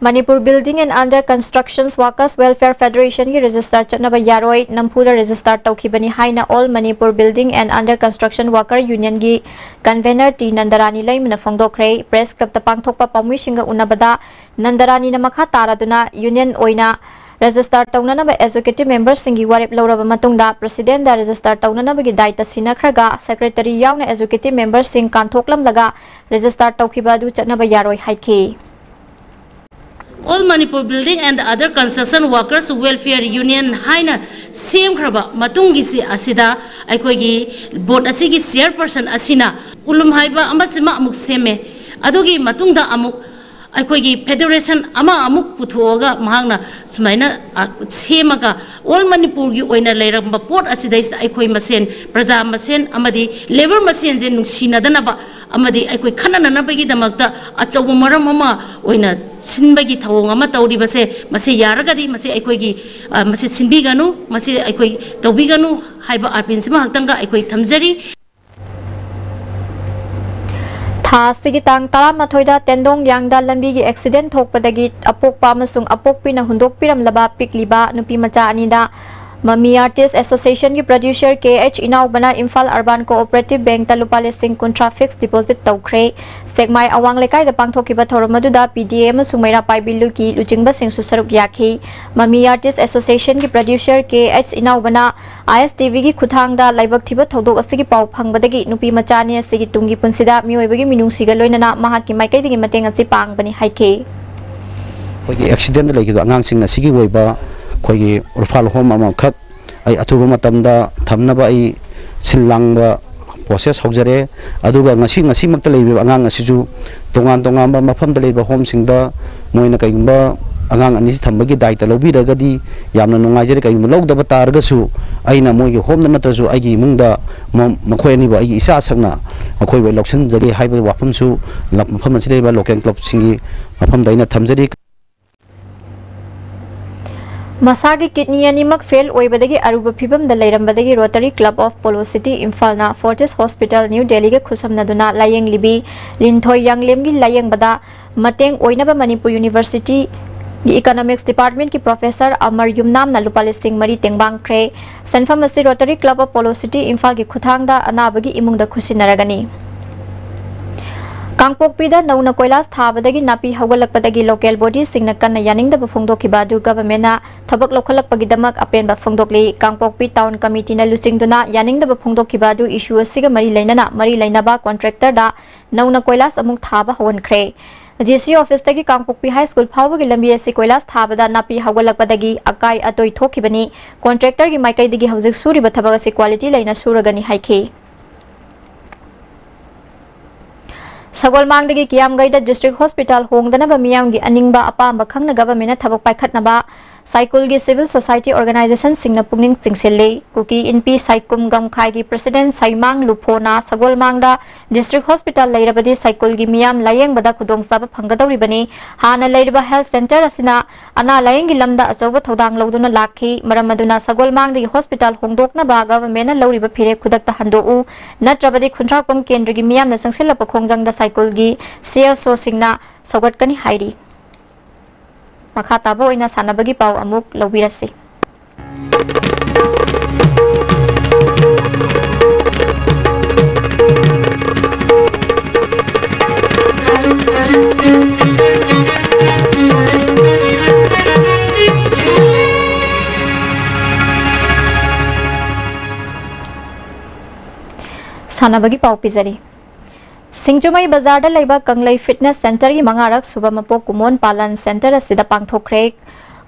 Manipur Building and Under Constructions Workers Welfare Federationꯒꯤ register ꯆꯠꯅꯕ ꯌꯥꯔꯣꯏ꯫ ꯅꯝꯐꯨꯗ register ꯇꯧꯈꯤꯕꯅꯤ ꯍꯥꯏꯅ All Manipur Building and Under Construction Worker Unionꯒꯤ convener ꯇꯤ ꯅꯟꯗꯔꯥꯅꯤ ꯂꯩꯃꯅ ꯐꯣꯡꯗꯣꯛꯈ꯭ꯔꯦ꯫ Press Clubꯇ ꯄꯥꯡꯊꯣꯛꯄ ꯄꯥꯎꯃꯤꯁꯤꯡꯒ ꯎꯅꯕꯗ ꯅꯟꯗꯔꯥꯅꯤꯅ ꯃꯈꯥ ꯇꯥꯔꯗꯨꯅ union ꯑꯣꯏꯅ register ꯇꯧꯅꯅꯕ executive memberꯁꯤꯡꯒꯤ ꯋꯥꯔꯦꯞ ꯂꯧꯔꯕ ꯃꯇꯨꯡꯗ Presidentꯗ register ꯇꯧꯅꯅꯕꯒꯤ ꯗꯥꯏꯇ ꯁꯤꯟꯅꯈ꯭ꯔꯒ Secretary ꯌꯥꯎꯅ executive memberꯁꯤꯡ ꯀꯥꯟꯊꯣꯛꯂꯝꯂꯒ register ꯇꯧꯈꯤꯕ ꯑꯗꯨ ꯆꯠꯅꯕ ꯌꯥꯔꯣꯏ ꯍꯥꯏꯈꯤ꯫ All Manipur Building and Other Construction Workers Welfare Union ꯍꯥꯏꯅ ꯁꯦꯝꯈ꯭ꯔꯕ ꯃꯇꯨꯡꯒꯤꯁꯤ ꯑꯁꯤꯗ ꯑꯩꯈꯣꯏꯒꯤ board ꯑꯁꯤꯒꯤ chairperson ꯑꯁꯤꯅ ꯀꯣꯂꯨꯝ ꯍꯥꯏꯕ ꯑꯃꯁꯤꯃ ꯑꯃꯨꯛ ꯁꯦꯝꯃꯦ꯫ ꯑꯗꯨꯒꯤ ꯃꯇꯨꯡꯗ ꯑꯃꯨꯛ ꯑꯩꯈꯣꯏꯒꯤ federation ꯑꯃ ꯑꯃꯨꯛ ꯄꯨꯊꯣꯛꯑꯒ ꯃꯍꯥꯛꯅ ꯁꯨꯃꯥꯏꯅ, ꯑ, ꯁꯦꯝꯃꯒ All Manipurꯒꯤ ꯑꯣꯏꯅ ꯂꯩꯔꯝꯕ ꯄꯣꯠ ꯑꯁꯤꯗꯩꯁꯤꯗ ꯑꯩꯈꯣꯏ ꯃꯁꯦꯟ, ꯄ꯭ꯔꯖꯥ ꯃꯁꯦꯟ ꯑꯃꯗꯤ labour ꯃꯁꯦꯟꯁꯦ ꯅꯨꯡꯁꯤꯅꯗꯅꯕ ꯑꯃꯗꯤ ꯑꯩꯈꯣꯏ ꯈꯟꯅꯅꯅꯕꯒꯤꯗꯃꯛꯇ ꯑꯆꯧꯕ ꯃꯔꯝ ꯑꯃ ꯑꯣꯏꯅ ꯁꯤꯟꯕꯒꯤ ꯊꯧꯑꯣꯡ ꯑꯃ ꯇꯧꯔꯤꯕꯁꯦ, ꯃꯁꯤ ꯌꯥꯔꯒꯗꯤ ꯃꯁꯤ ꯑꯩꯈꯣꯏꯒꯤ, ꯑ, ꯃꯁꯤ ꯁꯤꯟꯕꯤꯒꯅꯨ, ꯃꯁꯤ ꯑꯩꯈꯣꯏ ꯇꯧꯕꯤꯒꯅꯨ ꯍꯥꯏꯕ ꯑꯥꯔꯄꯤꯟꯁꯤꯃ ꯈꯛꯇꯪꯒ ꯑꯩꯈꯣꯏ ꯊꯝꯖꯔꯤ꯫ ꯊꯥ ꯑꯁꯤꯒꯤ ꯇꯥꯡ ꯇꯔꯥꯃꯥꯊꯣꯏꯗ ꯇꯦꯟꯗꯣꯡ ꯌꯥꯡꯗ ꯂꯝꯕꯤꯒꯤ ꯑꯦꯛꯁꯤꯗꯦꯟ ꯊꯣꯛꯄꯗꯒꯤ ꯑꯄꯣꯛꯄ ꯑꯃꯁꯨꯡ ꯑꯄꯣꯛꯄꯤꯅ ꯍꯨꯟꯗꯣꯛꯄꯤꯔꯝꯂꯕ ꯄꯤꯛꯂꯤꯕ ꯅꯨꯄꯤ ꯃꯆꯥ ꯑꯅꯤꯗ ꯃꯃꯤ ꯑꯥꯔꯇꯤꯁ ꯑꯦꯁꯣꯁꯤꯌꯦꯁꯟꯒꯤ ꯄ꯭ꯔꯗ꯭ꯌꯨꯁꯔ ꯀꯦ ꯑꯩꯆ ꯏꯅꯥꯎꯕꯅ ꯏꯝꯐꯥꯜ ꯑꯔꯕꯥꯟ ꯀꯣꯑꯣꯄꯔꯦꯇꯤꯚ ꯕꯦꯡꯛꯇ ꯂꯨꯄꯥ ꯂꯤꯁꯤꯡ ꯀꯨꯟꯊ꯭ꯔꯥ ꯐꯤꯛꯁ ꯗꯤꯄꯣꯖꯤꯠ ꯇꯧꯈ꯭ꯔꯦ꯫ ꯁꯦꯛꯃꯥꯏ ꯑꯋꯥꯡ ꯂꯩꯀꯥꯏꯗ ꯄꯥꯡꯊꯣꯛꯈꯤꯕ ꯊꯧꯔꯝ ꯑꯗꯨꯗ ꯄꯤ ꯗꯤ ꯑꯦ ꯑꯃꯁꯨꯡ ꯃꯩꯔꯥ ꯄꯥꯏꯕꯤ ꯂꯨꯀꯤ ꯂꯨꯆꯤꯡꯕꯁꯤꯡꯁꯨ ꯁꯔꯨꯛ ꯌꯥꯈꯤ꯫ ꯃꯃꯤ ꯑꯥꯔꯇꯤꯁ ꯑꯦꯁꯣꯁꯤꯌꯦꯁꯟꯒꯤ ꯄ꯭ꯔꯗ꯭ꯌꯨꯁꯔ ꯀꯦ ꯑꯩꯆ ꯏꯅꯥꯎꯕꯅ ꯑꯥꯏ ꯑꯦꯁ ꯇꯤ ꯚꯤꯒꯤ ꯈꯨꯠꯊꯥꯡꯗ ꯂꯥꯏꯕꯛ ꯊꯤꯕ ꯊꯧꯗꯣꯛ ꯑꯁꯤꯒꯤ ꯄꯥꯎ ꯐꯪꯕꯗꯒꯤ ꯅꯨꯄꯤ ꯃꯆꯥ ꯑꯅꯤ ꯑꯁꯤꯒꯤ ꯇꯨꯡꯒꯤ ꯄꯨꯟꯁꯤꯗ ꯃꯤꯑꯣꯏꯕꯒꯤ ꯃꯤꯅꯨꯡꯁꯤꯒ ꯂꯣꯏꯅꯅ ꯃꯍꯥꯛꯀꯤ ꯃꯥꯏꯀꯩꯗꯒꯤ ꯃꯇꯦꯡ ꯑꯁꯤ ꯄꯥꯡꯕꯅꯤ ꯍꯥꯏꯈꯤ꯫ ꯑꯩꯈꯣꯏꯒꯤ ꯑꯦꯛꯁꯤꯗꯦꯟꯗ ꯂꯩꯈꯤꯕ ꯑꯉꯥꯡꯁꯤꯡ ꯑꯁꯤꯒꯤ ꯑꯣꯏꯕ ꯑꯩꯈꯣꯏꯒꯤ ꯑꯣꯔꯐꯥꯟ ꯍꯣꯝ ꯑꯃꯈꯛ ꯑꯩ ꯑꯊꯨꯕ ꯃꯇꯝꯗ ꯊꯝꯅꯕ ꯑꯩ ꯁꯤꯜ ꯂꯥꯡꯕ ꯄ꯭ꯔꯣꯁꯦꯁ ꯍꯧꯖꯔꯦ꯫ ꯑꯗꯨꯒ ꯉꯁꯤ, ꯉꯁꯤꯃꯛꯇ ꯂꯩꯔꯤꯕ ꯑꯉꯥꯡ ꯑꯁꯤꯁꯨ ꯇꯣꯉꯥꯟ ꯇꯣꯉꯥꯟꯕ ꯃꯐꯝꯗ ꯂꯩꯕ ꯍꯣꯝꯁꯤꯡꯗ ꯃꯣꯏꯅ ꯀꯩꯒꯨꯝꯕ ꯑꯉꯥꯡ ꯑꯅꯤꯁꯤ ꯊꯝꯕꯒꯤ ꯗꯥꯏꯇ ꯂꯧꯕꯤꯔꯒꯗꯤ ꯌꯥꯝꯅ ꯅꯨꯡꯉꯥꯏꯖꯔꯦ꯫ ꯀꯩꯒꯨꯝꯕ ꯂꯧꯗꯕ ꯇꯥꯔꯒꯁꯨ ꯑꯩꯅ ꯃꯣꯏꯒꯤ ꯍꯣꯝꯗ ꯅꯠꯇ꯭ꯔꯁꯨ ꯑꯩꯒꯤ ꯏꯃꯨꯡꯗ ꯃ-, ꯃꯈꯣꯏ ꯑꯅꯤꯕꯨ ꯑꯩꯒꯤ ꯏꯆꯥ ꯁꯛꯅ ꯃꯈꯣꯏꯕꯨ ꯑꯩ ꯂꯧꯁꯤꯟꯖꯒꯦ ꯍꯥꯏꯕ ꯋꯥꯐꯝꯁꯨ ꯂ-, ꯃꯐꯝ ꯑꯁꯤꯗ ꯂꯩꯔꯤꯕ ꯂꯣꯀꯦꯜ ꯀ꯭ꯂꯕꯁꯤꯡꯒꯤ ꯃꯐꯝꯗ ꯑꯩꯅ ꯊꯝꯖꯔꯤ꯫ ꯃꯁꯥꯒꯤ ꯀꯤꯗꯅꯤ ꯑꯅꯤꯃꯛ ꯐꯦꯜ ꯑꯣꯏꯕꯗꯒꯤ ꯑꯔꯨꯕ ꯐꯤꯕꯝꯗ ꯂꯩꯔꯝꯕꯗꯒꯤ rotary club of polo city ꯏꯝꯐꯥꯜꯅ ꯐꯣꯔꯇꯤꯁ ꯍꯣꯁꯄꯤꯇꯥꯜ ꯅ꯭ꯌꯨ ꯗꯦꯜꯂꯤꯒ ꯈꯨꯠꯁꯝꯅꯗꯨꯅ ꯂꯥꯌꯦꯡꯂꯤꯕꯤ ꯂꯤꯟꯊꯣꯏ ꯌꯥꯡꯂꯦꯝꯒꯤ ꯂꯥꯌꯦꯡꯕꯗ ꯃꯇꯦꯡ ꯑꯣꯏꯅꯕ ꯃꯅꯤꯄꯨꯔ ꯌꯨꯅꯤꯚꯔꯁꯤꯇꯤꯒꯤ ꯏꯀꯣꯅꯣꯃꯤꯛꯁ ꯗꯤꯄꯥꯔꯠꯃꯦꯟꯠꯀꯤ ꯄ꯭ꯔꯣꯐꯦꯁꯔ ꯑꯃꯔ ꯌꯨꯝꯅꯥꯝꯅ ꯂꯨꯄꯥ ꯂꯤꯁꯤꯡ ꯃꯔꯤ ꯇꯦꯡꯕꯥꯡꯈ꯭ꯔꯦ꯫ ꯁꯦꯟꯐꯝ ꯑꯁꯤ rotary club of polo city ꯏꯝꯐꯥꯜꯒꯤ ꯈꯨꯠꯊꯥꯡꯗ ꯑꯅꯥꯕꯒꯤ ꯏꯃꯨꯡꯗ ꯈꯨꯠꯁꯤꯟꯅꯔꯒꯅꯤ꯫ ꯀꯥꯡꯄꯣꯛꯄꯤꯗ ꯅꯧꯅ ꯀꯣꯏꯂꯥꯁ ꯊꯥꯕꯗꯒꯤ ꯅꯥꯄꯤ ꯍꯧꯒꯠꯂꯛꯄꯗꯒꯤ ꯂꯣꯀꯦꯜ ꯕꯣꯗꯤꯁꯤꯡꯅ ꯀꯟꯅ ꯌꯥꯅꯤꯡꯗꯕ ꯐꯣꯡꯗꯣꯛꯈꯤꯕ ꯑꯗꯨ ꯒꯚꯔꯟꯃꯦꯟꯠꯅ ꯊꯕꯛ ꯂꯧꯈꯠꯂꯛꯄꯒꯤꯗꯃꯛ ꯑꯄꯦꯟꯕ ꯐꯣꯡꯗꯣꯛꯂꯤ꯫ ꯀꯥꯡꯄꯣꯛꯄꯤ ꯇꯥꯎꯟ ꯀꯃꯤꯇꯤꯅ ꯂꯨꯆꯤꯡꯗꯨꯅ ꯌꯥꯅꯤꯡꯗꯕ ꯐꯣꯡꯗꯣꯛꯈꯤꯕ ꯑꯗꯨ ꯏꯁꯨ ꯑꯁꯤꯒ ꯃꯔꯤ ꯂꯩꯅꯅ ꯃꯔꯤ ꯂꯩꯅꯕ ꯀꯣꯟꯇ꯭ꯔꯦꯛꯇꯔꯗ ꯅꯧꯅ ꯀꯣꯏꯂꯥꯁ ꯑꯃꯨꯛ ꯊꯥꯕ ꯍꯧꯍꯟꯈ꯭ꯔꯦ꯫ ꯖꯦ ꯁꯤ ꯑꯣꯐꯤꯁꯇꯒꯤ ꯀꯥꯡꯄꯣꯛꯄꯤ ꯍꯥꯏ ꯁ꯭ꯀꯨꯜ ꯐꯥꯎꯕꯒꯤ ꯂꯝꯕꯤ ꯑꯁꯤ ꯀꯣꯏꯂꯥꯁ ꯊꯥꯕꯗ ꯅꯥꯄꯤ ꯍꯧꯒꯠꯂꯛꯄꯗꯒꯤ ꯑꯀꯥꯏ ꯑꯇꯣꯏ ꯊꯣꯛꯈꯤꯕꯅꯤ꯫ ꯀꯣꯟꯇ꯭ꯔꯦꯛꯇꯔꯒꯤ ꯃꯥꯏꯀꯩꯗꯒꯤ ꯍꯧꯖꯤꯛ ꯁꯨꯔꯤꯕ ꯊꯕꯛ ꯑꯁꯤ ꯀ꯭ꯋꯥꯂꯤꯇꯤ ꯂꯩꯅ ꯁꯨꯔꯒꯅꯤ ꯍꯥꯏꯈꯤ꯫ ꯁꯒꯣꯜꯃꯥꯡꯗꯒꯤ ꯀꯤꯌꯥꯝꯒꯩꯗ ꯗꯤꯁꯇ꯭ꯔꯤꯛ ꯍꯣꯁꯄꯤꯇꯥꯜ ꯍꯣꯡꯗꯅꯕ ꯃꯤꯌꯥꯝꯒꯤ ꯑꯅꯤꯡꯕ ꯑꯄꯥꯝꯕ ꯈꯪꯅ ꯒꯚꯔꯟꯃꯦꯟꯠꯅ ꯊꯕꯛ ꯄꯥꯏꯈꯠꯅꯕ ꯁꯥꯏꯀꯨꯜꯒꯤ civil society organizationꯁꯤꯡꯅ ꯄꯨꯛꯅꯤꯡ ꯆꯤꯡꯁꯤꯜꯂꯤ꯫ ꯀꯨꯀꯤ ꯏꯟꯄꯤ ꯁꯥꯏꯀꯨꯝ ꯒꯝꯈꯥꯏꯒꯤ president ꯁꯩꯃꯥꯡ ꯂꯨꯐꯣꯅ ꯁꯒꯣꯜꯃꯥꯡꯗ district hospital ꯂꯩꯔꯕꯗꯤ ꯁꯥꯏꯀꯨꯜꯒꯤ ꯃꯤꯌꯥꯝ ꯂꯥꯌꯦꯡꯕꯗ ꯈꯨꯗꯣꯡꯆꯥꯕ ꯐꯪꯒꯗꯧꯔꯤꯕꯅꯤ꯫ ꯍꯥꯟꯅ ꯂꯩꯔꯤꯕ health centre ꯑꯁꯤꯅ ꯑꯅꯥ ꯂꯥꯌꯦꯡꯒꯤ ꯂꯝꯗ ꯑꯆꯧꯕ ꯊꯧꯗꯥꯡ ꯂꯧꯗꯨꯅ ꯂꯥꯛꯈꯤ꯫ ꯃꯔꯝ ꯑꯗꯨꯅ ꯁꯒꯣꯜꯃꯥꯡꯗꯒꯤ hospital ꯍꯣꯡꯗꯣꯛꯅꯕ governmentꯅ ꯂꯧꯔꯤꯕ ꯐꯤꯔꯦꯞ ꯈꯨꯗꯛꯇ ꯍꯟꯗꯣꯛꯎ, ꯅꯠꯇ꯭ꯔꯕꯗꯤ ꯈꯨꯟꯗ꯭ꯔꯥꯛꯄꯝ ꯀꯦꯟꯗ꯭ꯔꯒꯤ ꯃꯤꯌꯥꯝꯅ ꯆꯪꯁꯤꯜꯂꯛꯄ ꯈꯣꯡꯖꯪꯗ ꯁꯥꯏꯀꯨꯜꯒꯤ CSOꯁꯤꯡꯅ ꯁꯧꯒꯠꯀꯅꯤ ꯍꯥꯏꯔꯤ꯫ ꯃꯈꯥ ꯇꯥꯕ ꯑꯣꯏꯅ ꯁꯥꯟꯅꯕꯒꯤ ꯄꯥꯎ ꯑꯃꯨꯛ ꯂꯧꯕꯤꯔꯁꯤ꯫ ꯁꯥꯟꯅꯕꯒꯤ ꯄꯥꯎ ꯄꯤꯖꯔꯤ꯫ ꯁꯤꯡꯖꯃꯩ ꯕꯖꯥꯔꯗ ꯂꯩꯕ ꯀꯪꯂꯩ fitness centreꯒꯤ ꯃꯉꯥꯔꯛ ꯁꯨꯕ ꯃꯄꯣꯛ ꯀꯨꯃꯣꯟ ꯄꯥꯂꯟ centre ꯑꯁꯤꯗ ꯄꯥꯡꯊꯣꯛꯈ꯭ꯔꯦ꯫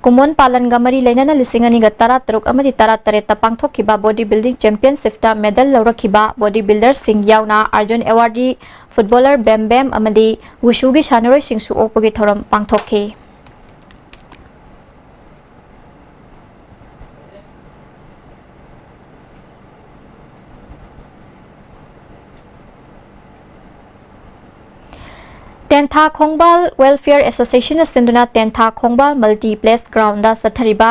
ꯀꯨꯃꯣꯟ ꯄꯥꯂꯟꯒ ꯃꯔꯤ ꯂꯩꯅꯅ ꯂꯤꯁꯤꯡ ꯑꯅꯤꯒ ꯇꯔꯥꯇꯔꯨꯛ ꯑꯃꯗꯤ ꯇꯔꯥꯇꯔꯦꯠꯇ ꯄꯥꯡꯊꯣꯛꯈꯤꯕ body building championshipꯇ medal ꯂꯧꯔꯛꯈꯤꯕ body builderꯁꯤꯡ ꯌꯥꯎꯅ Arjun awardee footballer ꯕꯦꯝ ꯕꯦꯝ ꯑꯃꯗꯤ ꯋꯨꯁꯨꯒꯤ ꯁꯥꯟꯅꯔꯣꯏꯁꯤꯡꯁꯨ ꯑꯣꯛꯄꯒꯤ ꯊꯧꯔꯝ ꯄꯥꯡꯊꯣꯛꯈꯤ꯫ ꯇꯦꯟꯊꯥ ꯈꯣꯡꯕꯥꯜ Welfare Associationꯅ ꯁꯤꯟꯗꯨꯅ ꯇꯦꯟꯊꯥ ꯈꯣꯡꯕꯥꯜ multiplex groundꯗ ꯆꯠꯊꯔꯤꯕ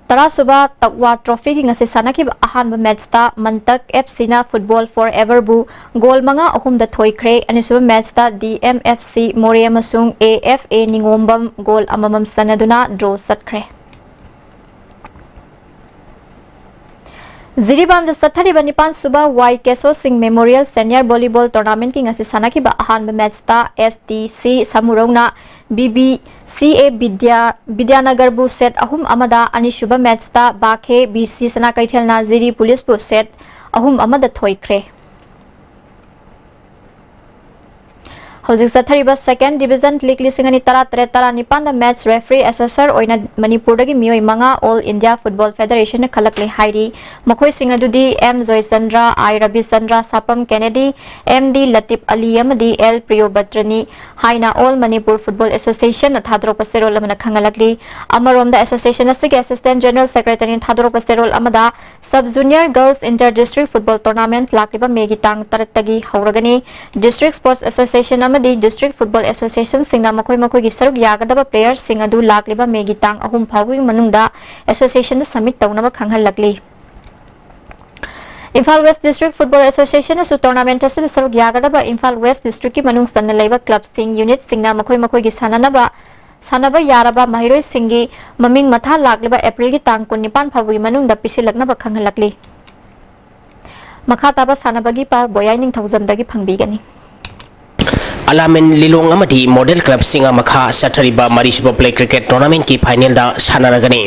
ꯇꯔꯥꯁꯨꯕ ꯇꯛꯋꯥ trophyꯒꯤ ꯉꯁꯤ ꯁꯥꯟꯅꯈꯤꯕ ꯑꯍꯥꯟꯕ matchꯇ ꯃꯟꯇꯛ FCꯅ Football Foreverꯕꯨ goal ꯃꯉꯥ ꯑꯍꯨꯝꯗ ꯊꯣꯏꯈ꯭ꯔꯦ꯫ ꯑꯅꯤꯁꯨꯕ matchꯇ DMFC ꯃꯣꯔꯦ ꯑꯃꯁꯨꯡ AFA ꯅꯤꯉꯣꯝꯕꯝ goal ꯑꯃꯃꯝ ꯆꯟꯅꯗꯨꯅ draw ꯆꯠꯈ꯭ꯔꯦ꯫ ꯖꯤꯔꯤꯕꯥꯝꯗ ꯆꯠꯊꯔꯤꯕ ꯅꯤꯄꯥꯟ ꯁꯨꯕ ꯋꯥꯏ ꯀꯦꯁꯣ ꯁꯤꯡ Memorial Senior Volleyball Tournamentꯀꯤ ꯉꯁꯤ ꯁꯥꯟꯅꯈꯤꯕ ꯑꯍꯥꯟꯕ matchꯇ STC ꯁꯃꯨꯔꯧꯅ BBCA ꯕꯤꯗ꯭ꯌꯥ, ꯕꯤꯗ꯭ꯌꯥꯅꯒꯔꯕꯨ set ꯑꯍꯨꯝ ꯑꯃꯗ, ꯑꯅꯤꯁꯨꯕ matchꯇ ꯕꯥꯈꯦ BC ꯁꯅꯥ ꯀꯩꯊꯦꯜꯅ ꯖꯤꯔꯤ ꯄꯨꯂꯤꯁꯄꯨ set ꯑꯍꯨꯝ ꯑꯃꯗ ꯊꯣꯏꯈ꯭ꯔꯦ꯫ ꯍꯧꯖꯤꯛ ꯆꯠꯊꯔꯤꯕ Second Division League ꯂꯤꯁꯤꯡ ꯑꯅꯤ ꯇꯔꯥꯇꯔꯦꯠ ꯇꯔꯥꯅꯤꯄꯥꯟꯗ match referee assessor ꯑꯣꯏꯅ ꯃꯅꯤꯄꯨꯔꯗꯒꯤ ꯃꯤꯑꯣꯏ ꯃꯉꯥ All India Football Federationꯅ ꯈꯜꯂꯛꯂꯦ ꯍꯥꯏꯔꯤ꯫ ꯃꯈꯣꯏꯁꯤꯡ ꯑꯗꯨꯗꯤ ꯑꯦꯝ ꯖꯣꯏꯆꯟꯗ꯭ꯔ, ꯑꯥꯏ ꯔꯕꯤꯆꯟꯗ꯭ꯔ, ꯁꯥꯄꯝ ꯀꯦꯅꯦꯗꯤ, ꯑꯦꯝ ꯗꯤ ꯂꯇꯤꯞ ꯑꯂꯤ ꯑꯃꯗꯤ ꯑꯦꯜ ꯄ꯭ꯔꯤꯌꯣꯕꯇ꯭ꯔꯅꯤ ꯍꯥꯏꯅ All Manipur Football Associationꯅ ꯊꯥꯗꯣꯔꯛꯄ ꯆꯦꯔꯣꯜ ꯑꯃꯅ ꯈꯪꯍꯜꯂꯛꯂꯤ꯫ ꯑꯃꯔꯣꯝꯗ, association ꯑꯁꯤꯒꯤ Assistant General Secretaryꯅ ꯊꯥꯗꯣꯔꯛꯄ ꯆꯦꯔꯣꯜ ꯑꯃꯗ, Sub Junior Girls Inter District Football Tournament ꯂꯥꯛꯂꯤꯕ ꯃꯦꯒꯤ ꯇꯥꯡ ꯇꯔꯦꯠꯇꯒꯤ ꯍꯧꯔꯒꯅꯤ꯫ District Sports Association ꯑꯃꯗꯤ District Football Associationꯁꯤꯡꯅ ꯃꯈꯣꯏ ꯃꯈꯣꯏꯒꯤ ꯁꯔꯨꯛ ꯌꯥꯒꯗꯕ playerꯁꯤꯡ ꯑꯗꯨ ꯂꯥꯛꯂꯤꯕ ꯃꯦꯒꯤ ꯇꯥꯡ ꯑꯍꯨꯝ ꯐꯥꯎꯕꯒꯤ ꯃꯅꯨꯡꯗ associationꯗ submit ꯇꯧꯅꯕ ꯈꯪꯍꯜꯂꯛꯂꯤ꯫ Imphal West District Football Associationꯅꯁꯨ tournament ꯑꯁꯤꯗ ꯁꯔꯨꯛ ꯌꯥꯒꯗꯕ ꯏꯝꯐꯥꯜ West Districtꯀꯤ ꯃꯅꯨꯡ ꯆꯟꯅ ꯂꯩꯕ clubꯁꯤꯡ, unitꯁꯤꯡꯅ ꯃꯈꯣꯏ ꯃꯈꯣꯏꯒꯤ ꯁꯥꯟꯅꯅꯕ, ꯁꯥꯟꯅꯕ ꯌꯥꯔꯕ ꯃꯍꯩꯔꯣꯏꯁꯤꯡꯒꯤ ꯃꯃꯤꯡ ꯃꯊꯥ ꯂꯥꯛꯂꯤꯕ Aprilꯒꯤ ꯇꯥꯡ ꯀꯨꯟꯅꯤꯄꯥꯟ ꯐꯥꯎꯕꯒꯤ ꯃꯅꯨꯡꯗ ꯄꯤꯁꯤꯜꯂꯛꯅꯕ ꯈꯪꯍꯜꯂꯛꯂꯤ꯫ ꯃꯈꯥ ꯇꯥꯕ ꯁꯥꯟꯅꯕꯒꯤ ꯄꯥꯎ ꯕꯣꯌꯥꯏ ꯅꯤꯡꯊꯧꯖꯝꯗꯒꯤ ꯐꯪꯕꯤꯒꯅꯤ꯫ ꯑꯂꯥꯃꯦꯟ ꯂꯤꯂꯣꯡ ꯑꯃꯗꯤ ꯃꯣꯗꯦꯜ ꯀ꯭ꯂꯕ ꯁꯤꯡꯉꯥ ꯃꯈꯥ ꯆꯠꯊꯔꯤꯕ ꯃꯔꯤꯁꯨꯕ play cricket tournamentꯀꯤ finalꯗ ꯁꯥꯟꯅꯔꯒꯅꯤ꯫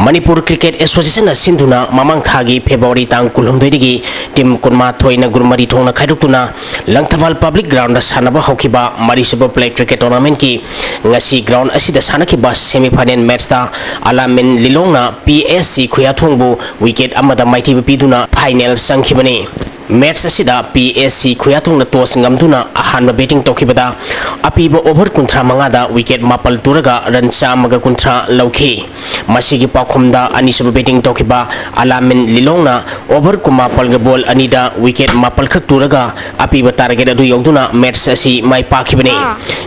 ꯃꯅꯤꯄꯨꯔ Cricket Associationꯅ ꯁꯤꯟꯗꯨꯅ ꯃꯃꯥꯡ ꯊꯥꯒꯤ February ꯇꯥꯡ ꯀꯨꯟꯍꯨꯝꯗꯣꯏꯗꯒꯤ team ꯀꯨꯟꯃꯥꯊꯣꯏꯅ group ꯃꯔꯤ ꯊꯣꯛꯅ ꯈꯥꯏꯗꯣꯛꯇꯨꯅ ꯂꯪꯊꯕꯥꯜ Public Groundꯗ ꯁꯥꯟꯅꯕ ꯍꯧꯈꯤꯕ ꯃꯔꯤꯁꯨꯕ play cricket tournamentꯀꯤ ꯉꯁꯤ ground ꯑꯁꯤꯗ ꯁꯥꯟꯅꯈꯤꯕ semi final matchꯇ ꯑꯂꯥꯃꯦꯟ ꯂꯤꯂꯣꯡꯅ P S C ꯈꯨꯌꯥꯊꯣꯡꯕꯨ wicket ꯑꯃꯗ ꯃꯥꯏꯊꯤꯕ ꯄꯤꯗꯨꯅ final ꯆꯪꯈꯤꯕꯅꯤ꯫ Match ꯑꯁꯤꯗ P S C ꯈꯨꯌꯥꯊꯣꯡꯅ toss ꯉꯝꯗꯨꯅ ꯑꯍꯥꯟꯕ batting ꯇꯧꯈꯤꯕꯗ ꯑꯄꯤꯕ over ꯀꯨꯟꯊ꯭ꯔꯥ ꯃꯉꯥꯗ wicket ꯃꯥꯄꯜ ꯇꯨꯔꯒ run ꯆꯥꯝꯃꯒ ꯀꯨꯟꯊ꯭ꯔꯥ ꯂꯧꯈꯤ꯫ ꯃꯁꯤꯒꯤ ꯄꯥꯎꯈꯨꯝꯗ ꯑꯅꯤꯁꯨꯕ batting ꯇꯧꯈꯤꯕ ꯑꯂꯥꯃꯤꯟ ꯂꯤꯂꯣꯡꯅ over ꯀꯨꯟꯃꯥꯄꯜꯒ ball ꯑꯅꯤꯗ wicket ꯃꯥꯄꯜ ꯈꯛ ꯇꯨꯔꯒ ꯑꯄꯤꯕ target ꯑꯗꯨ ꯌꯧꯗꯨꯅ match ꯑꯁꯤ ꯃꯥꯏ ꯄꯥꯛꯈꯤꯕꯅꯤ꯫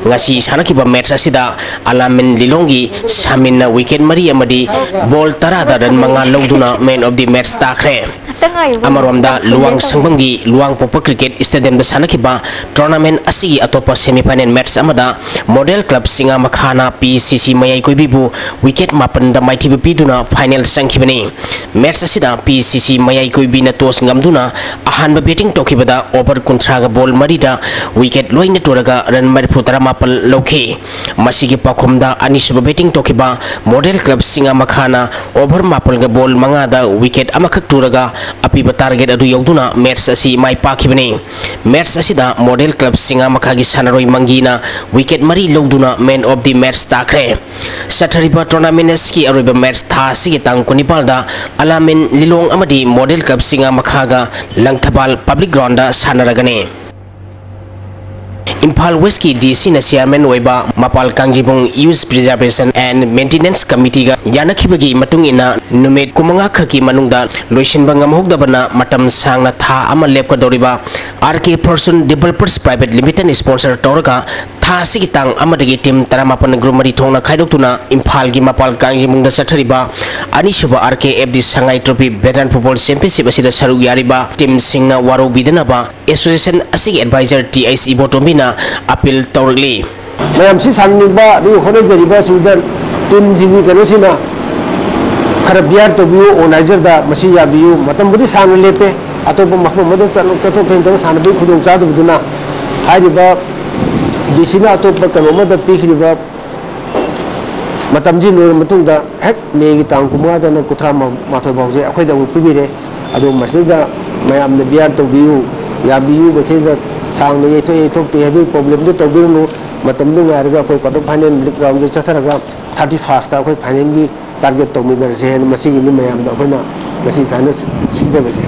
ꯉꯁꯤ ꯁꯥꯟꯅꯈꯤꯕ match ꯑꯁꯤꯗ ꯑꯂꯥꯃꯤꯟ ꯂꯤꯂꯣꯡꯒꯤ ꯁꯥꯃꯤꯟꯅ wicket ꯃꯔꯤ ꯑꯃꯗꯤ ball ꯇꯔꯥꯗ run ꯃꯉꯥ ꯂꯧꯗꯨꯅ man of the match ꯇꯥꯈ꯭ꯔꯦ꯫ ꯑꯃꯔꯣꯝꯗ ꯂꯨꯋꯥꯡ ꯁꯪꯕꯝꯒꯤ ꯂꯨꯋꯥꯡꯄꯣꯛꯄ cricket stadiumꯗ ꯁꯥꯟꯅꯈꯤꯕ tournament ꯑꯁꯤꯒꯤ ꯑꯇꯣꯞꯄ semi final match ꯑꯃꯗ model club ꯁꯤꯡꯉꯥ ꯃꯈꯥꯅ P C C ꯃꯌꯥꯏ ꯀꯣꯏꯕꯤꯕꯨ wicket ꯃꯥꯄꯟꯗ ꯃꯥꯏꯊꯤꯕ ꯄꯤꯗꯨꯅ final ꯆꯪꯈꯤꯕꯅꯤ꯫ Match ꯑꯁꯤꯗ P C C ꯃꯌꯥꯏ ꯀꯣꯏꯕꯤꯅ toss ꯉꯝꯗꯨꯅ ꯑꯍꯥꯟꯕ batting ꯇꯧꯈꯤꯕꯗ over ꯀꯨꯟꯊ꯭ꯔꯥꯒ ball ꯃꯔꯤꯗ wicket ꯂꯣꯏꯅ ꯇꯨꯔꯒ run ꯃꯔꯤꯐꯨ ꯇꯔꯥꯃꯥꯄꯜ ꯂꯧꯈꯤ꯫ ꯃꯁꯤꯒꯤ ꯄꯥꯎꯈꯨꯝꯗ ꯑꯅꯤꯁꯨꯕ batting ꯇꯧꯈꯤꯕ model club ꯁꯤꯡꯉꯥ ꯃꯈꯥꯅ over ꯃꯥꯄꯜꯒ ball ꯃꯉꯥꯗ wicket ꯑꯃꯈꯛ ꯇꯨꯔꯒ ꯑꯄꯤꯕ target ꯑꯗꯨ ꯌꯧꯗꯨꯅ match ꯑꯁꯤ ꯃꯥꯏ ꯄꯥꯛꯈꯤꯕꯅꯤ꯫ ꯃꯦꯠꯆ ꯑꯁꯤꯗ ꯃꯣꯗꯦꯜ ꯀ꯭ꯂꯕ ꯆꯤꯡꯉꯥ ꯃꯈꯥꯒꯤ ꯁꯥꯟꯅꯔꯣꯏ ꯃꯪꯒꯤꯅ ꯋꯤꯀꯦꯠ ꯃꯔꯤ ꯂꯧꯗꯨꯅ ꯃꯦꯟ ꯑꯣꯐ ꯗꯤ ꯃꯦꯠꯆ ꯇꯥꯈ꯭ꯔꯦ꯫ ꯆꯠꯊꯔꯤꯕ ꯇꯣꯔꯅꯥꯃꯦꯟ ꯑꯁꯤꯒꯤ ꯑꯔꯣꯏꯕ ꯃꯦꯠꯆ ꯊꯥ ꯑꯁꯤꯒꯤ ꯇꯥꯡ ꯀꯨꯟꯅꯤꯄꯥꯜꯗ ꯑꯂꯥꯃꯤꯟ ꯂꯤꯂꯣꯡ ꯑꯃꯗꯤ ꯃꯣꯗꯦꯜ ꯀ꯭ꯂꯕ ꯆꯤꯡꯉꯥ ꯃꯈꯥꯒ ꯂꯪꯊꯕꯥꯜ ꯄꯕ꯭ꯂꯤꯛ ꯒ꯭ꯔꯥꯎꯟꯗ ꯁꯥꯟꯅꯔꯒꯅꯤ꯫ ꯏꯝꯐꯥꯜ ꯋꯦꯁꯀꯤ ꯗꯤ ꯁꯤꯅ ꯆꯤꯌꯥꯔꯃꯦꯟ ꯑꯣꯏꯕ Mapal Kangjeibung use preservation and maintenance ꯀꯃꯤꯇꯤꯒ ꯌꯥꯅꯈꯤꯕꯒꯤ ꯃꯇꯨꯡ ꯏꯟꯅ ꯅꯨꯃꯤꯠ ꯀꯨꯟꯃꯉꯥ ꯈꯛꯀꯤ ꯃꯅꯨꯡꯗ ꯂꯣꯏꯁꯤꯟꯕ ꯉꯝꯍꯧꯗꯕꯅ ꯃꯇꯝ ꯁꯥꯡꯅ ꯊꯥ ꯑꯃ ꯂꯦꯞꯀꯗꯧꯔꯤꯕ ꯑꯥꯔ ꯀꯦ ꯐꯣꯔꯆꯨꯟ ꯗꯤꯕꯦꯂꯄꯔꯁ ꯄ꯭ꯔꯥꯏꯚꯦꯠ ꯂꯤꯃꯤꯇꯦꯗ ꯁ꯭ꯄꯣꯟꯁꯔ ꯇꯧꯔꯒ ꯊꯥ ꯑꯁꯤꯒꯤ ꯇꯥꯡ ꯑꯃꯗꯒꯤ ꯇꯤꯝ ꯇꯔꯥꯃꯥꯄꯟ ꯒ꯭ꯔꯨꯞ ꯃꯔꯤ ꯊꯣꯛꯅ ꯈꯥꯏꯗꯣꯛꯇꯨꯅ ꯏꯝꯐꯥꯜꯒꯤ ꯃꯄꯥꯜ ꯀꯥꯡꯖꯤꯕꯨꯡꯗ ꯆꯠꯊꯔꯤꯕ ꯑꯅꯤꯁꯨꯕ ꯑꯥꯔ ꯀꯦ ꯑꯦꯐ ꯗꯤ ꯁꯉꯥꯏ ꯇ꯭ꯔꯣꯐꯤ ꯚꯦꯇꯔꯥꯟ ꯐꯨꯠꯕꯣꯜ ꯆꯦꯝꯄꯤꯌꯟꯁꯤꯞ ꯑꯁꯤꯗ ꯁꯔꯨꯛ ꯌꯥꯔꯤꯕ ꯇꯤꯝꯁꯤꯡꯅ ꯋꯥꯔꯧꯕꯤꯗꯅꯕ ꯑꯦꯁꯣꯁꯤꯌꯦꯁꯟ ꯑꯁꯤꯒꯤ ꯑꯦꯗꯚꯥꯏꯖꯔ ꯇꯤ ꯑꯩꯆ ꯏꯕꯣꯇꯣꯝꯕꯤꯅ ꯑꯄꯤꯜ ꯇꯧꯔꯛꯂꯤ꯫ ꯃꯌꯥꯝꯁꯤ ꯁꯥꯟꯅꯅꯤꯡꯕ ꯑꯗꯒꯤ ꯍꯣꯠꯅꯖꯔꯤꯕ ꯁꯤꯗ ꯇꯤꯝꯁꯤꯡꯒꯤ ꯀꯩꯅꯣꯁꯤꯅ ꯈꯔ ꯕꯤꯌꯥꯔ ꯇꯧꯕꯤꯌꯨ, ꯑꯣꯔꯒꯅꯥꯏꯖꯔꯗ ꯃꯁꯤ ꯌꯥꯕꯤꯌꯨ꯫ ꯃꯇꯝꯕꯨꯗꯤ ꯁꯥꯡꯅ ꯂꯦꯞꯄꯦ, ꯑꯇꯣꯞꯄ ꯃꯐꯝ ꯑꯃꯗ ꯆꯠꯂ-, ꯆꯠꯊꯣꯛ ꯆꯠꯁꯤꯟ ꯇꯧꯔꯒ ꯁꯥꯟꯅꯕꯒꯤ ꯈꯨꯗꯣꯡ ꯆꯥꯗꯕꯗꯨꯅ ꯍꯥꯏꯔꯤꯕ ꯗꯤ ꯁꯤꯅ ꯑꯇꯣꯞꯄ ꯀꯩꯅꯣ ꯑꯃꯗ ꯄꯤꯈ꯭ꯔꯤꯕ ꯃꯇꯝꯁꯤ ꯂꯣꯏꯔꯕ ꯃꯇꯨꯡꯗ ꯍꯦꯛ ꯃꯦꯒꯤ ꯇꯥꯡ ꯀꯨꯟꯃꯉꯥꯗꯅ ꯀꯨꯟꯊ꯭ꯔꯥ ꯃꯥꯊꯣꯏ ꯐꯥꯎꯁꯦ ꯑꯩꯈꯣꯏꯗ ꯑꯃꯨꯛ ꯄꯤꯕꯤꯔꯦ꯫ ꯑꯗꯣ ꯃꯁꯤꯗ ꯃꯌꯥꯝꯅ ꯕꯤꯌꯥꯔ ꯇꯧꯕꯤꯌꯨ, ꯌꯥꯕꯤꯌꯨ, ꯃꯁꯤꯗ ꯁꯥꯡꯅ ꯌꯩꯊꯣꯛ ꯌꯩꯊꯣꯛꯇꯦ ꯍꯥꯏꯕꯒꯤ ꯄ꯭ꯔꯣꯕ꯭ꯂꯦꯝꯗꯣ ꯇꯧꯕꯤꯔꯨꯅꯨ꯫ ꯃꯇꯝꯗꯨ ꯉꯥꯏꯔꯒ ꯑꯩꯈꯣꯏ ꯀ꯭ꯋꯥꯇꯔ ꯐꯥꯏꯅꯦꯜ ꯂꯤꯛ ꯔꯥꯎꯟꯁꯦ ꯆꯠꯊꯔꯒ ꯊꯥꯔꯇꯤ ꯐꯥꯔꯁꯇ ꯑꯩꯈꯣꯏ ꯐꯥꯏꯅꯦꯜꯒꯤ ꯇꯥꯔꯒꯦꯠ ꯇꯧꯃꯤꯟꯅꯔꯁꯦ ꯍꯥꯏꯅ ꯃꯁꯤꯒꯤꯅꯤ ꯃꯌꯥꯝꯗ ꯑꯩꯈꯣꯏꯅ ꯉꯁꯤ ꯁꯨꯃꯥꯏꯅ ꯁꯤꯟꯖꯕꯁꯦ꯫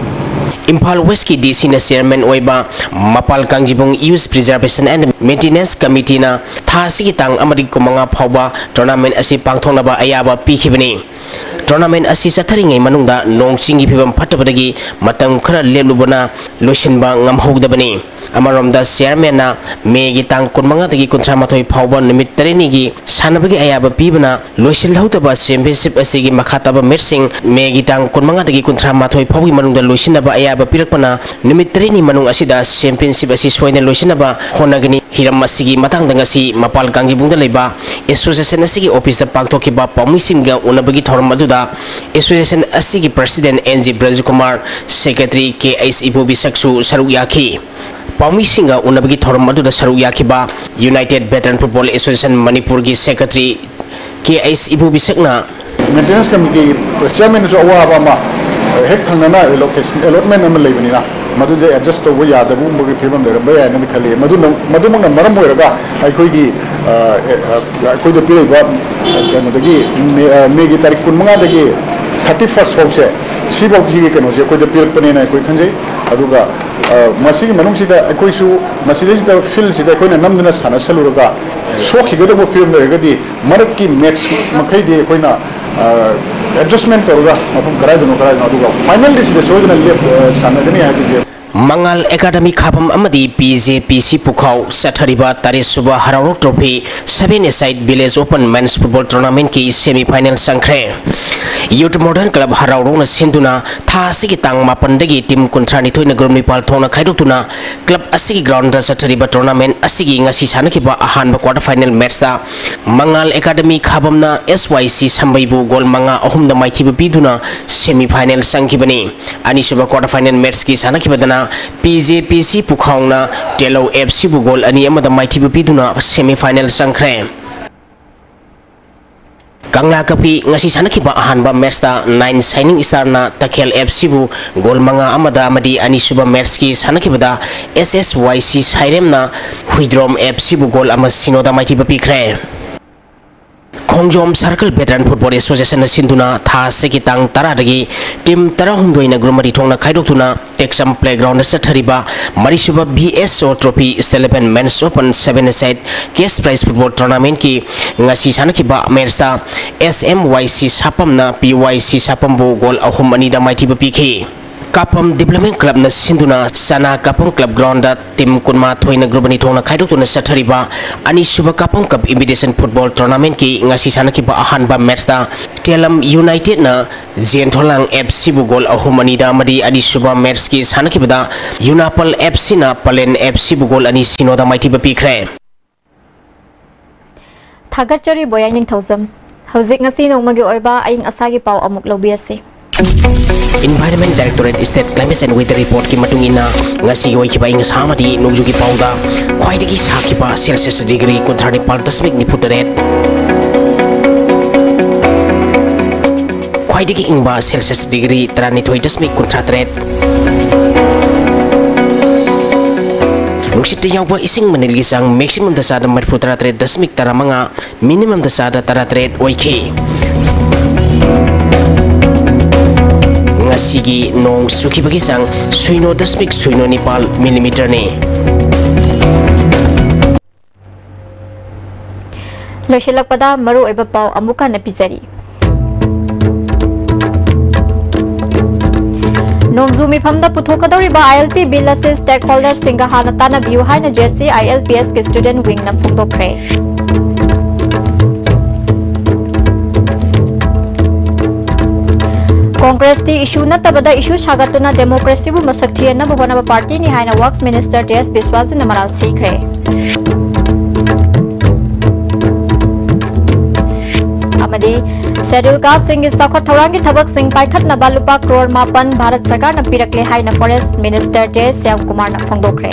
ꯏꯝꯐꯥꯜ ꯋꯦꯁꯀꯤ ꯗꯤ ꯁꯤꯅ ꯆꯤꯌꯔꯃꯦꯟ ꯑꯣꯏꯕ Mapal Kangjeibung use preservation and maintenance ꯀꯃꯤꯇꯤꯅ ꯊꯥ ꯑꯁꯤꯒꯤ ꯇꯥꯡ ꯑꯃꯗꯒꯤ ꯀꯨꯟꯃꯉꯥ ꯐꯥꯎꯕ ꯇꯣꯔꯅꯥꯃꯦꯟ ꯑꯁꯤ ꯄꯥꯡꯊꯣꯛꯅꯕ ꯑꯌꯥꯕ ꯄꯤꯈꯤꯕꯅꯤ꯫ ꯇꯣꯔꯅꯥꯃꯦꯟ ꯑꯁꯤ ꯆꯠꯊꯔꯤꯉꯩ ꯃꯅꯨꯡꯗ ꯅꯣꯡ ꯆꯤꯡꯒꯤ ꯐꯤꯕꯝ ꯐꯠꯇꯕꯗꯒꯤ ꯃꯇꯝ ꯈꯔ ꯂꯦꯞꯂꯨꯕꯅ ꯂꯣꯏꯁꯤꯟꯕ ꯉꯝꯍꯧꯗꯕꯅꯤ꯫ ꯑꯃꯔꯣꯝꯗ ꯆꯤꯌꯔꯃꯦꯟꯅ ꯃꯦꯒꯤ ꯇꯥꯡ ꯀꯨꯟꯃꯉꯥꯗꯒꯤ ꯀꯨꯟꯊ꯭ꯔꯥ ꯃꯥꯊꯣꯏ ꯐꯥꯎꯕ ꯅꯨꯃꯤꯠ ꯇꯔꯦꯠꯅꯤꯒꯤ ꯁꯥꯟꯅꯕꯒꯤ ꯑꯌꯥꯕ ꯄꯤꯕꯅ ꯂꯣꯏꯁꯤꯜꯍꯧꯗꯕ ꯆꯦꯝꯄꯤꯌꯟꯁꯤꯞ ꯑꯁꯤꯒꯤ ꯃꯈꯥ ꯇꯥꯕ ꯃꯦꯠꯁꯁꯤꯡ ꯃꯦꯒꯤ ꯇꯥꯡ ꯀꯨꯟꯃꯉꯥꯗꯒꯤ ꯀꯨꯟꯊ꯭ꯔꯥ ꯃꯥꯊꯣꯏ ꯐꯥꯎꯒꯤ ꯃꯅꯨꯡꯗ ꯂꯣꯏꯁꯤꯟꯅꯕ ꯑꯌꯥꯕ ꯄꯤꯔꯛꯄꯅ ꯅꯨꯃꯤꯠ ꯇꯔꯦꯠꯅꯤ ꯃꯅꯨꯡ ꯑꯁꯤꯗ ꯆꯦꯝꯄꯤꯌꯟꯁꯤꯞ ꯑꯁꯤ ꯁꯣꯏꯗꯅ ꯂꯣꯏꯁꯤꯟꯅꯕ ꯍꯣꯠꯅꯒꯅꯤ꯫ ꯍꯤꯔꯝ ꯑꯁꯤꯒꯤ ꯃꯇꯥꯡꯗ ꯉꯁꯤ ꯃꯄꯥꯜ ꯀꯥꯡꯖꯤꯕꯨꯡꯗ ꯂꯩꯕ ꯑꯦꯁꯣꯁꯤꯌꯦꯁꯟ ꯑꯁꯤꯒꯤ ꯑꯣꯐꯤꯁꯇ ꯄꯥꯡꯊꯣꯛꯈꯤꯕ ꯄꯥꯎꯃꯤꯁꯤꯡꯒ ꯎꯅꯕꯒꯤ ꯊꯧꯔꯝ ꯑꯗꯨꯗ ꯑꯦꯁꯣꯁꯤꯌꯦꯁꯟ ꯑꯁꯤꯒꯤ president N G Brajakumar, secretary K H ꯏꯕꯣꯕꯤꯁꯛꯁꯨ ꯁꯔꯨꯛ ꯌꯥꯈꯤ꯫ ꯄꯥꯎꯃꯤꯁꯤꯡꯒ ꯎꯅꯕꯒꯤ ꯊꯧꯔꯝ ꯑꯗꯨꯗ ꯁꯔꯨꯛ ꯌꯥꯈꯤꯕ ꯌꯨꯅꯥꯏꯇꯦꯗ ꯚꯦꯇꯔꯟ ꯐꯨꯠꯕꯣꯜ ꯑꯦꯁꯣꯁꯤꯌꯦꯁꯟ ꯃꯅꯤꯄꯨꯔꯒꯤ ꯁꯦꯀ꯭ꯔꯦꯇꯔꯤ ꯀꯦ ꯑꯩꯆ ꯏꯕꯣꯕꯤꯁꯛꯅ ꯃꯦꯟꯇꯦꯅꯦꯟꯁ ꯀꯃꯤꯇꯤꯒꯤ ꯆꯤꯌꯔꯃꯦꯟꯗꯁꯨ ꯑꯋꯥꯕ ꯑꯃ, ꯍꯦꯛ ꯊꯪꯅꯅ ꯑꯦꯂꯣꯀꯦꯁꯟ ꯑꯦꯂꯣꯠꯃꯦꯟ ꯑꯃ ꯂꯩꯕꯅꯤꯅ, ꯃꯗꯨꯗ ꯑꯦꯗꯖꯁ ꯇꯧꯕ ꯌꯥꯗꯕꯒꯨꯝꯕꯒꯤ ꯐꯤꯕꯝ ꯂꯩꯔꯝꯕ ꯌꯥꯏꯅꯗꯤ ꯈꯜꯂꯤ꯫ ꯃꯗꯨꯅ ꯃꯗꯨꯃꯛꯅ ꯃꯔꯝ ꯑꯣꯏꯔꯒ ꯑꯩꯈꯣꯏꯒꯤ ꯑ, ꯑ, ꯑꯩꯈꯣꯏꯗ ꯄꯤꯔꯛꯏꯕ ꯀꯩꯅꯣꯗꯒꯤ ꯃꯦ ꯑ, ꯃꯦꯒꯤ ꯇꯥꯔꯤꯛ ꯀꯨꯟꯃꯉꯥꯗꯒꯤ ꯊꯥꯔꯇꯤ ꯐꯥꯔꯁ ꯐꯥꯎꯁꯦ, ꯁꯤꯐꯥꯎꯁꯤꯒꯤ ꯀꯩꯅꯣꯁꯦ ꯑꯩꯈꯣꯏꯗ ꯄꯤꯔꯛꯄꯅꯦꯅ ꯑꯩꯈꯣꯏ ꯈꯟꯖꯩ꯫ ꯑꯗꯨꯒ ꯑ, ꯃꯁꯤꯒꯤ ꯃꯅꯨꯡꯁꯤꯗ ꯑꯩꯈꯣꯏꯁꯨ ꯃꯁꯤꯗꯩꯁꯤꯗ ꯐꯤꯜꯁꯤꯗ ꯑꯩꯈꯣꯏꯅ ꯅꯝꯗꯨꯅ ꯁꯥꯟꯅꯁꯜꯂꯨꯔꯒ ꯁꯣꯛꯈꯤꯒꯗꯕ ꯐꯤꯕꯝ ꯂꯩꯔꯒꯗꯤ ꯃꯔꯛꯀꯤ ꯃꯦꯠꯁ ꯃꯈꯩꯗꯤ ꯑꯩꯈꯣꯏꯅ ꯑꯦꯗꯖꯁꯃꯦꯟ ꯇꯧꯔꯒ ꯃꯐꯝ ꯀꯗꯥꯏꯗꯅꯣ ꯀꯗꯥꯏꯗꯅꯣ ꯑꯗꯨꯒ ꯐꯥꯏꯅꯦꯜꯗꯤ ꯁꯤꯗ ꯁꯣꯏꯗꯅ ꯂꯦꯞ ꯑ, ꯁꯥꯟꯅꯒꯅꯤ ꯍꯥꯏꯕꯁꯦ꯫ ꯃꯉꯥꯜ ꯑꯦꯀꯥꯗꯃꯤ ꯈꯥꯕꯝ ꯑꯃꯗꯤ ꯄꯤ ꯖꯦ ꯄꯤ ꯁꯤ ꯄꯨꯈꯥꯎ ꯆꯠꯊꯔꯤꯕ ꯇꯔꯦꯠ ꯁꯨꯕ ꯍꯔꯥꯎꯔꯣꯛ trophy seven a side village open men's football ꯇꯣꯔꯅꯥꯃꯦꯟꯠꯀꯤ ꯁꯦꯃꯤ ꯐꯥꯏꯅꯦꯜ ꯆꯪꯈ꯭ꯔꯦ꯫ ꯌꯨꯠ ꯃꯣꯗꯔꯟ ꯀ꯭ꯂꯕ ꯍꯔꯥꯎꯔꯣꯛꯅ ꯁꯤꯟꯗꯨꯅ ꯊꯥ ꯑꯁꯤꯒꯤ ꯇꯥꯡ ꯃꯥꯄꯟꯗꯒꯤ ꯇꯤꯝ ꯀꯨꯟꯊ꯭ꯔꯥꯅꯤꯊꯣꯏꯅ ꯒ꯭ꯔꯨꯞ ꯅꯤꯄꯥꯜ ꯊꯣꯛꯅ ꯈꯥꯏꯗꯣꯛꯇꯨꯅ ꯀ꯭ꯂꯕ ꯑꯁꯤꯒꯤ ꯒ꯭ꯔꯥꯎꯟꯗ ꯆꯠꯊꯔꯤꯕ ꯇꯣꯔꯅꯥꯃꯦꯟꯠ ꯑꯁꯤꯒꯤ ꯉꯁꯤ ꯁꯥꯟꯅꯈꯤꯕ ꯑꯍꯥꯟꯕ ꯀ꯭ꯋꯥꯇꯔ ꯐꯥꯏꯅꯦꯜ ꯃꯦꯠꯆꯇ ꯃꯉꯥꯜ ꯑꯦꯀꯥꯗꯃꯤ ꯈꯥꯕꯝꯅ ꯑꯦꯁ ꯋꯥꯏ ꯁꯤ ꯁꯝꯕꯩꯕꯨ ꯒꯣꯜ ꯃꯉꯥ ꯑꯍꯨꯝꯗ ꯃꯥꯏꯊꯤꯕ ꯄꯤꯗꯨꯅ ꯁꯦꯃꯤ ꯐꯥꯏꯅꯦꯜ ꯆꯪꯈꯤꯕꯅꯤ꯫ ꯑꯅꯤꯁꯨꯕ ꯀ꯭ꯋꯥꯇꯔ ꯐꯥꯏꯅꯦꯜ ꯃꯦꯠꯆꯀꯤ ꯁꯥꯟꯅꯈꯤꯕꯗꯅ ꯄꯤ ꯖꯦ ꯄꯤ ꯁꯤ ꯄꯨꯈꯥꯎꯅ ꯇꯦꯂꯧ ꯑꯦꯐ ꯁꯤꯕꯨ ꯒꯣꯜ ꯑꯅꯤ ꯑꯃꯗ ꯃꯥꯏꯊꯤꯕ ꯄꯤꯗꯨꯅ ꯁꯦꯃꯤ ꯐꯥꯏꯅꯦꯜ ꯆꯪꯈ꯭ꯔꯦ꯫ ꯀꯪꯂꯥ ꯀꯞꯀꯤ ꯉꯁꯤ ꯁꯥꯟꯅꯈꯤꯕ ꯑꯍꯥꯟꯕ ꯃꯦꯠꯆꯇ ꯅꯥꯏꯟ ꯁꯥꯏꯅꯤꯡ ꯁ꯭ꯇꯥꯔꯅ ꯇꯈꯦꯜ ꯑꯦꯐ ꯁꯤꯕꯨ ꯒꯣꯜ ꯃꯉꯥ ꯑꯃꯗ ꯑꯃꯗꯤ ꯑꯅꯤꯁꯨꯕ ꯃꯦꯠꯆꯀꯤ ꯁꯥꯟꯅꯈꯤꯕꯗ ꯑꯦꯁ ꯑꯦꯁ ꯋꯥꯏ ꯁꯤ ꯁꯥꯏꯔꯦꯝꯅ ꯍꯨꯏꯗ꯭ꯔꯣꯝ ꯑꯦꯐ ꯁꯤꯕꯨ ꯒꯣꯜ ꯑꯃ ꯁꯤꯅꯣꯗ ꯃꯥꯏꯊꯤꯕ ꯄꯤꯈ꯭ꯔꯦ꯫ ꯈꯣꯡꯖꯣꯝ ꯁꯥꯔꯀꯜ ꯚꯦꯇꯔꯟ ꯐꯨꯠꯕꯣꯜ ꯑꯦꯁꯣꯁꯤꯌꯦꯁꯟꯅ ꯁꯤꯟꯗꯨꯅ ꯊꯥ ꯑꯁꯤꯒꯤ ꯇꯥꯡ ꯇꯔꯥꯗꯒꯤ ꯇꯤꯝ ꯇꯔꯥꯍꯨꯝꯗꯣꯏꯅ ꯒ꯭ꯔꯨꯞ ꯃꯔꯤ ꯊꯣꯛꯅ ꯈꯥꯏꯗꯣꯛꯇꯨꯅ ꯇꯦꯛꯆꯝ ꯄ꯭ꯂꯦꯒ꯭ꯔꯥꯎꯟꯗ ꯆꯠꯊꯔꯤꯕ ꯃꯔꯤꯁꯨꯕ ꯕꯤ ꯑꯦꯁ ꯑꯣ trophy ꯁ꯭ꯇꯦꯂꯦꯄꯦꯟ ꯃꯦꯟꯁ open seven a side case prize football ꯇꯣꯔꯅꯥꯃꯦꯟꯠꯀꯤ ꯉꯁꯤ ꯁꯥꯟꯅꯈꯤꯕ ꯃꯦꯠꯆꯇ ꯑꯦꯁ ꯑꯦꯝ ꯋꯥꯏ ꯁꯤ ꯁꯥꯄꯝꯅ ꯄꯤ ꯋꯥꯏ ꯁꯤ ꯁꯥꯄꯝꯕꯨ ꯒꯣꯜ ꯑꯍꯨꯝ ꯑꯅꯤꯗ ꯃꯥꯏꯊꯤꯕ ꯄꯤꯈꯤ꯫ ꯀꯥꯄꯝ ꯗꯤꯕ꯭ꯂꯞꯃꯦꯟ ꯀ꯭ꯂꯕꯅ ꯁꯤꯟꯗꯨꯅ ꯆꯅꯥ ꯀꯥꯄꯝ ꯀ꯭ꯂꯕ ꯒ꯭ꯔꯥꯎꯟꯗ ꯇꯤꯝ ꯀꯨꯟꯃꯥꯊꯣꯏꯅ ꯒ꯭ꯔꯨꯞ ꯑꯅꯤ ꯊꯣꯛꯅ ꯈꯥꯏꯗꯣꯛꯇꯨꯅ ꯆꯠꯊꯔꯤꯕ ꯑꯅꯤꯁꯨꯕ ꯀꯥꯄꯝ ꯀꯞ ꯏꯟꯚꯤꯇꯦꯁꯟ ꯐꯨꯠꯕꯣꯜ ꯇꯣꯔꯅꯥꯃꯦꯟꯠꯀꯤ ꯉꯁꯤ ꯁꯥꯟꯅꯈꯤꯕ ꯑꯍꯥꯟꯕ ꯃꯦꯠꯆꯇ ꯇꯦꯂꯝ ꯌꯨꯅꯥꯏꯇꯦꯗꯅ ꯖꯦꯟꯊꯣꯂꯥꯡ ꯑꯦꯐ ꯁꯤꯕꯨ ꯒꯣꯜ ꯑꯍꯨꯝ ꯑꯅꯤꯗ ꯑꯃꯗꯤ ꯑꯅꯤꯁꯨꯕ ꯃꯦꯠꯆꯀꯤ ꯁꯥꯟꯅꯈꯤꯕꯗ ꯌꯨꯅꯥꯄꯜ ꯑꯦꯐ ꯁꯤꯅ ꯄꯂꯦꯟ ꯑꯦꯐ ꯁꯤꯕꯨ ꯒꯣꯜ ꯑꯅꯤ ꯁꯤꯅꯣꯗ ꯃꯥꯏꯊꯤꯕ ꯄꯤꯈ꯭ꯔꯦ꯫ ꯊꯥꯒꯠꯆꯔꯤ ꯕꯣꯌꯥꯏ ꯅꯤꯡꯊꯧꯖꯝ꯫ ꯍꯧꯖꯤꯛ ꯉꯁꯤ ꯅꯣꯡꯃꯒꯤ ꯑꯣꯏꯕ ꯑꯏꯪ ꯑꯁꯥꯒꯤ ꯄꯥꯎ ꯑꯃꯨꯛ ꯂꯧꯕꯤꯔꯁꯤ꯫ Environment Directorate State Climate and Weather Report ꯀꯤ ꯃꯇꯨꯡ ꯏꯟꯅ ꯉꯁꯤꯒꯤ ꯑꯣꯏꯈꯤꯕ ꯑꯏꯪ ꯑꯁꯥ ꯑꯃꯗꯤ ꯅꯣꯡꯖꯨꯒꯤ ꯄꯥꯎꯗ ꯈ꯭ꯋꯥꯏꯗꯒꯤ ꯁꯥꯈꯤꯕ ꯁꯦꯜꯁꯤꯌꯁ ꯗꯤꯒ꯭ꯔꯤ ꯀꯨꯟꯊ꯭ꯔꯥ ꯅꯤꯄꯥꯜ ꯗꯁꯃꯤꯛ ꯅꯤꯐꯨ ꯇꯔꯦꯠ, ꯈ꯭ꯋꯥꯏꯗꯒꯤ ꯏꯪꯕ ꯁꯦꯜꯁꯤꯌꯁ ꯗꯤꯒ꯭ꯔꯤ ꯇꯔꯥꯅꯤꯊꯣꯏ ꯗꯁꯃꯤꯛ ꯀꯨꯟꯊ꯭ꯔꯥ ꯇꯔꯦꯠ꯫ ꯅꯨꯡꯁꯤꯠꯇ ꯌꯥꯎꯕ ꯏꯁꯤꯡ ꯃꯅꯤꯜꯒꯤ ꯆꯥꯡ ꯃꯦꯛꯁꯤꯃꯝꯗ ꯆꯥꯗ ꯃꯔꯤꯐꯨ ꯇꯔꯥ ꯇꯔꯦꯠ ꯗꯁꯃꯤꯛ ꯇꯔꯥ ꯃꯉꯥ, ꯃꯤꯅꯤꯃꯝꯗ ꯆꯥꯗ ꯇꯔꯥ ꯇꯔꯦꯠ ꯑꯣꯏꯈꯤ꯫ ꯉꯁꯤꯒꯤ ꯅꯣꯡ ꯆꯨꯈꯤꯕꯒꯤ ꯆꯥꯡ ꯁꯨꯏꯅꯣ ꯗꯁꯃꯤꯛ ꯁꯨꯏꯅꯣ ꯅꯤꯄꯥꯜ ꯃꯤꯂꯤꯃꯤꯇꯔꯅꯤ꯫ ꯂꯣꯏꯁꯤꯜꯂꯛꯄꯗ ꯃꯔꯨꯑꯣꯏꯕ ꯄꯥꯎ ꯑꯃꯨꯛ ꯍꯟꯅ ꯄꯤꯖꯔꯤ꯫ ꯅꯣꯡꯖꯨ ꯃꯤꯐꯝꯗ ꯄꯨꯊꯣꯛꯀꯗꯧꯔꯤꯕ ILP ꯕꯤꯜ ꯑꯁꯤ stakeholderꯁꯤꯡꯒ ꯍꯥꯟꯅ ꯇꯥꯟꯅꯕꯤꯌꯨ ꯍꯥꯏꯅ JCILPSꯀꯤ student wingꯅ ꯐꯣꯡꯗꯣꯛꯈ꯭ꯔꯦ꯫ ꯀꯣꯡꯒ꯭ꯔꯦꯁꯇꯤ issue ꯅꯠꯇꯕꯗ issue ꯁꯥꯒꯠꯇꯨꯅ democracyꯕꯨ ꯃꯁꯛ ꯊꯤꯍꯟꯅꯕ ꯍꯣꯠꯅꯕ partyꯅꯤ ꯍꯥꯏꯅ Works Minister ꯇꯤ ꯑꯦꯁ ꯕꯤꯁ꯭ꯋꯥꯁꯖꯤꯠꯅ ꯃꯔꯥꯜ ꯁꯤꯈ꯭ꯔꯦ꯫ ꯑꯃꯗꯤ Scheduled casteꯁꯤꯡꯒꯤ ꯆꯥꯎꯈꯠ ꯊꯧꯔꯥꯡꯒꯤ ꯊꯕꯛꯁꯤꯡ ꯄꯥꯏꯈꯠꯅꯕ ꯂꯨꯄꯥ ꯀ꯭ꯔꯣꯔ ꯃꯥꯄꯟ ꯚꯥꯔꯠ ꯁꯔꯀꯥꯔꯅ ꯄꯤꯔꯛꯂꯦ ꯍꯥꯏꯅ Forest Minister ꯇꯤ ꯑꯦꯁ ꯁ꯭ꯌꯥꯝꯀꯨꯃꯥꯔꯅ ꯐꯣꯡꯗꯣꯛꯈ꯭ꯔꯦ꯫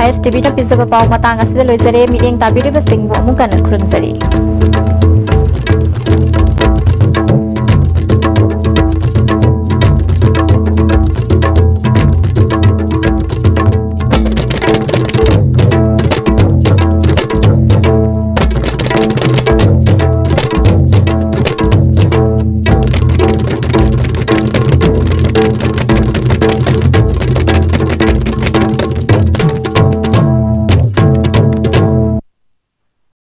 ISTVꯅ ꯄꯤꯖꯕ ꯄꯥꯎ ꯃꯇꯥꯡ ꯑꯁꯤꯗ ꯂꯣꯏꯖꯔꯦ꯫ ꯃꯤꯠꯌꯦꯡ ꯇꯥꯕꯤꯔꯤꯕꯁꯤꯡꯕꯨ ꯑꯃꯨꯛ ꯍꯟꯅ ꯈꯨꯔꯨꯝꯖꯔꯤ꯫